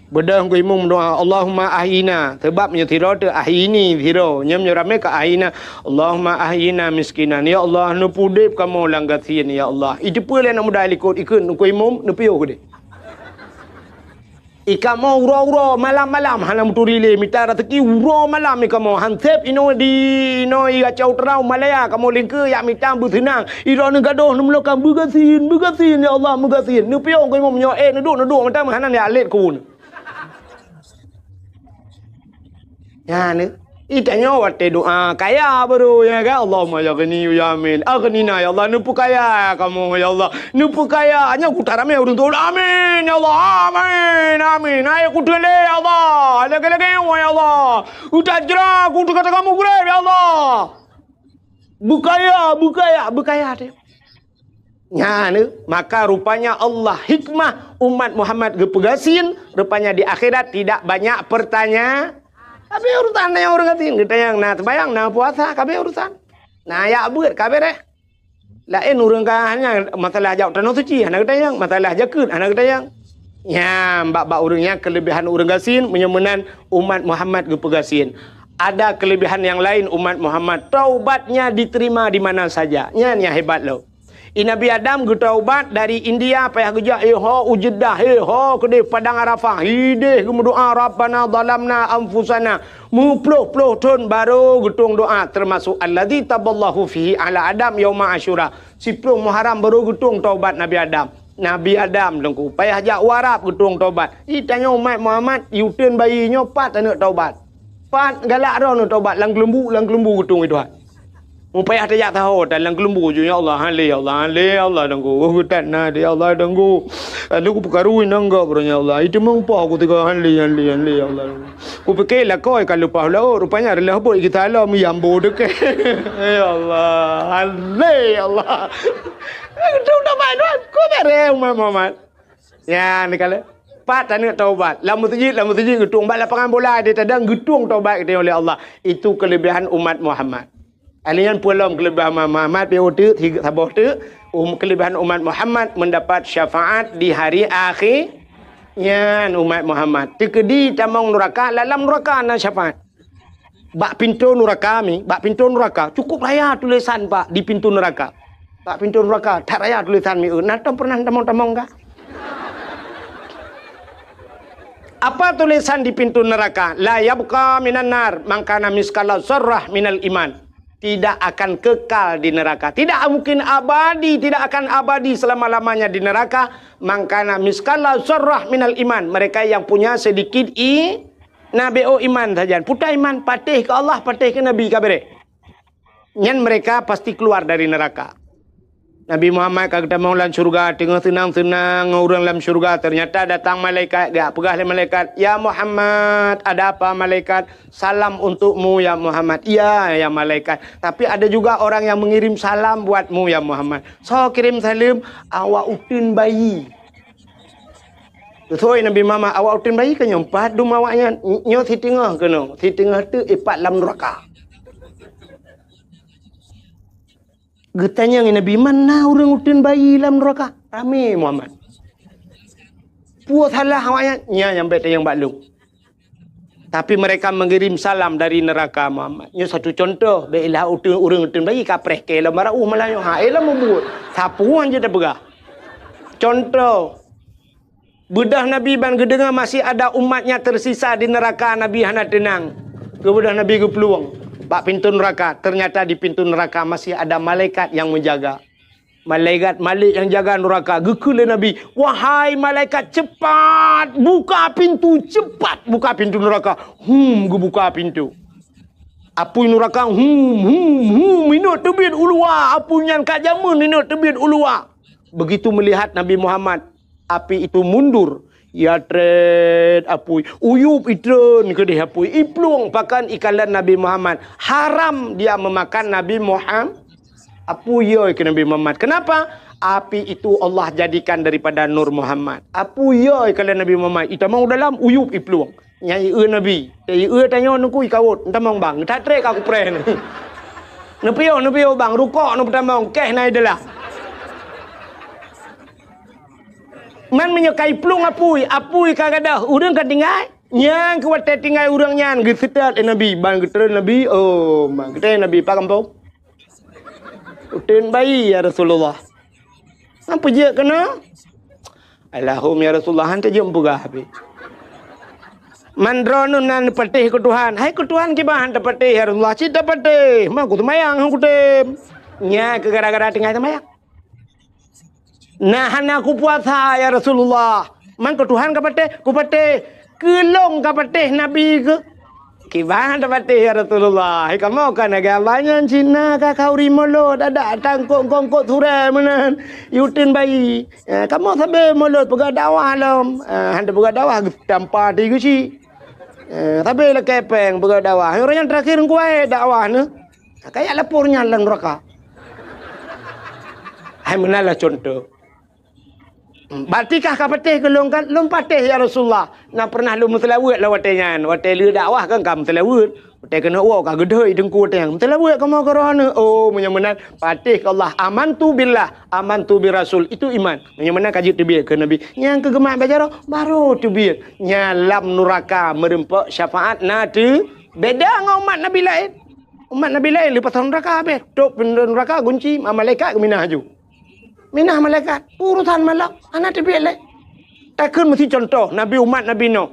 Beudôh Teungku Imum meudoa, "Allahumma ahyina." Sabab meunyoe sidroe teuh ahyini sidroe, nyoe meunyoe ramé ka ahyina. "Allahumma ahyina miskinan." Ya Allah, neupeudeb kamoe lam gasien, ya Allah. Iteupeue lé aneuk muda likot ikheun Teungku Imum, neupiôh keudeh. Ikamoe uroe-uroe, malam-malam hana meuturi lé mita raseuki uroe malam ikamoe. Hanseb inoe di inoe i Gacau Terau Malaya kamoe lingkeue yak mita beuseunang. Idroeneuh gadôh neumeulokam beugasien, beugasien, ya Allah, beugasien. Neupiôh Teungku Imum nyoe, eh, neuduek, neuduek mantong hana jak lét keu. Nyan, eh, itanyoe watée doa kaya baru, ya kan? Allahumma ya ghani ya amin. Aghnina ya Allah, neupeukaya kamoe ya Allah. Neupeukaya, nyan kuta ramé ureuëng teuh. Amin ya Allah, amin, amin. Hai kuteulé ya Allah, lagée-lagée ya Allah. Utajra ku teuka-teuka mugreb ya Allah. Beukaya, beukaya, beukaya teuh. Nyan, maka rupanya Allah hikmah umat Muhammad geupeugasien, rupanya di akhirat tidak banyak pertanya-, kabe urusan nyang ureuëng gasien, geutanyong na sembayang, na puasa, kabe urusan. Na yak beuet, kabe deh. Laén ureuëng ka hanya masalah jak tanoh suci, hana geutanyong, masalah jakeuet, hana geutanyong. Nyan, bak-bak ureuëng nyan kelebihan ureuëng gasien, meunyoe meunan umat Muhammad geupeugasien. Ada kelebihan yang lain umat Muhammad, taubatnya diterima di mana saja. Nyan nyang hebat lom. I Nabi Adam geutaubat dari India, payah geujak, eh, ho u Jeddah, eh, ho keudeh Padang Arafah, ideh geumeudoa, "Rabbana zalamna anfusana." Meuploh-ploh thon baru geutueng doa, termasuk alladzi taballahu fihi ala Adam yauma Asyura. Siploh Muharram baru geutueng taubat Nabi Adam. Nabi Adam Teungku, payah jak u Arab geutueng taubat. Itanyoe umat Muhammad, i uteuen bayi nyoe pat aneuk taubat. Pat galak droeneuh taubat, lam keuleumbu, lam keuleumbu geutueng i Tuhan. Mupayah tajak saho, dan lam keulumbu ju, "Ya Allah, han lé, ya Allah, han lé, ya Allah, danggu. Oh, geutat na, ya Allah, danggu. Aduh, kupeukarui nangga, bro, ya Allah. Itu meumpah aku tiga, han lé, han lé, han lé, ya Allah, danggu." Kupikir lakoi ka leupah laôt, rupanya reulah bot geusalom, yambo deukeh. Ya Allah, han lé, ya Allah. Itu udah main, kau beres, Muhammad. Nyan, ni kala. Pat taneuk taubat. Lam meuseujid, lam meuseujid geutueng. Bak lapangan bola di tadang geutueng taubat geutanyoe lé Allah. Itu kelebihan umat Muhammad. Alèh nyan peue lom kelebihan umat Muhammad, pi uteuk, saboh teuk, um, kelebihan umat Muhammad mendapat syafaat di hari akhé. Nyan umat Muhammad. Teukeudi tamong nuraka, lam nuraka na syafaat. Bak pintoe nuraka mi, bak pintoe nuraka, cukup raya tulisan, Pak, di pintoe nuraka. Bak pintoe nuraka, that raya tulisan mi, eh, na tom pernah tamong-tamong ka? Apa tulisan di pintoe nuraka? "La yabqa minan nar man kana miskala zarrah minal iman." Tidak akan kekal di neraka. Tidak mungkin abadi, tidak akan abadi selama-lamanya di neraka. "Man kana miskala zarrah minal iman." Mereka yang punya sedikit i-, Nabi, oh, iman sajan. Puta iman, patéh keu Allah, patéh keu Nabi, ka beres. Nyan mereka pasti keluar dari neraka. Nabi Muhammad ka geutamong lam syurga, teungoh seunang-seunang ngon ureuëng lam syurga. Ternyata datang malaikat, geujak peugah lé malaikat, "Ya Muhammad." "Ada apa, malaikat?" "Salam untukmu, ya Muhammad." "Iya, ya malaikat. Tapi ada juga orang yang mengirim salam buatmu, ya Muhammad." "Soe kirém saleuem?" "Awak uteuen bayi." Sesuai Nabi Muhammad, awak uteuen bayi ka nyoe, pat dum awaknyan, nyoe siteungoh keunoe, siteungoh teuk ipat lam nuraka. Geutanyong Nabi, "Man na ureuëng uteuen bayi lam nuraka?" Ramé Muhammad. Peue salah awaknyan? Nyan nyang bèk tanyong bak lôn. Tapi mereka mengirim salam dari neraka, Muhammad. Nyoe satu contoh, bèk ilah uteuen, ureuëng uteuen bayi ka preh keu lom barauh malah nyoe. Ha, eh, lom mubuet. Sapeue jeuet tapeugah. Contoh, beudôh Nabi ban geudeungoe masih ada umatnya tersisa di neraka, Nabi hana teunang. Geubeudôh Nabi geuplueng bak pintoe nuraka. Ternyata di pintoe nuraka masih ada malaikat yang menjaga. Malaikat Malik nyang jaga nuraka geukheun lé Nabi, "Wahai malaikat, cepat buka pintu, cepat buka pintu nuraka." Hum, geubuka pintu. Apui nuraka, hum, hum, hum, inot teubiet u luwa. Apui nyan ka jameun inot teubiet u luwa. Begitu melihat Nabi Muhammad, api itu mundur. Ya trét apui, uyup itreun keudeh apui, iplueng pakan ikalon Nabi Muhammad. Haram dia memakan Nabi Muhammad. Apui yo keu Nabi Muhammad. Kenapa? Api itu Allah jadikan daripada nur Muhammad. Apui yo ikalon Nabi Muhammad. Itamong dalam uyup iplueng. Nyai eu Nabi. Nyai eu tanyoe nuku ikawot. Entamong bang. That trét ka kupreh ni. Neupiyôh, neupiyôh bang. Rukok neupeutamong. Keh na ideulah. Man meunyoe ka iplueng apui, apui ka gadôh, ureuëng ka tinggai. Nyang keu watée tinggai ureuëng nyan geuseutôt lé Nabi, ban geutreun Nabi, "Oh, ma geutreun Nabi, pat gampông?" "Uteuen bayi, ya Rasulullah." "Nyan peue jeuet keunoe?" "Alahum, ya Rasulullah, han tajeuem peugah habéh." "Man droeneuh na neupatéh keu Tuhan." "Hai keu Tuhan kiban han tapatéh, ya Rasulullah?" "Cit tapatéh, ma kuseumayang han kutem." "Nyan keu gara-gara tinggai seumayang." "Na hana kupuasa, ya Rasulullah." "Man keu Tuhan kapatéh?" "Kupatéh." "Keu lôn kapatéh Nabi keuh?" "Kiban tapatéh, ya Rasulullah. Hai kamoe ka na gaba nyan cit na ka khauri mulod, adak tangkok-kongkok surée meunan, uteuen bayi. Eh, kamoe sabe mulod peugah dakwah lom." Eh, han tapeugah dakwah, tampa ti geuchik. Eh, sabe lakée péng peugah dakwah. Ureuëng nyang terakhir kuwai dakwah neuh. Kayak lapor nyan lam nuraka. Hai meunan lah contoh. Berarti kah kapatéh keu lôn kan? "Lôn patéh, ya Rasulullah. Na pernah lôn meuseulaweuet lam watée nyan. Watée lheueh dakwah kan ka meuseulaweuet. Watée keuneuk woe ka geudhôi teungku watée nyan. Meuseulaweuet kamoe keu roh neuh." "Oh, meunyoe meunan, patéh keu Allah. Amantu billah, amantu bir rasul." Itu iman. Meunyoe meunan ka jeuet teubiet keu Nabi. Nyang keu geumat bak jaroe, baru teubiet. Nyan lam nuraka meureumpok syafaat na teu beda ngon umat Nabi laén. Umat Nabi laén leupah nuraka habéh. Tôp pintoe nuraka gunci, ma-, malaikat geuminah aju. Minah malaikat, urusan malak, hana teubiet lé. Takheun meusi contoh, Nabi umat Nabi Nuh.